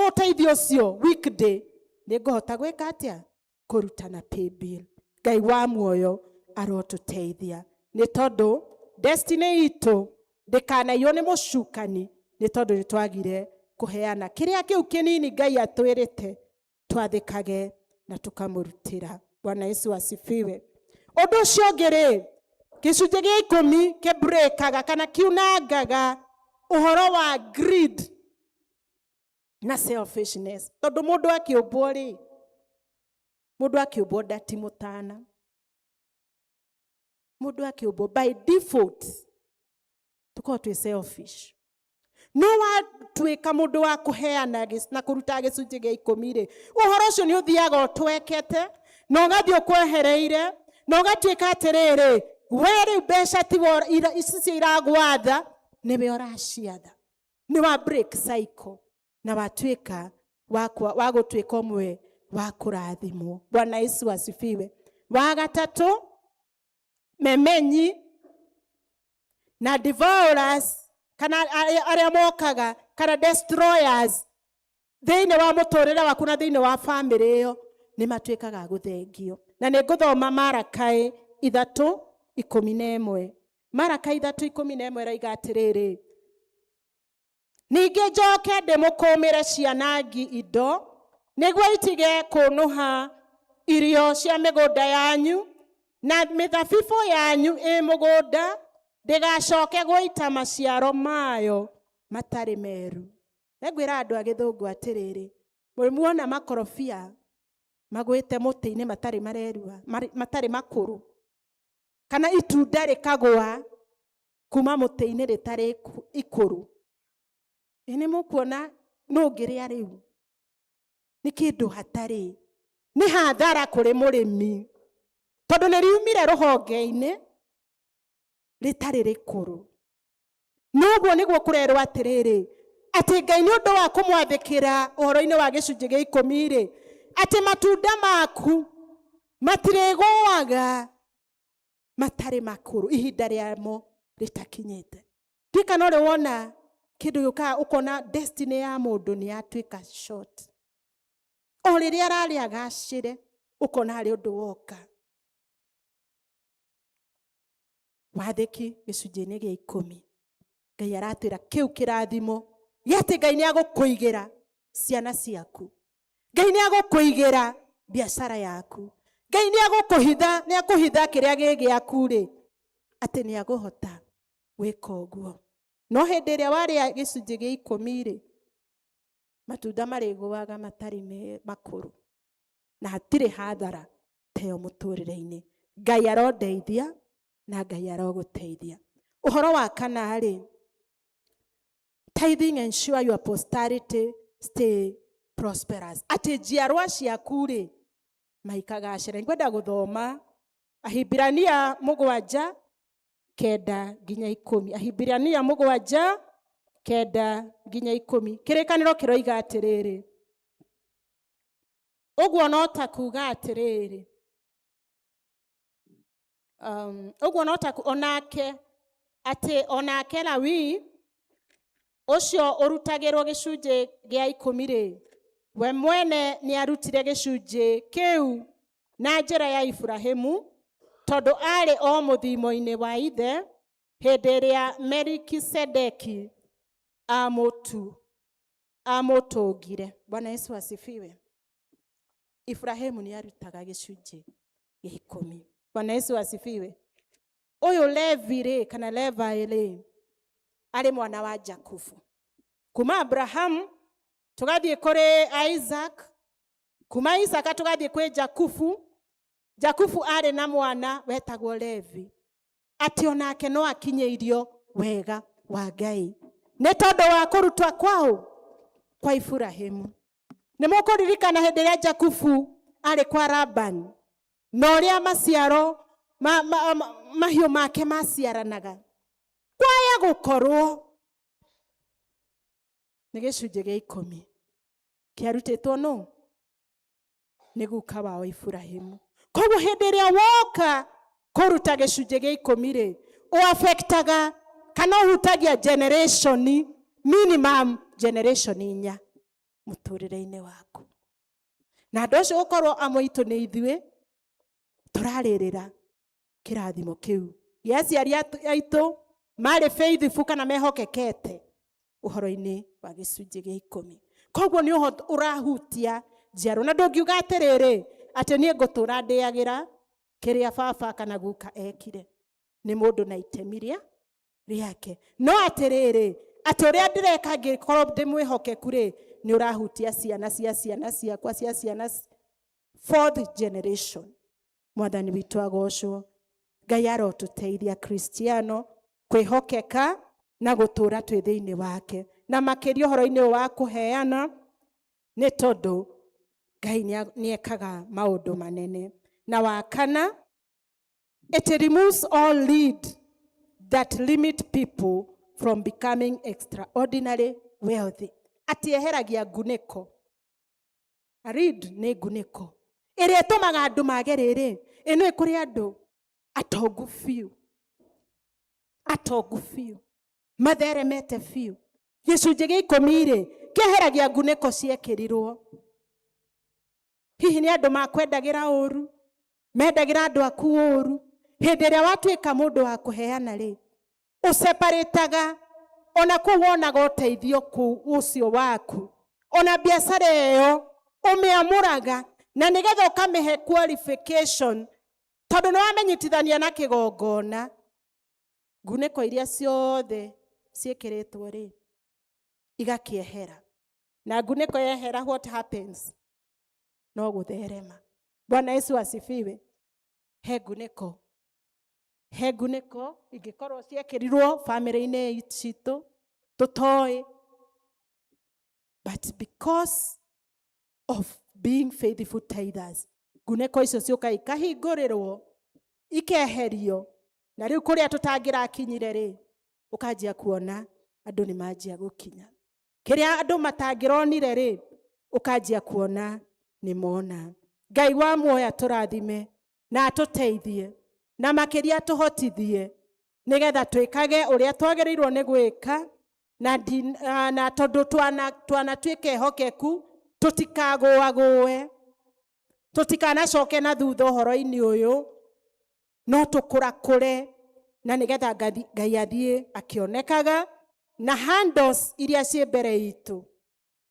ũteithio ũcio weekday, nĩ ngũhota gwĩka atĩa? Kũrutana pay bill. Ngai wa muoyo arotũteithia, nĩ tondũ destiny itũ ndĩkanaiywo nĩ mũcukani, nĩ tondũ nĩ twagire kũheana kĩrĩa kĩu kĩnini Ngai atwĩrĩte twathĩkage na tũkamũrutĩra. Bwana Yesu asifiwe. Ũndũ ũcio ũngĩ rĩ, gĩcunjĩ gĩa 10 kĩbrĩkaga kana kiunangaga ũhoro wa greed na selfishness. Tondũ mũndũ akĩũmbwo rĩ, mũndũ akĩũmbwo ndati mũtana. Mũndũ akĩũmbwo by default tũkoragwo twĩ selfish. No watuĩka mũndũ wa kũheana na kũruta gĩcunjĩ gĩa 10 rĩ, ũhoro ũcio nĩ ũthiaga ũtwekete na ũgathiĩ ũkwehereire na ũgatuĩka atĩrĩrĩ, we rĩu mbeca tiwe ici cio iragwatha, nĩwe ũraciatha. Nĩ wa break cycle na watuĩka wa gũtuĩka ũmwe wa kũrathimwo. Bwana Yesu asifiwe. Wa gatatũ, memenyi na devourers kana arĩa mokaga Kana destroyers thĩinĩ wa mũtũrĩre waku na thĩinĩ wa bamĩrĩ ĩyo nĩ matuĩkaga a gũthengio. Na nĩ ngũthoma Marakai 3:11. Marakai 3:11 ĩroiga atĩrĩrĩ, ningĩ njoke ndĩmũkũmĩre cianangi indo nĩguo itige kũnũha irio cia mĩgũnda yanyu, na mĩthabibũ yanyu ĩ mũgũnda ndĩgacoke gũita maciaro mayo matarĩ meru. Nĩngwĩra andũ a gĩthũngũ atĩrĩrĩ, muona makorobia magwĩte mũtĩ-inĩ matarĩ marerua, matarĩ makũrũ, kana itunda rĩkagũa kuma mũtĩ-inĩ rĩtarĩ ikũrũ, ĩ nĩ mũkuona nũ ũngĩrĩa rĩu? Nĩ kĩndũ hatarĩ, nĩ hathara kũrĩ mũrĩmi, tondũ nĩ riumire rũhonge-inĩ rĩtarĩ rĩkũrũ. Noguo nĩguo kũrerwo atĩrĩrĩ, atĩ Ngai nĩ ũndũ wa kũmwathĩkĩra ũhoro-inĩ wa gĩcunjĩ gĩa ikũmi rĩ, atĩ matunda maku matirĩgũaga matarĩ makũrũ, ihinda rĩamo rĩtakinyĩte. Ndika no rĩ wona kĩndũ gĩũkaga ũkona destiny ya mũndũ nĩ yatuĩka short. O rĩrĩa ararĩ agacĩre, ũkona harĩ ũndũ woka. Wathĩki gĩcunjĩ-inĩ gĩa ikũmi, Ngai aratwĩra kĩu kĩrathimo gĩa atĩ Ngai nĩ agũkũigĩra ciana ciaku, Ngai nĩ agũkũigĩra biacara yaku, Ngai nĩ agũkũhitha, nĩ akũhitha kĩrĩa gĩ gĩaku rĩ, atĩ nĩ agũhota gwĩka ũguo. No hĩndĩ ĩrĩa warĩa gĩcunjĩ gĩa ikũmi rĩ, matunda marĩgũaga matarĩ makũrũ, na hatirĩ hathara ta ĩyo mũtũrĩre-inĩ. Ngai arondeithia na Ngai arogũteithia. Ũhoro wa kana rĩ, tithing ensure your posterity stay prosperous. Atĩ njiarwa ciaku rĩ maikagacĩra. Ngwenda gũthoma Ahibirania 7:9 nginya 10. Ahibirania 7:9 nginya 10. Kĩrĩkanĩro kĩroiga atĩrĩrĩ, ũguo no ta kuga atĩrĩrĩ, ũguo no ta onake atĩ onake Lawi ũcio ũrutagĩrwo gĩcunjĩ gĩa ikũmi rĩ, we mwene nĩ arutire gĩcunjĩ kĩu na njĩra ya Iburahĩmu, tondũ arĩ o mũthimo-inĩ wa ithe hĩndĩ ĩrĩa Melikisedeki amũtũngire. Bwana Yesu asifiwe. Iburahĩmu nĩ arutaga gĩcunjĩ gĩa ikũmi. Bwana Yesu asifiwe. Ũyũ Levi rĩ, kana Levi rĩ, arĩ mwana wa Jakubu. Kuma Abrahamu tũgathiĩ kũrĩ Isaac, kuma Isaka tũgathiĩ kwĩ Jakubu. Jakubu arĩ na mwana wetagwo Levi, atĩ onake no akinyĩirio wega wa Ngai nĩ tondũ wa kũrutwa kwao kwa Iburahĩmu. Nĩ mũkũririkana hĩndĩ ĩrĩa Jakubu arĩ kwa Labani na ũrĩa maciaro mahiũ make maciaranaga, kwaya gũkorwo nĩ gĩcunjĩ gĩa ikũmi kĩarutĩtwo nũ? Nĩ guka wao Iburahĩmu. Koguo hĩndĩ ĩrĩa woka kũruta gĩcunjĩ gĩa ikũmi rĩ, ũafektaga kana ũhutagia generation minimum generation 4 mũtũrĩre-inĩ waku. Na andũ acio gũkorwo amwe aitũ nĩ ithuĩ tũrarĩrĩra kĩrathimo kĩu gĩa aciari aitũ marĩ faithful kana mehokekete ũhoro-inĩ wa gĩcunjĩ gĩa ikũmi. Koguo nĩ ũrahutia njiarwa, na ndũngiuga atĩrĩrĩ atĩ niĩ ngũtũra ndĩagĩra kĩrĩa baba kana guka ekire. Nĩ mũndũ na itemi rĩake. No atĩrĩrĩ, atĩ ũrĩa ndĩreka ngĩkorwo ndĩ mwĩhokeku rĩ, nĩ ũrahutia ciana cia ciana ciakwa cia ciana fourth generation. Mwathani witũ agocwo. Ngai arotũteithia Kristiano kwĩhokeka na gũtũra twĩ thĩinĩ wake, na makĩria ũhoro-inĩ ũyũ wa kũheana, nĩ tondũ Ngai nĩ ekaga maũndũ manene. Na wa kana, it removes all lead that limit people from becoming extraordinary wealthy. Atĩ eheragia ngunĩko. A lid nĩ ngunĩko ĩrĩa ĩtũmaga andũ mage rĩrĩ, ĩno ĩkũrĩ andũ atongu biũ, atongu biũ, matheremete biũ, Gĩcunjĩ gĩa ikũmi rĩ kĩeheragia ngunĩko ciekĩrirwo. Hihi nĩ andũ makwendagĩra ũru, mendagĩra andũ aku ũru. Hĩndĩ ĩrĩa watuĩka mũndũ wa kũheana rĩ, ũseparĩtaga ona kũu wonaga ũteithio kũu ũcio waku, ona biacara ĩyo ũmĩamũraga na nĩgetha ũkamĩhe qualification, tondũ nĩ wamenyitithania na kĩgongona. Ngunĩko iria ciothe ciĩkĩrĩtwo rĩ igakĩehera, na ngunĩko yehera, what happens? No gũtherema. Bwana Yesu asifiwe. He ngunĩko, he ngunĩko ingĩkorwo ciekĩrirwo bamĩrĩ-inĩ citũ tũtoĩ, but because of being faithful tithers, ngunĩko icio ciũka ikahingũrĩrwo, ikeherio, na rĩu kũrĩa tũtangĩrakinyire rĩ, ũkanjia kuona andũ nĩ manjia gũkinya. Kĩrĩa andũ matangĩronire rĩ, ũkanjia kuona nĩ mona. Ngai wa muoyo atũrathime na atũteithie, na makĩria atũhotithie nĩgetha twĩkage ũrĩa twagĩrĩirwo nĩ gwĩka, na na tondũ twanatuĩka ehokeku, tũtikagũagũe, tũtikanacoke na thutha ũhoro-inĩ ũyũ, no tũkũrakũre, na nĩgetha Ngai athiĩ akĩonekaga na handles iria ciĩ mbere itũ.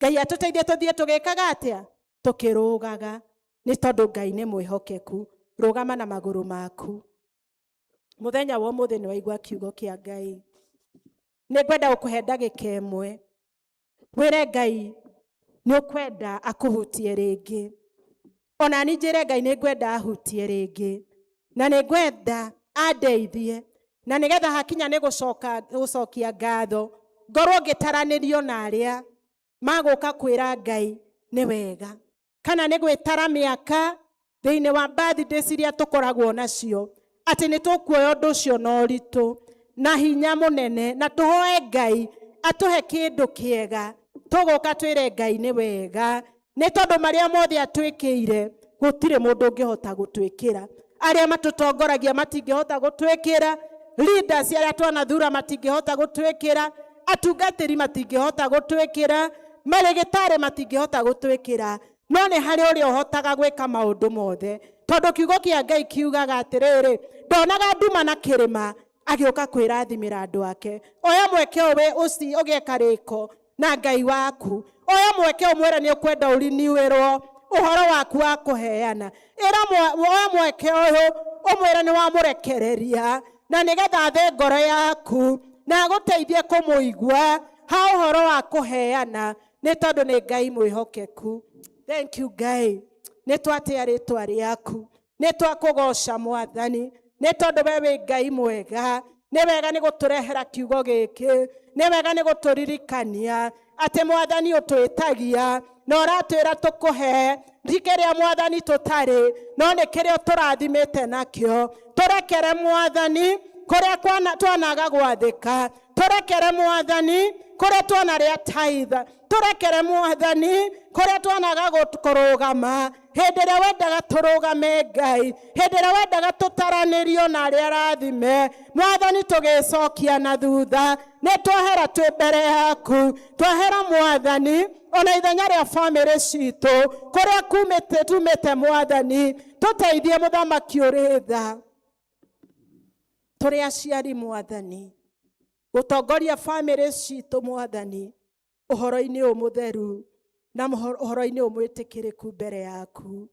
Ngai atũteithie tũthiĩ tũgĩkaga atĩa? Tũkĩrũgaga, nĩ tondũ Ngai nĩ mwĩhokeku. Rũgama na magũrũ maku. Mũthenya wa ũmũthĩ nĩ waigua kiugo kĩa Ngai. Nĩ ngwenda gũkũhe ndagĩka ĩmwe wĩre Ngai nĩ ũkwenda akũhutie rĩngĩ. Ona niĩ njĩre Ngai nĩ ngwenda ahutie rĩngĩ, na nĩ ngwenda andeithie, na nĩgetha hakinya nĩ gũcokia ngatho, ngorwo ngĩtaranĩrio na arĩa magũka kwĩra Ngai nĩ wega, kana nĩ gwĩtara mĩaka thĩinĩ wa birthdays iria tũkoragwo nacio, atĩ nĩ tũkuoya ũndũ ũcio na ũritũ na hinya mũnene, na tũhoe Ngai atũhe kĩndũ kĩega tũgũka twĩre Ngai nĩ wega, nĩ tondũ marĩa mothe atwĩkĩire gũtirĩ mũndũ ũngĩhota gũtwĩkĩra. Arĩa matũtongoragia matingĩhota gũtwĩkĩra, leaders arĩa twanathura matingĩhota gũtwĩkĩra, atungatĩri matingĩhota gũtwĩkĩra, marĩgĩtarĩ matingĩhota gũtwĩkĩra, no nĩ harĩ ũrĩa ũhotaga gwĩka maũndũ mothe, tondũ kiugo kĩa Ngai kiugaga atĩrĩrĩ, ndonaga nduma na kĩrĩma agĩũka kwĩrathimĩra andũ ake. Oya mweke ũyũ ũgĩe karĩko na Ngai waku. Oya mweke ũmwĩre nĩ ũkwenda ũriniwĩrwo ũhoro waku wa kũheana. Oya mweke ũyũ ũmwĩre nĩ wamũrekereria, na nĩgetha athe ngoro yaku na agũteithie kũmũigua ha ũhoro wa kũheana, nĩ tondũ nĩ Ngai mwĩhokeku. Thank you Ngai, nĩ twatĩa rĩtwa rĩaku, nĩ twakũgoca Mwathani, nĩ tondũ we wĩ Ngai mwega. Nĩ wega nĩ gũtũrehera kiugo gĩkĩ, nĩ wega nĩ gũtũririkania atĩ Mwathani ũtwĩtagia na ũratwĩra tũkũhe ti kĩrĩa Mwathani tũtarĩ, no nĩ kĩrĩa ũtũrathimĩte nakĩo. Tũrekere Mwathani kũrĩa twanaga gwathĩka, tũrekere Mwathani kũrĩa twanarĩa tithe, tũrekere Mwathani kũrĩa twanaga kũrũgama hĩndĩ ĩrĩa wendaga tũrũgame Ngai, hĩndĩ ĩrĩa wendaga tũtaranĩrio na arĩa arathime Mwathani, tũgĩcokia na thutha. Nĩ twahera twĩ mbere yaku, twahera Mwathani ona ithenya rĩa bamĩrĩ citũ kũrĩa tumĩte Mwathani, tũteithie mũthamaki ũrĩ tha. Tũrĩ aciari Mwathani, gũtongoria bamĩrĩ citũ Mwathani ũhoro-inĩ ũyũ mũtheru na ũhoro-inĩ ũyũ mwĩtĩkĩrĩku mbere yaku.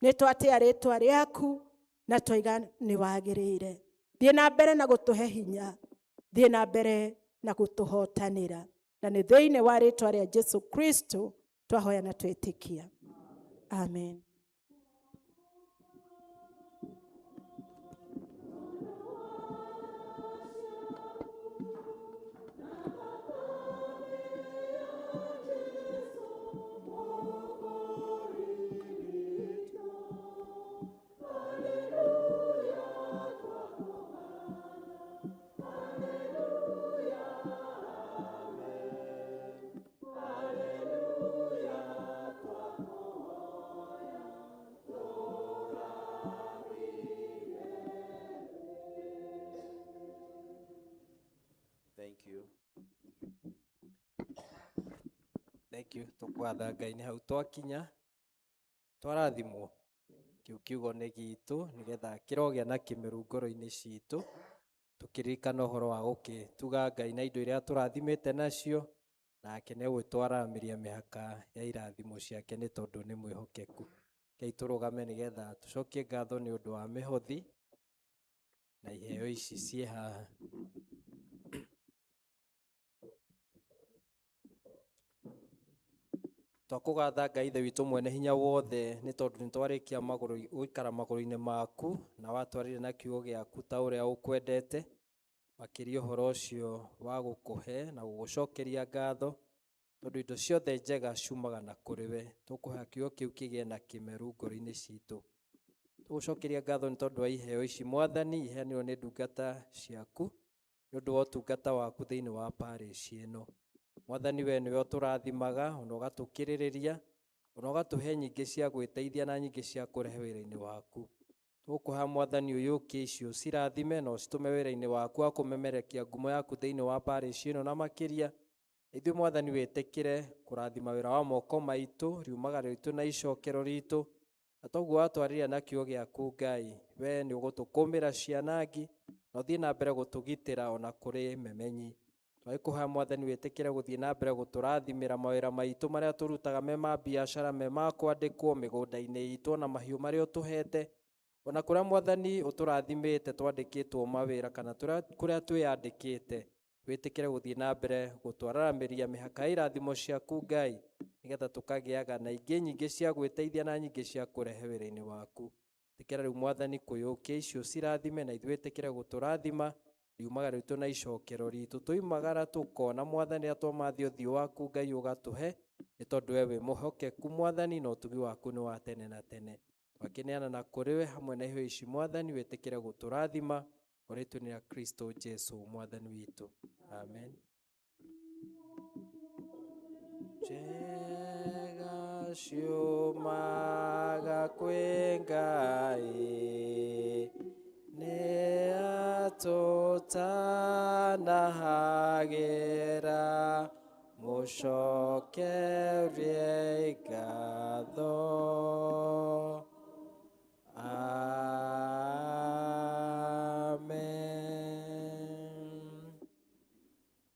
Nĩ twatĩa rĩtwa rĩaku na twaiga nĩ wagĩrĩire. Thiĩ na mbere na gũtũhe hinya, thiĩ na mbere na gũtũhotanĩra, na nĩ thĩinĩ wa rĩtwa rĩa Jesu Kristo twahoya na twĩtĩkia. Amen. Hallelujah, twakuhoya. Thank you. Tũkwatha Ngai nĩ hau twakinya twarathimwo. Kĩu kiugo nĩ gitũ nĩgetha kĩrogĩa na kĩmeru ngoro-inĩ citũ, tũkĩririkana ũhoro wa gũkĩtuga Ngai na indo iria tũrathimĩte nacio, nake nĩ egwĩtwaramĩria mĩhaka ya irathimo ciake nĩ tondũ nĩ mwĩhokeku. Rekei tũrũgame nĩgetha tũcokie ngatho nĩ ũndũ wa mĩhothi na iheo ici ciĩ haha. Twakũgatha Ngai Ithe witũ mwene hinya wothe nĩ tondũ nĩ twarĩkia gũikara magũrũ-inĩ maku na watwarire na kiugo gĩaku ta ũrĩa ũkwendete, makĩria ũhoro ũcio wa gũkũhe na gũgũcokeria ngatho, tondũ indo ciothe njega ciumaga na kũrĩ we. Tũkũhoya kiugo kĩu kĩgĩe na kĩmeru ngoro-inĩ citũ. Tũgũcokeria ngatho nĩ tondũ wa iheo ici Mwathani, iheanirwo nĩ ndungata ciaku nĩ ũndũ wa ũtungata waku thĩinĩ wa parish ĩno. Mwathani we nĩwe ũtũrathimaga ona ũgatũkĩrĩrĩria ona ũgatũhe nyingĩ cia gwĩteithia na nyingĩ cia kũrehe wĩra-inĩ waku. Tũgũkũhoya Mwathani ũyũkie icio ũcirathime na ũcitũme wĩra-inĩ waku wa kũmemerekia ngumo yaku thĩinĩ wa parish ĩno na makĩria. Ithuĩ Mwathani wĩtĩkĩre kũrathima wĩra wa moko maitũ, riumagara ritũ na icokero ritũ, na toguo watwarĩria na kiugo gĩaku Ngai, we nĩ ũgũtũkũmĩra cianangi na ũthiĩ na mbere gũtũgitĩra ona kũrĩ memenyi. Twagĩkũhoya Mwathani wĩtĩkĩre gũthiĩ na mbere gũtũrathimĩra mawĩra maitũ marĩa tũrutaga me ma biacara, me ma kwandĩkwo mĩgũnda-inĩ itũ ona mahiũ marĩa ũtũhete, ona kũrĩa Mwathani ũtũrathimĩte twandĩkĩtwo mawĩra kana kũrĩa twĩyandĩkĩte, wĩtĩkĩre gũthiĩ na mbere gũtwararamĩria mĩhaka ya irathimo ciaku Ngai, nĩgetha tũkagĩaga na ingĩ nyingĩ cia gwĩteithia na nyingĩ cia kũrehe wĩra-inĩ waku. Ĩtĩkĩra rĩu Mwathani kũyũkia icio cirathime na ithuĩ wĩtĩkĩre gũtũrathima riumagara ritũ na icokero ritũ. Tũimagara tũkona Mwathani atwamathi ũthiũ waku Ngai ũgatũhe, nĩ tondũ we wĩ mũhokeku Mwathani na ũtugi waku nĩ wa tene na tene. Twakĩneana na kũrĩ we hamwe na iheo ici Mwathani wĩtĩkĩre gũtũrathima rĩtwa-inĩ rĩa Kristo Jesu Mwathani witũ. Amen. Njega ciumaga kwĩ Ngai, nĩ atũtanahagĩra, mũcokerie ngatho. Amen.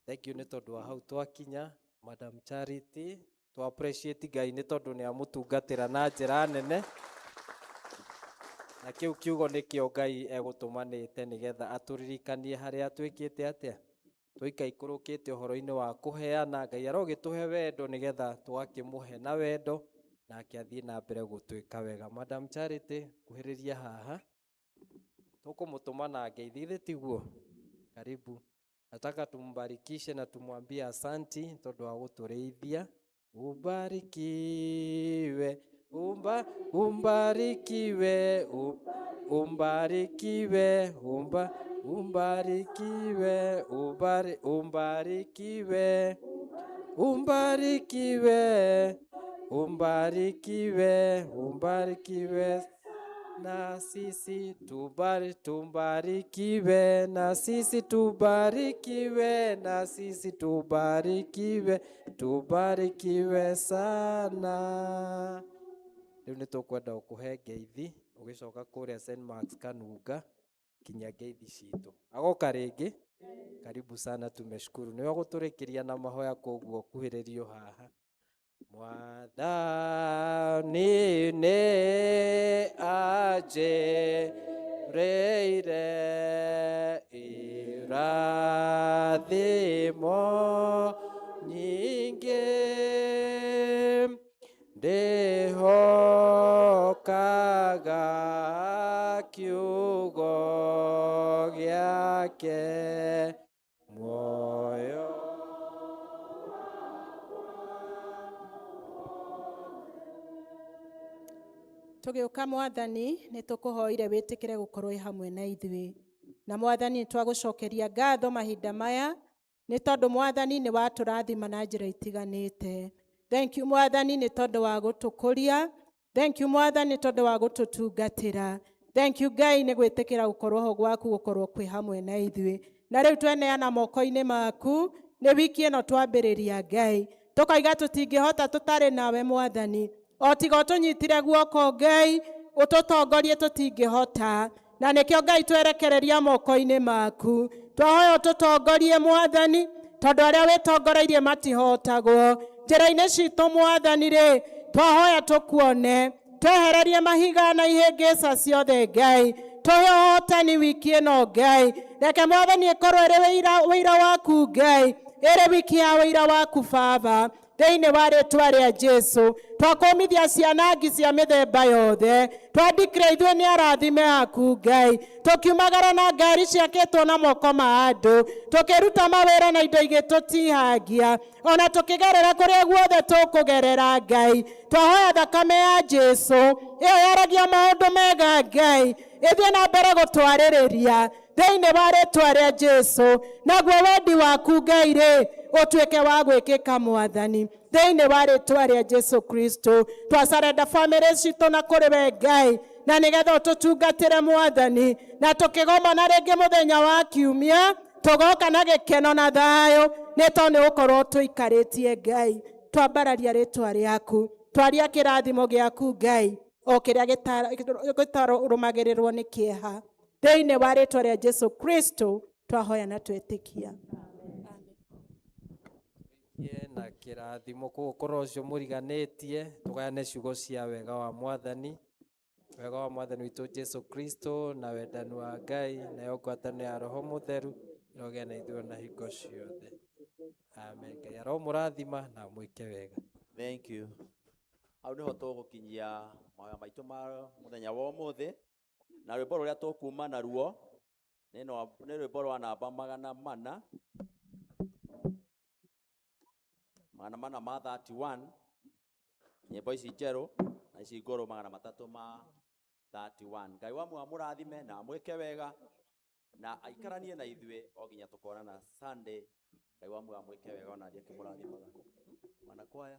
Thank you nĩ tondũ wa hau twakinya. Madam Charity, twa appreciate Ngai nĩ tondũ nĩ amũtungatĩra na njĩra nene, na kĩu kiugo nĩkĩo Ngai egũtũmanĩte nĩgetha atũririkanie harĩa twĩkĩte atĩa, tũikaikũrũkĩte ũhoro-inĩ wa kũheana. Ngai arogĩtũhe wendo nĩgetha tũgakĩmũhe na wendo nake athiĩ na mbere gũtwĩka wega. Madam Charity, kuhĩrĩria haha, tũkũmũtũma na ngeithi, githĩ tiguo? Karibu. Nataka tumbarikishe na tumwambie asanti tondũ wa gũtũrĩithia. Ubarikiwe, umbarikiwe, umbarikiwe, umbarikiwe, umbarikiwe, umbarikiwe, umbarikiwe, umbarikiwe na sisi tumbarikiwe, na sisi tubarikiwe, na sisi tubarikiwe, tubarikiwe sana. Rĩu nĩ tũkwenda gũkũhe ngeithi ũgĩcoka kũrĩa St. Mark's Kanunga kinya ngeithi citũ. Agoka rĩngĩ, karibu sana, tumeshukuru. Nĩwe ũgũtũrĩkĩria na mahoya, koguo kuhĩrĩrio haha. Mwathani nĩ anjĩrĩire irathimo nyingĩ, ndĩhokaga kiugo gĩake muoyo. Tũgĩũka Mwathani, nĩ tũkũhoire wĩtĩkĩre gũkorwo hamwe na ithuĩ. Na Mwathani nĩ twagũcokeria ngatho mahinda maya, nĩ tondũ Mwathani nĩ watũrathima na njĩra itiganĩte. Thank you Mwathani nĩ tondũ wa gũtũkũria. Thank you Mwathani nĩ tondũ wa gũtũtungatĩra. Thank you Ngai nĩ gwĩtĩkĩra gũkorwo ho gwaku gũkorwo kwĩ hamwe na ithuĩ. Na rĩu tweneana moko-inĩ maku, nĩ wiki ĩno twambĩrĩria Ngai. Tũkoiga tũtingĩhota tũtarĩ nawe Mwathani, o tiga ũtũnyitire guoko Ngai, ũtũtongorie tũtingĩhota. Na nĩkĩo Ngai twerekereria moko-inĩ maku. Twahoya ũtũtongorie Mwathani, tondũ arĩa wĩtongoreirie matihotagwo. Njĩra-inĩ citũ Mwathani rĩ, twahoya tũkuone, twehererie mahiga na ihĩngĩca ciothe Ngai, tũhe ũhotani wiki ĩno Ngai. Reke Mwathani ĩkorwo ĩrĩ wĩira waku Ngai, ĩrĩ wiki ya wĩira waku Baba, thĩinĩ wa rĩtwa rĩa Jesu. Twakũmithia ciana ngi cia mĩthemba yothe, twandikire ithuĩ nĩ arathime aku Ngai, tũkiumagara na ngari ciakĩtwo na moko ma andũ, tũkĩruta mawĩra na indo igĩtũtihangia, ona tũkĩgerera kũrĩa guothe tũkũgerera Ngai. Twahoya thakame ya Jesu ĩyo yaragia maũndũ mega Ngai, ĩthiĩ na mbere gũtwarĩrĩria thĩinĩ wa rĩtwa rĩa Jesu, naguo wendi waku Ngai rĩ ũtuĩke wa gwĩkĩka Mwathani, thĩinĩ wa rĩtwa rĩa Jesu Kristo. Twacarenda bamĩrĩ citũ na kũrĩ we Ngai, na nĩgetha ũtũtungatĩre Mwathani, na tũkĩgomana rĩngĩ mũthenya wa kiumia tũgoka na gĩkeno na thayũ, nĩ tondũ nĩ gũkorwo tũikarĩtie Ngai. Twambararia rĩtwa rĩaku, twaria kĩrathimo gĩaku Ngai, o kĩrĩa gĩtarũmagĩrĩrwo nĩ kĩeha, thĩinĩ wa rĩtwa rĩa Jesu Kristo twahoya na twetĩkia. Ye na kĩrathimo koguo korwo ũcio mũriganĩtie tũgayane ciugo cia wega wa Mwathani, wega wa Mwathani witũ Jesu Kristo na wendani wa Ngai nayo ngwatanĩro ya Roho Mũtheru ĩrogĩa na ithuĩ na hingo ciothe. Amen. Ngai aromũrathima na mwĩke wega. Thank you. Hau niho tũgũkinyia mahoya maitũ ma mũthenya wa ũmũthĩ, na rwĩmbo rũrĩa tũkuma naruo nĩ rwĩmbo rwa namba 400 ma 31, nyĩmbo ici njerũ na ici ngũrũ 331. Ngai wa muoyo amũrathime na amwĩke wega na aikaranie na ithuĩ o nginya tũkonana Sunday. Ngai wa muoyo amwĩke wega ona athiĩ akĩmũrathimaga. Wanakwaya.